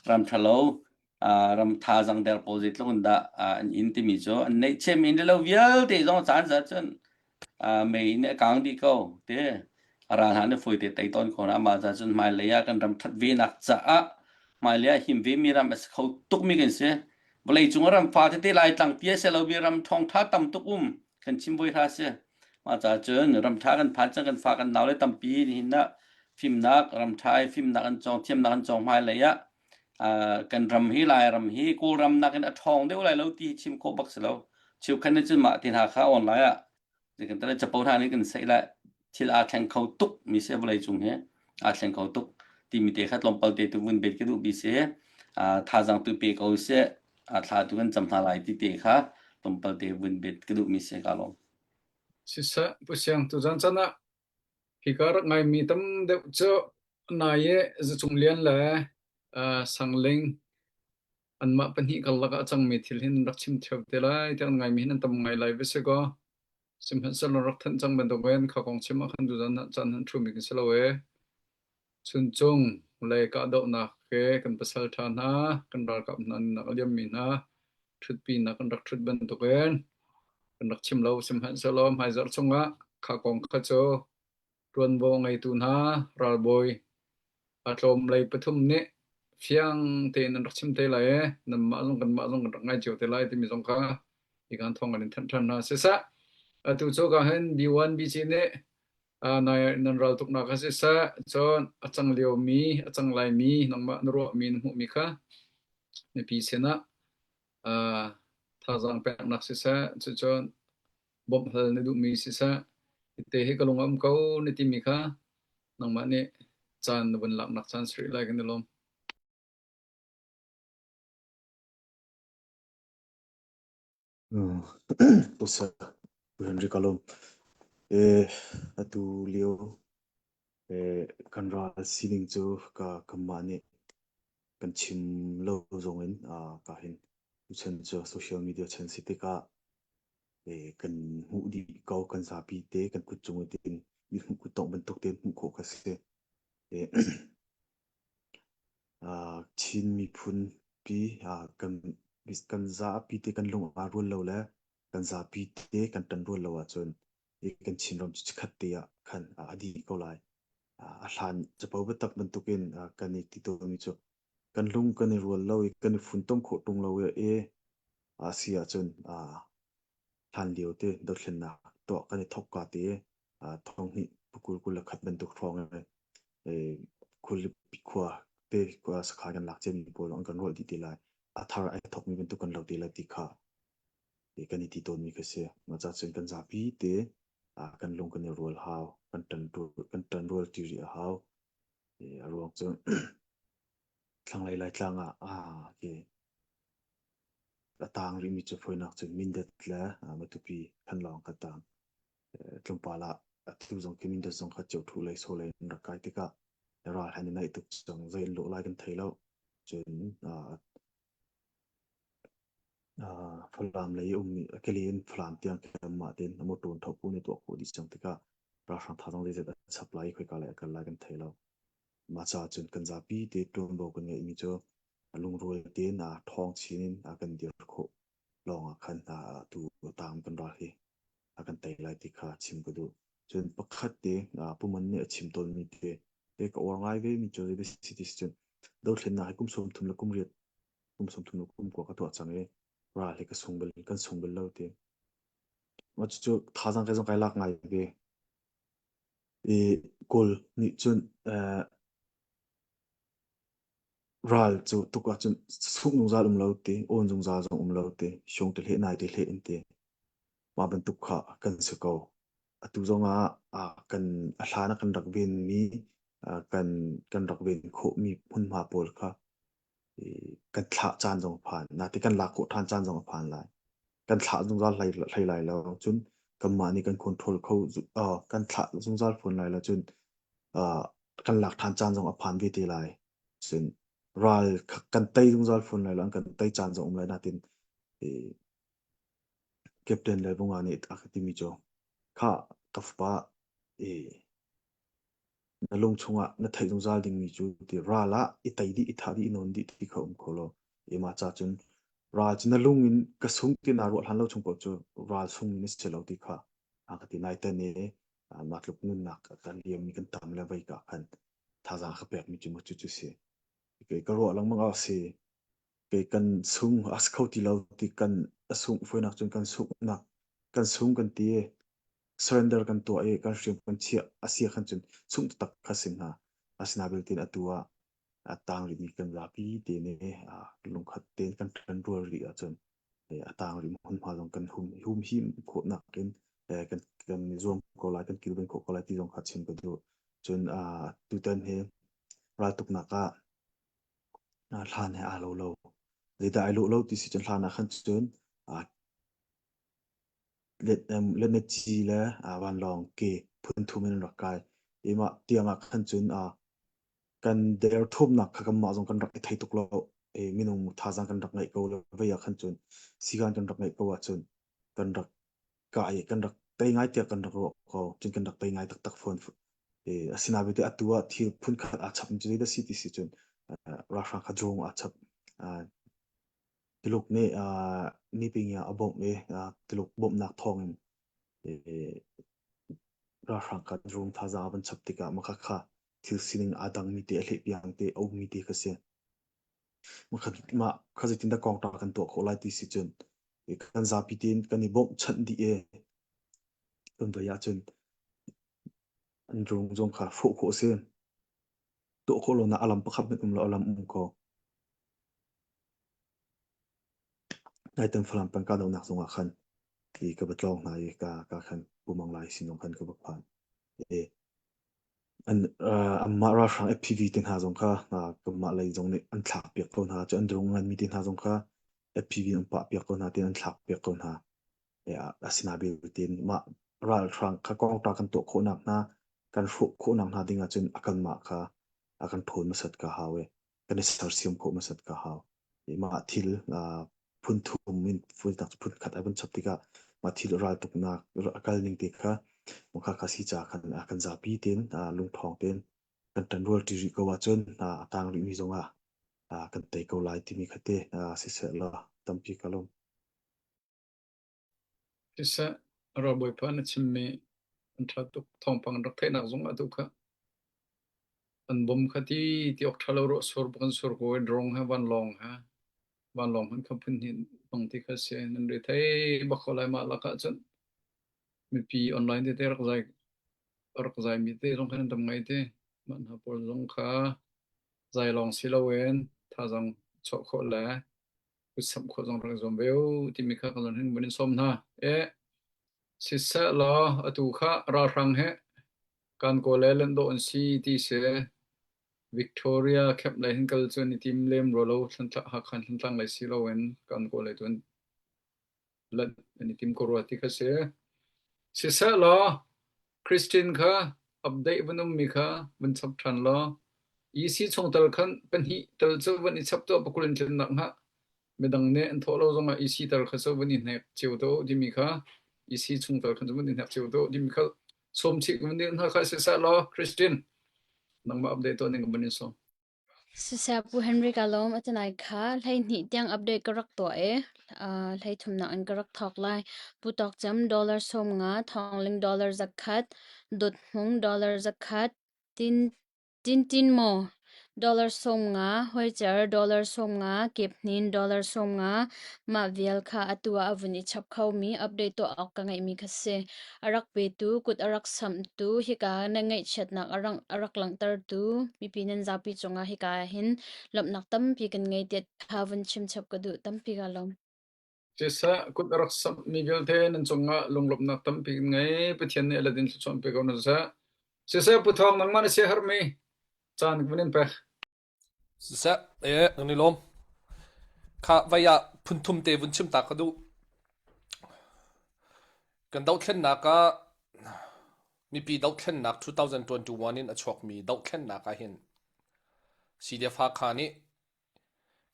Ram ṭhalo aa, ram tha zang der pawl zeitluk in dah, aa, an in timi cu an neih chem in lo vialte zong a caan zat cun, aa, mei in a kang dih ko ti, a ral hna nih fawi te tei tawn ko hna. Mah ca cun hmailei ah kan ram ṭhat ve nak caah hmailei ah him ve mi ram a si kho tukmi kan si. Vawlei cung ram fa tete Laitlang pi a si lo mi ram thawngṭha tam tuk um kan chim voi hra si. Mah ca cun ram ṭha kan phan cang, kan fa kan nau le tampi nihin ah fimnak, ram ṭha i fimnak an cawng, thiamnak an cawng hmailei ah, aa, kan ram hi, Lairam hi Kawlram nakin a ṭhawng deuh lai lo ti hi chim khawh bak si lo. Chiu khan nih cun mah ti hna kha online ah, zei kan tel, capo hna nih kan saih lai. Thil aa thleng kho tuk mi si, vawlei cung hi aa thleng kho tuk timi te kha tlawmpal te tu vun bet ka duh mi si. Aa, tha zang tu pe ko si, aa, thla tu kan cam hna lai ti te kha tlawmpal te vun bet ka duh mi si ka lawm. Siseh, Pu Siang, tu zan can ah hi ka rak ngaimi tam deuh cu nai e, Za Cung Lian le, aa, Sang Ling, anmah pahnih karlak ah a cangmi thil hin rak chim ṭheu te lai tiah an ngaimi hin an tam ngai lai ve si ko. Sihmanhsehlaw rak thanh cang bantuk in kha kong chim ah khan tu zan ah caan hmanh ṭhumi kan si lo e. Chun cung lei kahdohnak he kan pasal ṭha hna, kan ralkap hna nunnak a liammi hna ṭhutpinak kan rak ṭhut bantukin kan rak chim lo. Sihmanhsehlaw hmaizarh chungah kha kong kha cu ṭuanvo ngeitu hna ralbawi a tlawm lei pathum nih fiang tein an rak chim te lai e, nanmah zong kanmah zong kan rak ngai cio te lai timi zong kha hi kan thawng kan in thanh ṭhan hna. Siseh, atu cu ka hin B one B C nih, aa, nai nan raltuknak a siseh, cun a cang liomi, a cang laimi, nangmah na ruahmi, na hmuhmi kha na pi sinah, aa, thazaang peknak siseh, cucun bawmh hal na duhmi siseh, hite hi ka lung a um ko na timi kha nangmah nih caan na vun laknak caan si rih lai kan i lawm. Usa, Pu Henry ka lawm. Eh, atu lio, eh, kan ral sining cu ka, kanmah nih kan chim lo zongin, ah, ka hin tuchan cu social media chan si tikah, eh, kan hmuh dih ko, kan zapi te kan kut cung i tin, i hmuh kut tawng bantuk te hmuh khawh ka si. Eh, ah, Chin miphun pi, ah, kan, kan zapi te kan lung aa rual lo le kan zapi te kan ṭan rual lo ahcun i kan Chin ram cu cikhat te ah khan, ah, a dih ko lai. Ah, a hlan capo biatak bantukin, ah, kan i ti tawnmi cu kan lung kan i rual lo i kan i fun tom khawh ṭung lo i, eh, a si ahcun, ah, hlan lio te dothlennak tuah kan i thawk ka te, aa, thonghnih pakul kul le khat bantuk hrawng e, eh, khul le pi khua te khua sakha kan lak ciami pawl an kan rual dih te lai. A thar a thawkmi bantuk kan lo te lai ti kha, eh, kan i ti tawnmi kha si. Mah ca cun kan zapi te, aa, kan lung kan i rual hau, kan ṭan rual, kan ṭan rual ti rih a hau. Eh, a ruang cu thlanglei Laitlang ah, ah, ke, a tang rihmi cu fawinak cun Mindat le, ah, Matupi khan lawng kha tang. Eh, tlawmpal ah atu zong khi Mindat zong kha cio ṭhuh lei so lei an rak kai tikah ral hlan in naih tuk cang, zei an lawh lai kan thei lo. Cun, ah, aa, Falam lei i ummi, a keli in Falam tiang keimah tein a motor ṭhoh pun i tuah khawh dih cang tikah ralhrang thazaang zeizat a chap lai i khoika lei a kal lai kan thei lo. Mah ca cun kan zapi te ṭuanvo kan ngeihmi cu a lungrual tein, aa, ṭhawng chin in, aa, kan dir khawh lawngah khan, aa, atu a tang kan ral hi a kan tei lai ti kha chim ka duh. Cun pakhat te, aa, Pu Man nih a chim tawnmi te, te ka uar ngai ve mi cu zei si ti si cun dothlennak hi kum sawmthum le kum riat, kum sawmthum le kum kua ka tuah cang i ral hi ka sung bal, kan sung bal lo ti. Mah cucu thazaang kai zong kai lak ngai ve. I Kawl nih cun, eh, ral cu tuk ahcun suk zungzal um lo ti, awn zungzal zong um lo ti, siung ti hleh, nai ti hleh in ti. Mah bantuk kha kan si ko. Atu zongah, ah, kan, a hlan a kan rak venmi, ah, kan, kan rak ven khawhmi hmunhma pawl kha, i, kan thlah caan zong a phan, nate kan lak khawh ṭhan caan zong a phan lai. Kan thlah zungzal hlei, hlei lai lo. Cun kanmah nih kan control kho zu-, ah, kan thlah zungzal fawn lai lo. Cun, ah, kan lak ṭhan caan zong a phan ve te lai. Cun ral kha kan tei zungzal fawn lai lo, an kan tei caan zong um lai. Natin, i, Captain Lalbunga nih a ka timi cu, kha ka fapa, i, na lung chungah na theih zungzal dingmi cu ti, ral ah i tei dih, i thah dih, i nawn dih ti kha um kho lo. Ima ca cun ral cu na lung in ka sung tina ruah hlan lo chung paoh cu ral sung in a si lo ti kha a ka ti nai ta ne, a, matluk nunnak kan liammi kan tam le vai ka khan thazaang ka pekmi cu cu cu si. Kei ka ruah lengmang a si. Kei kan sung a si kho ti lo ti kan a sung fawinak cun kan sungnak, kan sung kan ti i surrender kan tuah i kan hriam kan chiah a si a khan cun sung taktak kha si hna. Asinain belte atu ah a tang rihmi kan zapi te nih a lungkhat tein kan ṭanrual rih ahcun, eh, a tang rih hmunhma zong kan hum, humhim khawhnak in, eh, kan, kan zuam ko lai, kan kilven khawh ko lai ti zong kha chim ka duh. Cun, ah, tutan he raltuknak ah, ah, hlan he aa lo lo. Zeidah aa lo lo ti si cun hlan ah khan cun, ah, let, em, let na ci le, ah, vanlawng ke phun thum in an rak kai. Imah tiang ah khan cun, ah, kan der thumnak kha kanmah zong kan rak i thei tuk lo. Eh, minung thazaang kan rak ngeih ko le, vei ah khan cun sigan kan rak ngeih ko ahcun kan rak kai, kan rak tei ngai tiah kan rak ruah ko. Cun kan rak tei ngai taktak fawn. Eh, asinain belte atu ah thil phun khat aa chap cu zeidah si ti si cun, ah, ralhrang kha drone aa chap. Ah, Tiluk nih, ah, niping ah a bawmh i, ah, Tiluk bawmhnak thawngin, eh, ralhrang kha drone thazaang a van chap tikah makha kha thil sining aa dangmi te, a hlehpiang te, a ummi te kha si. Makha, mah kha zeitindah kawngta kan tuah khawh lai ti si cun, eh, kan zapi tein kan i bawmh chanh dih i kan vai ahcun an drone zong kha hrawh khawh a si. Tuah khawh lo nain a lam pakhat hmanh um lo, a lam um ko. Naitan Falam peng ka dohnak zongah khan i ka va tlawng hna i ka, ka khan pumang lai sin zong khan ka va phan. Eh, an, ah, anmah ralhrang F P V te hna zong kha, ah, kanmah lei zong nih an thlak piak ko hna, cu an drone nganmi te hna zong kha F P V an pah piak ko hna, tin an thlak piak ko hna. Eh, a, asinain belte in mah ralhrang kha kawngta kan tuah khawhnak hna, kan hrawh khawhnak hna ding ahcun a kanmah kha a kan ṭhawn hmasat ka hau i kan i sersiam khawh hmasat ka hau. Eh, mah thil, ah, phun thum in, phun tak phun khat a van chap tikah mah thil raltuknak a kal ning te kha, mah kha kha si caah khan, ah, kan zapi tein, ah, lungṭhawng tein kan ṭanrual ṭi rih ko ahcun, ah, a tang rihmi zongah, ah, kan tei ko lai timi kha te, ah, siseh law, tampi ka lawm. Siseh, ralbawipa na chimmi an ṭha tuk, thawngpang rak theihnak zong atu kha an bom kha ti, ti awk ṭha lo rawh, sur kan sur ko, drone he, vanlawng he, vanlawng hmanh kha phun hnih bang ti kha si, nan rethei bak kho lai mah lakah cun mipi online tete rak zai, rak zaimi te zong kha nan dam ngai te, mah hna pawl zong kha zai lawng si loin thazaang chuah khawh le kutsam khawh zong rak zuam ve u timi kha ka zon hin van in sawm hna. Eh, siseh law, atu kha ralhrang he kan kawl le lan dawh an si ti si. Victoria khemh lei hin kal cu an i tim lem rua lo, Thantlang, Hakha Thantlang lei si loin kan kawl lei tu an lan an i tim ko rua ti kha si. Siseh law, Christine kha update van ummi kha van chap ṭhan law, E C chungtel khan pahnih tal cu van i chap tuah, pakul in tlinnak hngah. Midang nih an thawh lo zongah E C tal kha cu van i hnek cio tu timi kha, E C chungtel khan cu van i hnek cio tu timi kha sawm chih van i hna kha siseh law, Christine, nangmah update tuah ning ka van in sawm. Siseh, Pu Henry ka lawm, a tanai kha hleihnih tiang update ka rak tuah i, aa, hleithumnak in ka rak thawk lai. Pu Tawk Cem dollar sawm nga, Thawng Ling dollar zakhat, Dut Hmung dollar zakhat, Tin, Tin Tin Maw dollar sawm nga, Hoi Cer dollar sawm nga, Kep Hnin dollar sawm nga, mah vial kha atu ah a vun i chap khomi update tuah awk ka ngeihmi kha si. A rak petu, kut a rak samhtu, hika na ngaihchiatnak a rang-, a rak langhtertu mipi nan zapi cungah hika ah hin lawmhnak tampi kan ngei tiah kha vun chimchap ka duh, tampi ka lawm. Siseh, kut a rak samhmi vialte nan cungah lunglawmhnak tampi kan ngei, Pathian nih a let in thluachuah pe ko hna seh. Siseh, Pu Thawng, nangmah na si a herhmi caan ka van in pek. Siseh, eh, nang ni lawm. Kha vai ah phun thum te vun chim ta ka duh. Kan dohthlennak ah, mipi dohthlennak two thousand twenty-one in a chuakmi dohthlennak ah hin C D F Hakha nih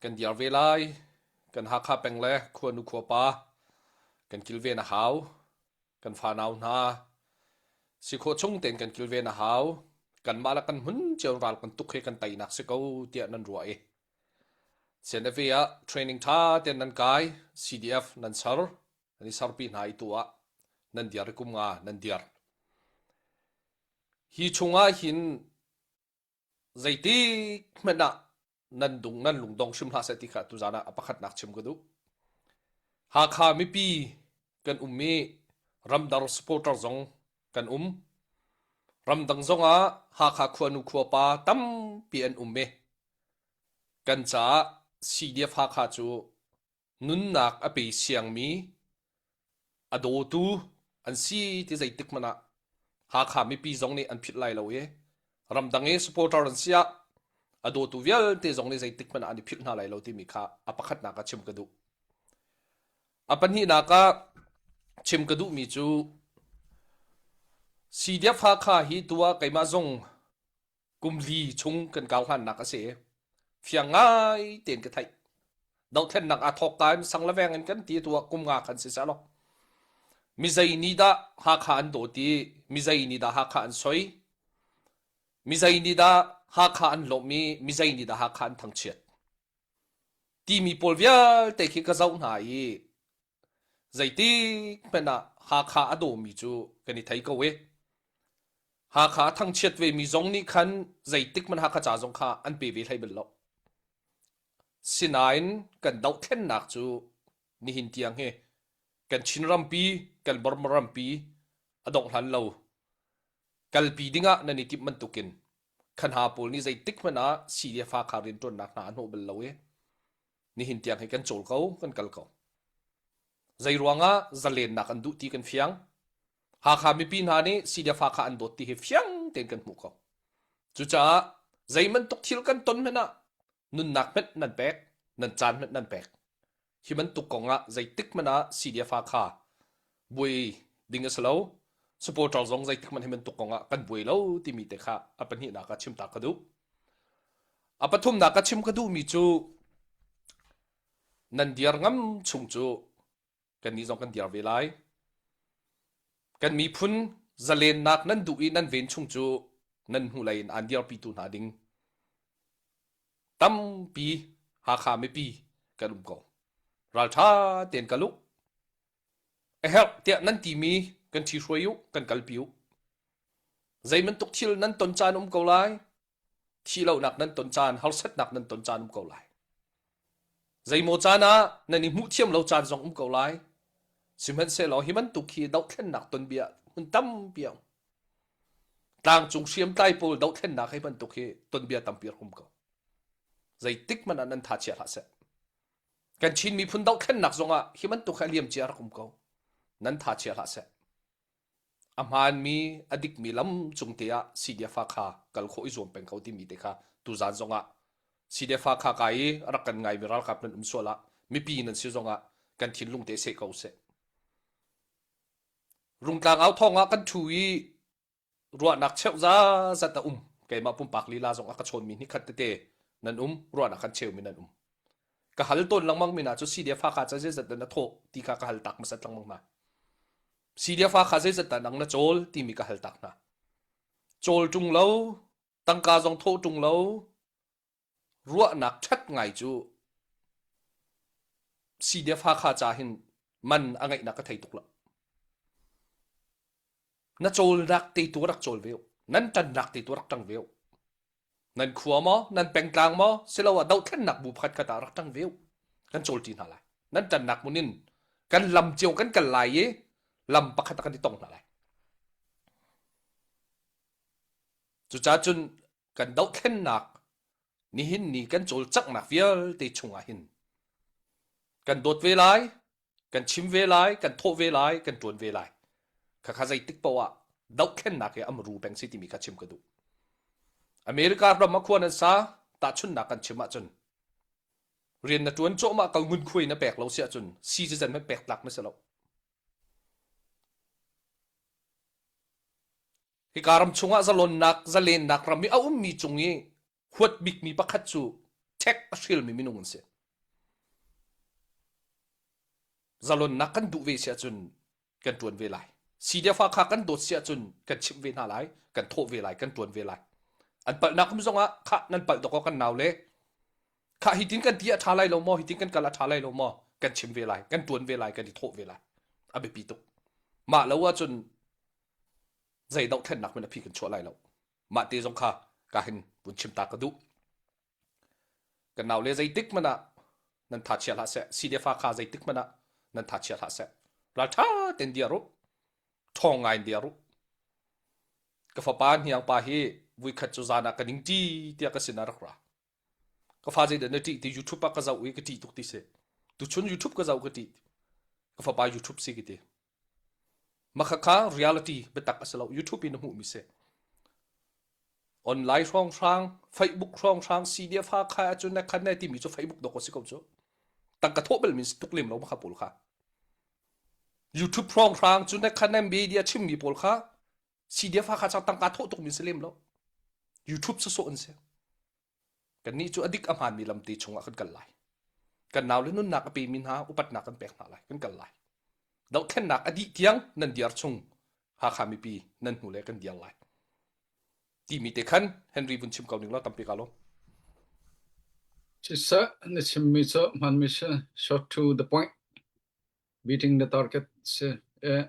kan dir ve lai, kan Hakha peng le khuanu khuapa kan kilven a hau, kan fanau hna si khawh chung tein kan kilven a hau, kanmah le kan hmun cio ral kan tuk he kan teinak si ko tiah nan ruah i, C N F A ah training ṭha tein nan kai, C D F nan sar, nan i sarpi hna i tuah, nan diar i kum nga nan diar. Hi chungah hin zeitik hmanh ah nan dung, nan lungdong hrim hlah seh ti kha tuzan ah a pakhatnak chim ka duh. Hakha mipi kan um i ramdang supporter zong kan um. Ramdang zongah Hakha khuanu khuapa tampi an um i kan caah C D F Hakha cu nunnak a pe siangmi a dawtu an si ti zeitik hmanh ah Hakha mipi zong nih an philh lai lo i, ramdang i supporter an si ah a dawtu vialte zong nih zeitik hmanh ah an i philh hna lai lo timi kha a pakhatnak ah chim ka duh. A pahnihnak ah chim ka duhmi cu C D F Hakha hi tuah keimah zong kum li chung kan kau hlannak a si. Fiang ngai tein ka theih. Dohthlennak aa thawk ka in sang le veng in kan ti tuah kum nga khan si seh law. Mizei nih dah Hakha an dawt i, mizei nih dah Hakha an soi, mizei nih dah Hakha an lawmh i, mizei nih dah Hakha an thangchiat timi pawl vialte khi ka zoh hna i, zeitik hmanh ah Hakha a dawmi cu kan i thei ko i, Hakha a thangchiat vemi zong nih khan zeitik hmanh Hakha ca zong kha an pe ve hlei bal lo. Sinain kan dohthlennak cu nihin tiang hi kan Chin rampi, kan Burma rampi a dongh hlan lo kalpi dingah nan i timh bantukin khan ha pawl nih zeitik hmanh ah C D F Hakha rianṭuannak hna an hmuh bal lo i nihin tiang hi kan cawl ko, kan kal ko. Zei ruangah zalennak an duh ti kan fiang. Hakha mipi hna nih C D F Hakha an dawt ti hi fiang tein kan hmuh ko. Cucaah zei bantuk thil kan ton hmanh ah nunnak hmanh nan pek, nan caan hmanh nan pek. Hi bantuk kong ah zeitik hmanh ah C D F Hakha buai ding a si lo, supporter zong zeitik hmanh hi bantuk kong ah kan buai lo timi te kha a pahnihnak ah chim ta ka duh. A pathumnak ah chim ka duhmi cu nan dir ngam chung cu kannih zong kan dir ve lai. Kan miphun zalennak nan duh i nan ven chung cu nan hnulei in an dirpitu hna ding tampi Hakha mipi kan um ko. Ralṭha tein kal u. A herh tiah nan timi kan ṭhihruai u, kan kalpi u. Zei bantuk thil nan ton caan um ko lai. Thih lonak nan ton caan, harsatnak nan ton caan um ko lai. Zeimaw caan ah nan i hmuh thiam lo caan zong um ko lai. Sihmanhsehlaw hi bantuk hi dohthlennak tonbia hmun tampi a um. Tlangcung hriamtlai pawl dohthlennak hi bantuk hi tonbia tampi a um ko. Zeitik hmanh ah nan thachia hlah seh. Kan Chin miphun dohthlennak zongah hi bantuk hi a liamcia rak um ko. Nan thachia hlah seh. A hmaanmi, a dikmi lam cung te ah C D F Hakha kal khawh i zuam peng ko timi te kha tuzan zongah C D F Hakha kai i a rak kan ngaimi ralkap nan um sual ah mipi nan si zongah kan thinlung te seh ko seh. Rungtlang au thawng ah kan ṭhu i ruahnak cheuh zazat a um. Keimah pumpak lila zong a ka chawnmi hnikhat tete nan um, ruahnak kan cheumi nan um. Ka hal tawn lengmang mi hna cu C D F Hakha ca zeizat dah na thawh ti kha ka hal tak hmasat lengmang hna. C D F Hakha zeizat dah nang na cawl timi ka hal tak hna. Cawl ṭung lo, tangka zong thawh ṭung lo, ruahnak ṭhat ngai cu C D F Hakha ca hin man a ngeihnak ka thei tuk lo. Na cawlnak te tu rak cawl ve u. Nan ṭannak te tu rak ṭang ve u. Nan khua maw, nan pengtlang maw, siloah dohthlennak bu pakhat khat ah rak ṭang ve u. Kan cawl ṭi hna lai. Nan ṭannak mun in kan lam cio kan kal lai i lam pakhat ah kan i tong hna lai. Cucaah cun kan dohthlennak nihin ni kan cawlcanghnak vialte chungah hin kan dawt ve lai, kan chim ve lai, kan thawh ve lai, kan ṭuan ve lai. Khakha zeitik paoh ah dohthlennak hi a muru peng si timi kha chim ka duh. America ram a khua nan sa, tahchunhnak kan chim ahcun rian na ṭuan cuahmah ko, ngun khuai na pek lo si ahcun citizen hmanh pek tlak na si lo. Hika ram chungah zalonnak, zalennak ram i a ummi cung i huat bikmi pakhat cu ṭhek a hrilmi minung an si. Zalonnak kan duh ve si ahcun kan ṭuan ve lai. C D F Hakha kan dawt si ahcun kan chimh ve hna lai, kan thawh ve lai, kan ṭuan ve lai. An palhnak um zongah kha nan palh dakaw kan nau le Kha hitin kan ti a ṭha lai lo maw, hitin kan kal a ṭha lai lo maw, kan chim ve lai, kan ṭuan ve lai, kan i thawh ve lai. A biapi tuk. Mah lo ahcun zei dohthlennak hmanh a phi kan chuah lai lo. Mahte zong kha ka hin vun chim ta ka duh. Kan nau le zeitik hmanh ah nan tha chia hlah seh, C D F Hakha zeitik hmanh ah nan tha chia hlah seh. Ralṭha tein dir uh, ṭhawng ngai in dir uh. Ka fapa hniang pa hi voikhat cu zan ah ka ning ṭi tiah ka sin a rak ra. Ka fa zeidah na ṭih ti, YouTube ah ka zoh i ka ṭih tuk ti si. Tuchun YouTube ka zoh ka ṭih. Ka fapa YouTube si ka ti. Makha kha reality biatak a si lo, YouTube in a hmuhmi si. Online hrawnghrang, Facebook hrawnghrang, C D F Hakha ahcun na khan na timi cu Facebook dawk a si ko cu. Tangka thawh bel min si tuk lem lo makha pawl kha. YouTube hrawnghrang cu na khan na media chimmi pawl kha C D F Hakha cang tangka thawh tuk min si lem lo. YouTube sawsawh an si. Kannih cu a dik a hmaanmi lamte chungah kan kal lai. Kan nau le nunnak a pemi hna upatnak kan pek hna lai, kan kal lai. Dohthlennak a dih tiang nan dir chung Hakha mipi nan hnu le kan dir lai. Timi te khan Henry vun chim ko ning law, tampi ka lawm. Sisa, na chimmi cu hmaanmi si, short to the point, beating the target si. Eh,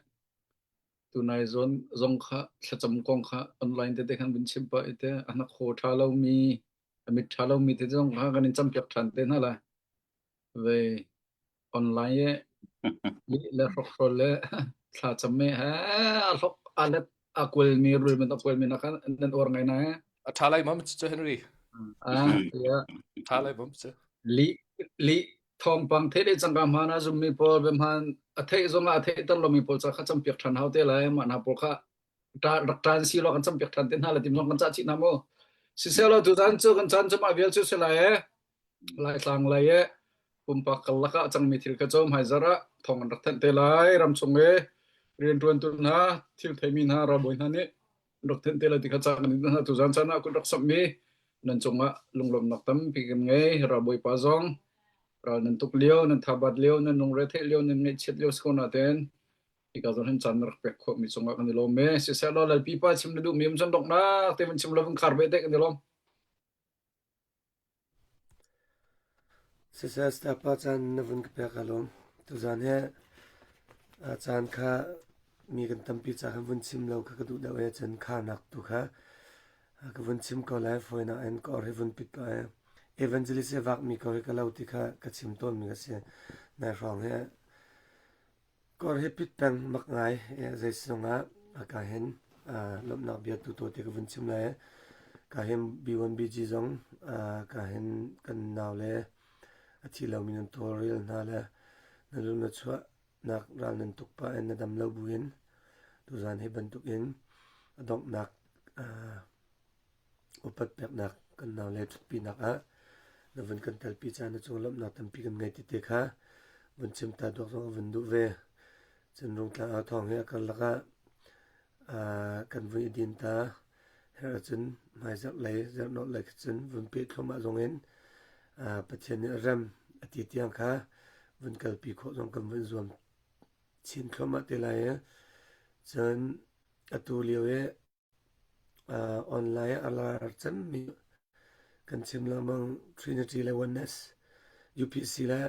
tunai zon zong kha thlacam kong kha online tete khan vun chim pah i te, a hnak haw ṭha lomi, a mit ṭha lomi tete zong kha kan in campiak ṭhan te hna lai. Vei online e, lih le hrokhrawl le thlacam e, ha, a hlok a let a kualmi, rul man a kualmi nak khan nan or ngai na e. A ṭha lai mam cu Henry. Ah, ya. Ṭha lai mam cu. Lih, lih thawngpang theih le cangka hmaan a zummi pawl, ve hmaan a theih zongah a theihter lomi pawl ca kha campiak ṭhan hau te lai, mah hna pawl kha ṭa-, rak ṭan si lo kan campiak ṭhan te hna lai, tim zong kan cah chih hna maw? Sisehlaw tuzan cu kan caan cu mah vial cu si lai e. Laitlang lei e, pumpak karlak ah a cangmi thil kha cu hmaizarh ah thawng an rak thanh te lai, ramchung e, rianṭuantu hna, thil theimi hna, ralbawi hna nih rak thanh te lai ti kha caan kan i duh hna. Tuzan caan ah kut rak samhmi nan cungah lunglawmhnak tampi kan ngei. Ralbawipa zong ral nan tuk lio, nan thabat lio, nan lungre theih lio, nan ngaihchiat lio si ko nain hika zong hin caan na rak pek khawhmi cungah kan i lawm e. Sisehlaw Lalpi pa chim na duhmi um cun donghnak te vun chim lo, vun khar ve te kan i lawm. Sister Stapa caan na vun ka pek a lawm. Tuzan he, aa, caan kha mi kan tampi ca khan vun chim lo kha ka duh deuh e, cun kharnak tu kha, aa, ka vun chim ko lai, fawinak in ka or hi vun pit pah e. Evangelist e vakmi ko hi ka lo ti kha ka chim tawnmi ka si. Nai hrawng he Kawr hi pit peng mak ngai, eh, zei si zongah, ah, ka hin, ah, lawmhnak bia tu tawte ka vun chim lai. Ka hin B one B G zong, ah, ka hin kan nau le a thi lomi nan tualrel hna le na lung na chuahnak ral nan tuk pah in na dam lo buin tuzan hi bantukin a donghnak, ah, upat peknak kan nau le ṭhutpinak ah na vun kan telpi caah na cung lawmhnak tampi kan ngei tete kha vun chim ta duak zong a vun duh ve. Cun Rungtlang Au Thawng hi a karlak ah, aa, kan vun i din ta. Herh ahcun hmaizarh lei, zarhnawh lei kha cun vun peh thluahmah zongin, aa, Pathian nih a rem a ti tiang kha vun kalpi khawh zong kan vun zuam chin thluahmah te lai. Cun atu lio i aa, online ah a lar cemmi kan chim lengmang Trinity le Oneness, U P C le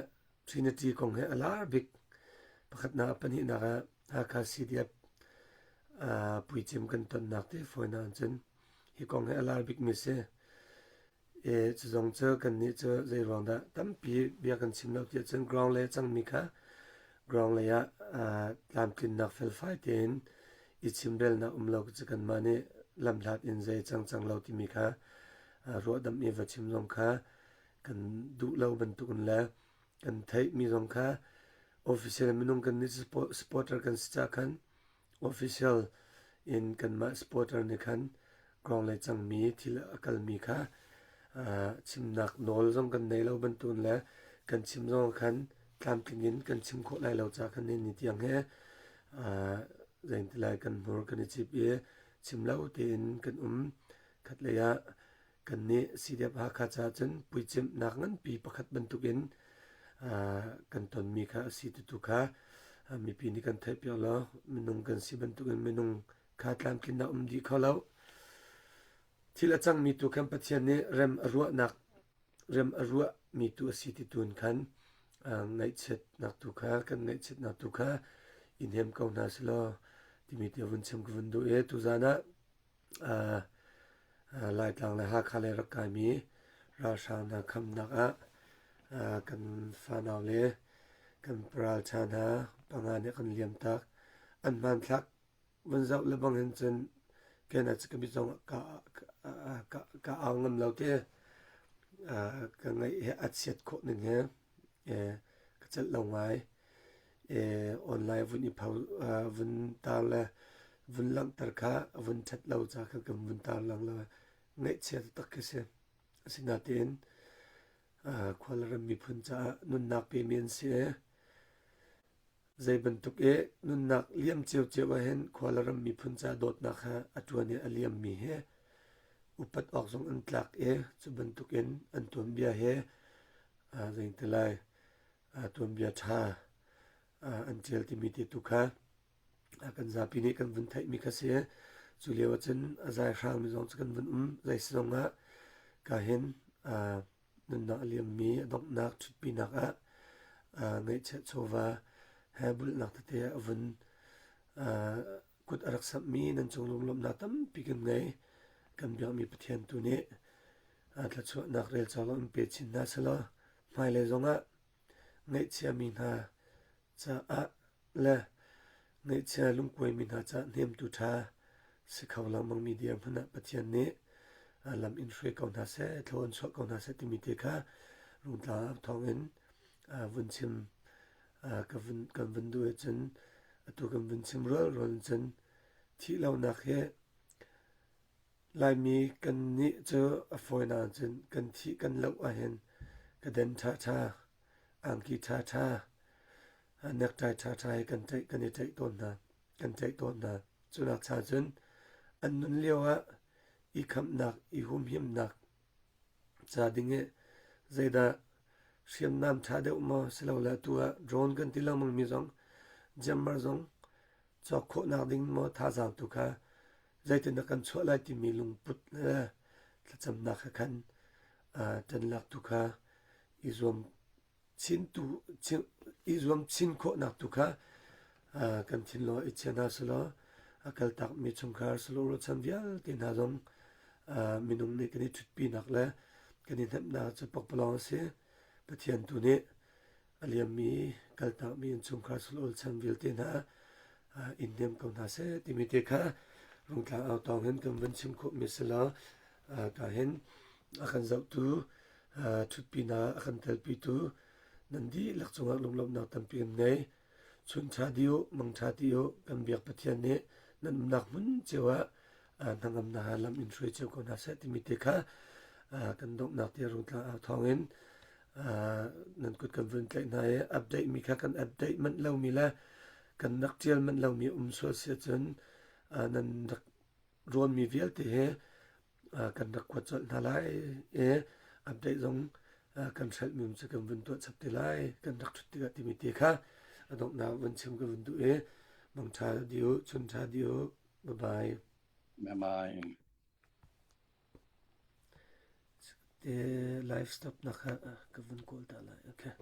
Trinity kong he a lar bik pakhatnak a pahnihnak ah Hakha C D F, aa, puicim kan tonnak te fawinak cun hi kong he a lar bikmi si. E, cu zong cu kannih cu zeiruang dah tampi bia kan chim lo tiah cun ground lei a cangmi kha ground lei ah, aa, tlamtlinnak felfai tein i chimrelnak um lo cu kanmah nih lamhlat in zei cang cang lo timi kha, aa, ruahdamh i va chim zong kha kan duh lo bantukin le kan theihmi zong kha official minung kannih cu suppo-, supporter kan si caah khan official in kanmah supporter nih khan ground lei cangmi thil a kalmi kha, aa, chimnak nawl zong kan nei lo bantukin le kan chim zong khan tlamtling in kan chim khawh lai lo caah khan nihin ni tiang he, aa, zeitintilai kan hmur kan i cip i chim lo tein kan um. Khatlei ah kannih C D F Hakha caah cun puicimhnak nganpi pakhat bantukin, aa, kan tonmi kha a si tutu kha, aa, mipi nih kan theihpiak lo. Minung kan si bantukin minung kha tlamtlinnak um dih kho lo. Thil a cangmi tu khan Pathian nih rem a ruahnak rem a ruah mi tu a si ti tun khan, aa, ngaihchiatnak tu kha, kan ngaihchiatnak tu kha i hnem ko hna selaw timi te vun chim ka vun duh i, tuzan ah, aa, aa, Laitlang le Hakha le rak kai mi ralhrang hna khamnak ah, aa, kan fanau le kan paralṭha hna panga nih kan liamtak an hmanthlak vun zoh le bang hin cun, ken a cika mi zong ka, ka, ka, ka au ngam lo te, aa, ka ngaih he a chiat khawh ning he, ee, ka celh lo ngai. Ee, online vun i pho, aa, vun tar le vun langhter kha vun ṭhat lo ca kha kan vun tar lang lo. Ngaihchia taktak khi si. Asinatein, aa, khua le ram miphun caah nunnak pemi an si. Zei bantuk i nunnak liam cio cio ah hin khua le ram miphun ca dawtnak kha a ṭuan i a liammi hi upat awk zong an tlak i, cu bantukin an tuanbia hi, aa, zei ti lai, aa, tuanbia ṭha, aa, an ṭial timi te tu kha, aa, kan zapi nih kan vun theihmi kha si. Cu lio ahcun a zai hrangmi zong cu kan vun um, zei si zongah ka hin, aa, nunnak a liammi a donghnak ṭhutpinak ah, aa, ngaihchiat chawva he bulhnak tete a vun, aa, kut a rak samhmi nan cung lunglawmhnak tampi kan ngei. Kan biakmi Pathian tu nih, aa, thluachuahnak rel cawlawng in pe chin hna selaw, hmailei zongah ngaihchiami hna caah le ngaihchia lungkuaimi hna caah hnemtu ṭha si kho lengmangmi dirhmun ah Pathian nih, aa, lam in hruai ko hna seh, thlo in chuah ko hna seh timi te kha Rungtlang au thawngin, aa, vun chim, aa, ka vun, kan vun duh ahcun, atu kan vun chim rualrual ahcun thih lonak hi Laimi kannih cu a fawi nain cun kan thih kan loh ah hin ka den ṭha ṭha, angki ṭha ṭha, necktie ṭha ṭha hi kan ṭaih, kan i ṭaih tawn hna, kan ṭaih tawn hna. Cunak chan cun an nun lio ah i khamhnak, i humhimnak ca ding i zeidah hriamnam ṭha deuh maw silole atu ah drone kan ti lengmangmi zong, jammer zong, cawk khawhnak ding maw thazaang tu kha zeitindah kan chuah lai timi lungput le thlacamnak kha khan, aa, ṭanlak tu kha i zuam chin tu, chin, i zuam chin khawhnak tu kha, aa, kan thinlung i chia hna selaw, a kaltakmi chungkhar sulu rualchan vialte hna zong, aa, minung nih kan i ṭhutpinak le kan i hnemhnak cu pakpalawng a si. Pathian tu nih a liammi, kaltakmi in chungkhar sulu rualchan vialte hna, aa, in hnem ko hna seh timi te kha Rungtlang au tawng hin kan vun chim khawhmi si lo. Aa, ka hin a kan zohtu, aa, ṭhutpinak a kan telpitu nan dihlak cungah lunglawmhnak tampi kan ngei. Chun ṭha dih u, mang ṭha dih u, kan biak Pathian nih nan umnak hmun cio ah, aa, hnangam hna lam in hruai cio ko hna seh timi te kha, aa, kan donghnak te Rungtlang au thawngin, aa, nan kut kan vun tlaih hna i update mi kha kan update manh lomi le kan rak ṭial manh lomi um sual si ahcun, aa, nan rak rualmi vialte he, aa, kan rak kuat colh hna lai i update zong, aa, kan hrelhmi um cu kan vun tuah chap te lai, kan rak ṭhut tikah timi te kha a donghnak vun chim ka vun duh i mang ṭha dih u, chun ṭha dih u. Bye bye. Bye bye. Te live stop nak kha, aa, ka vun kawl ta lai. Okay.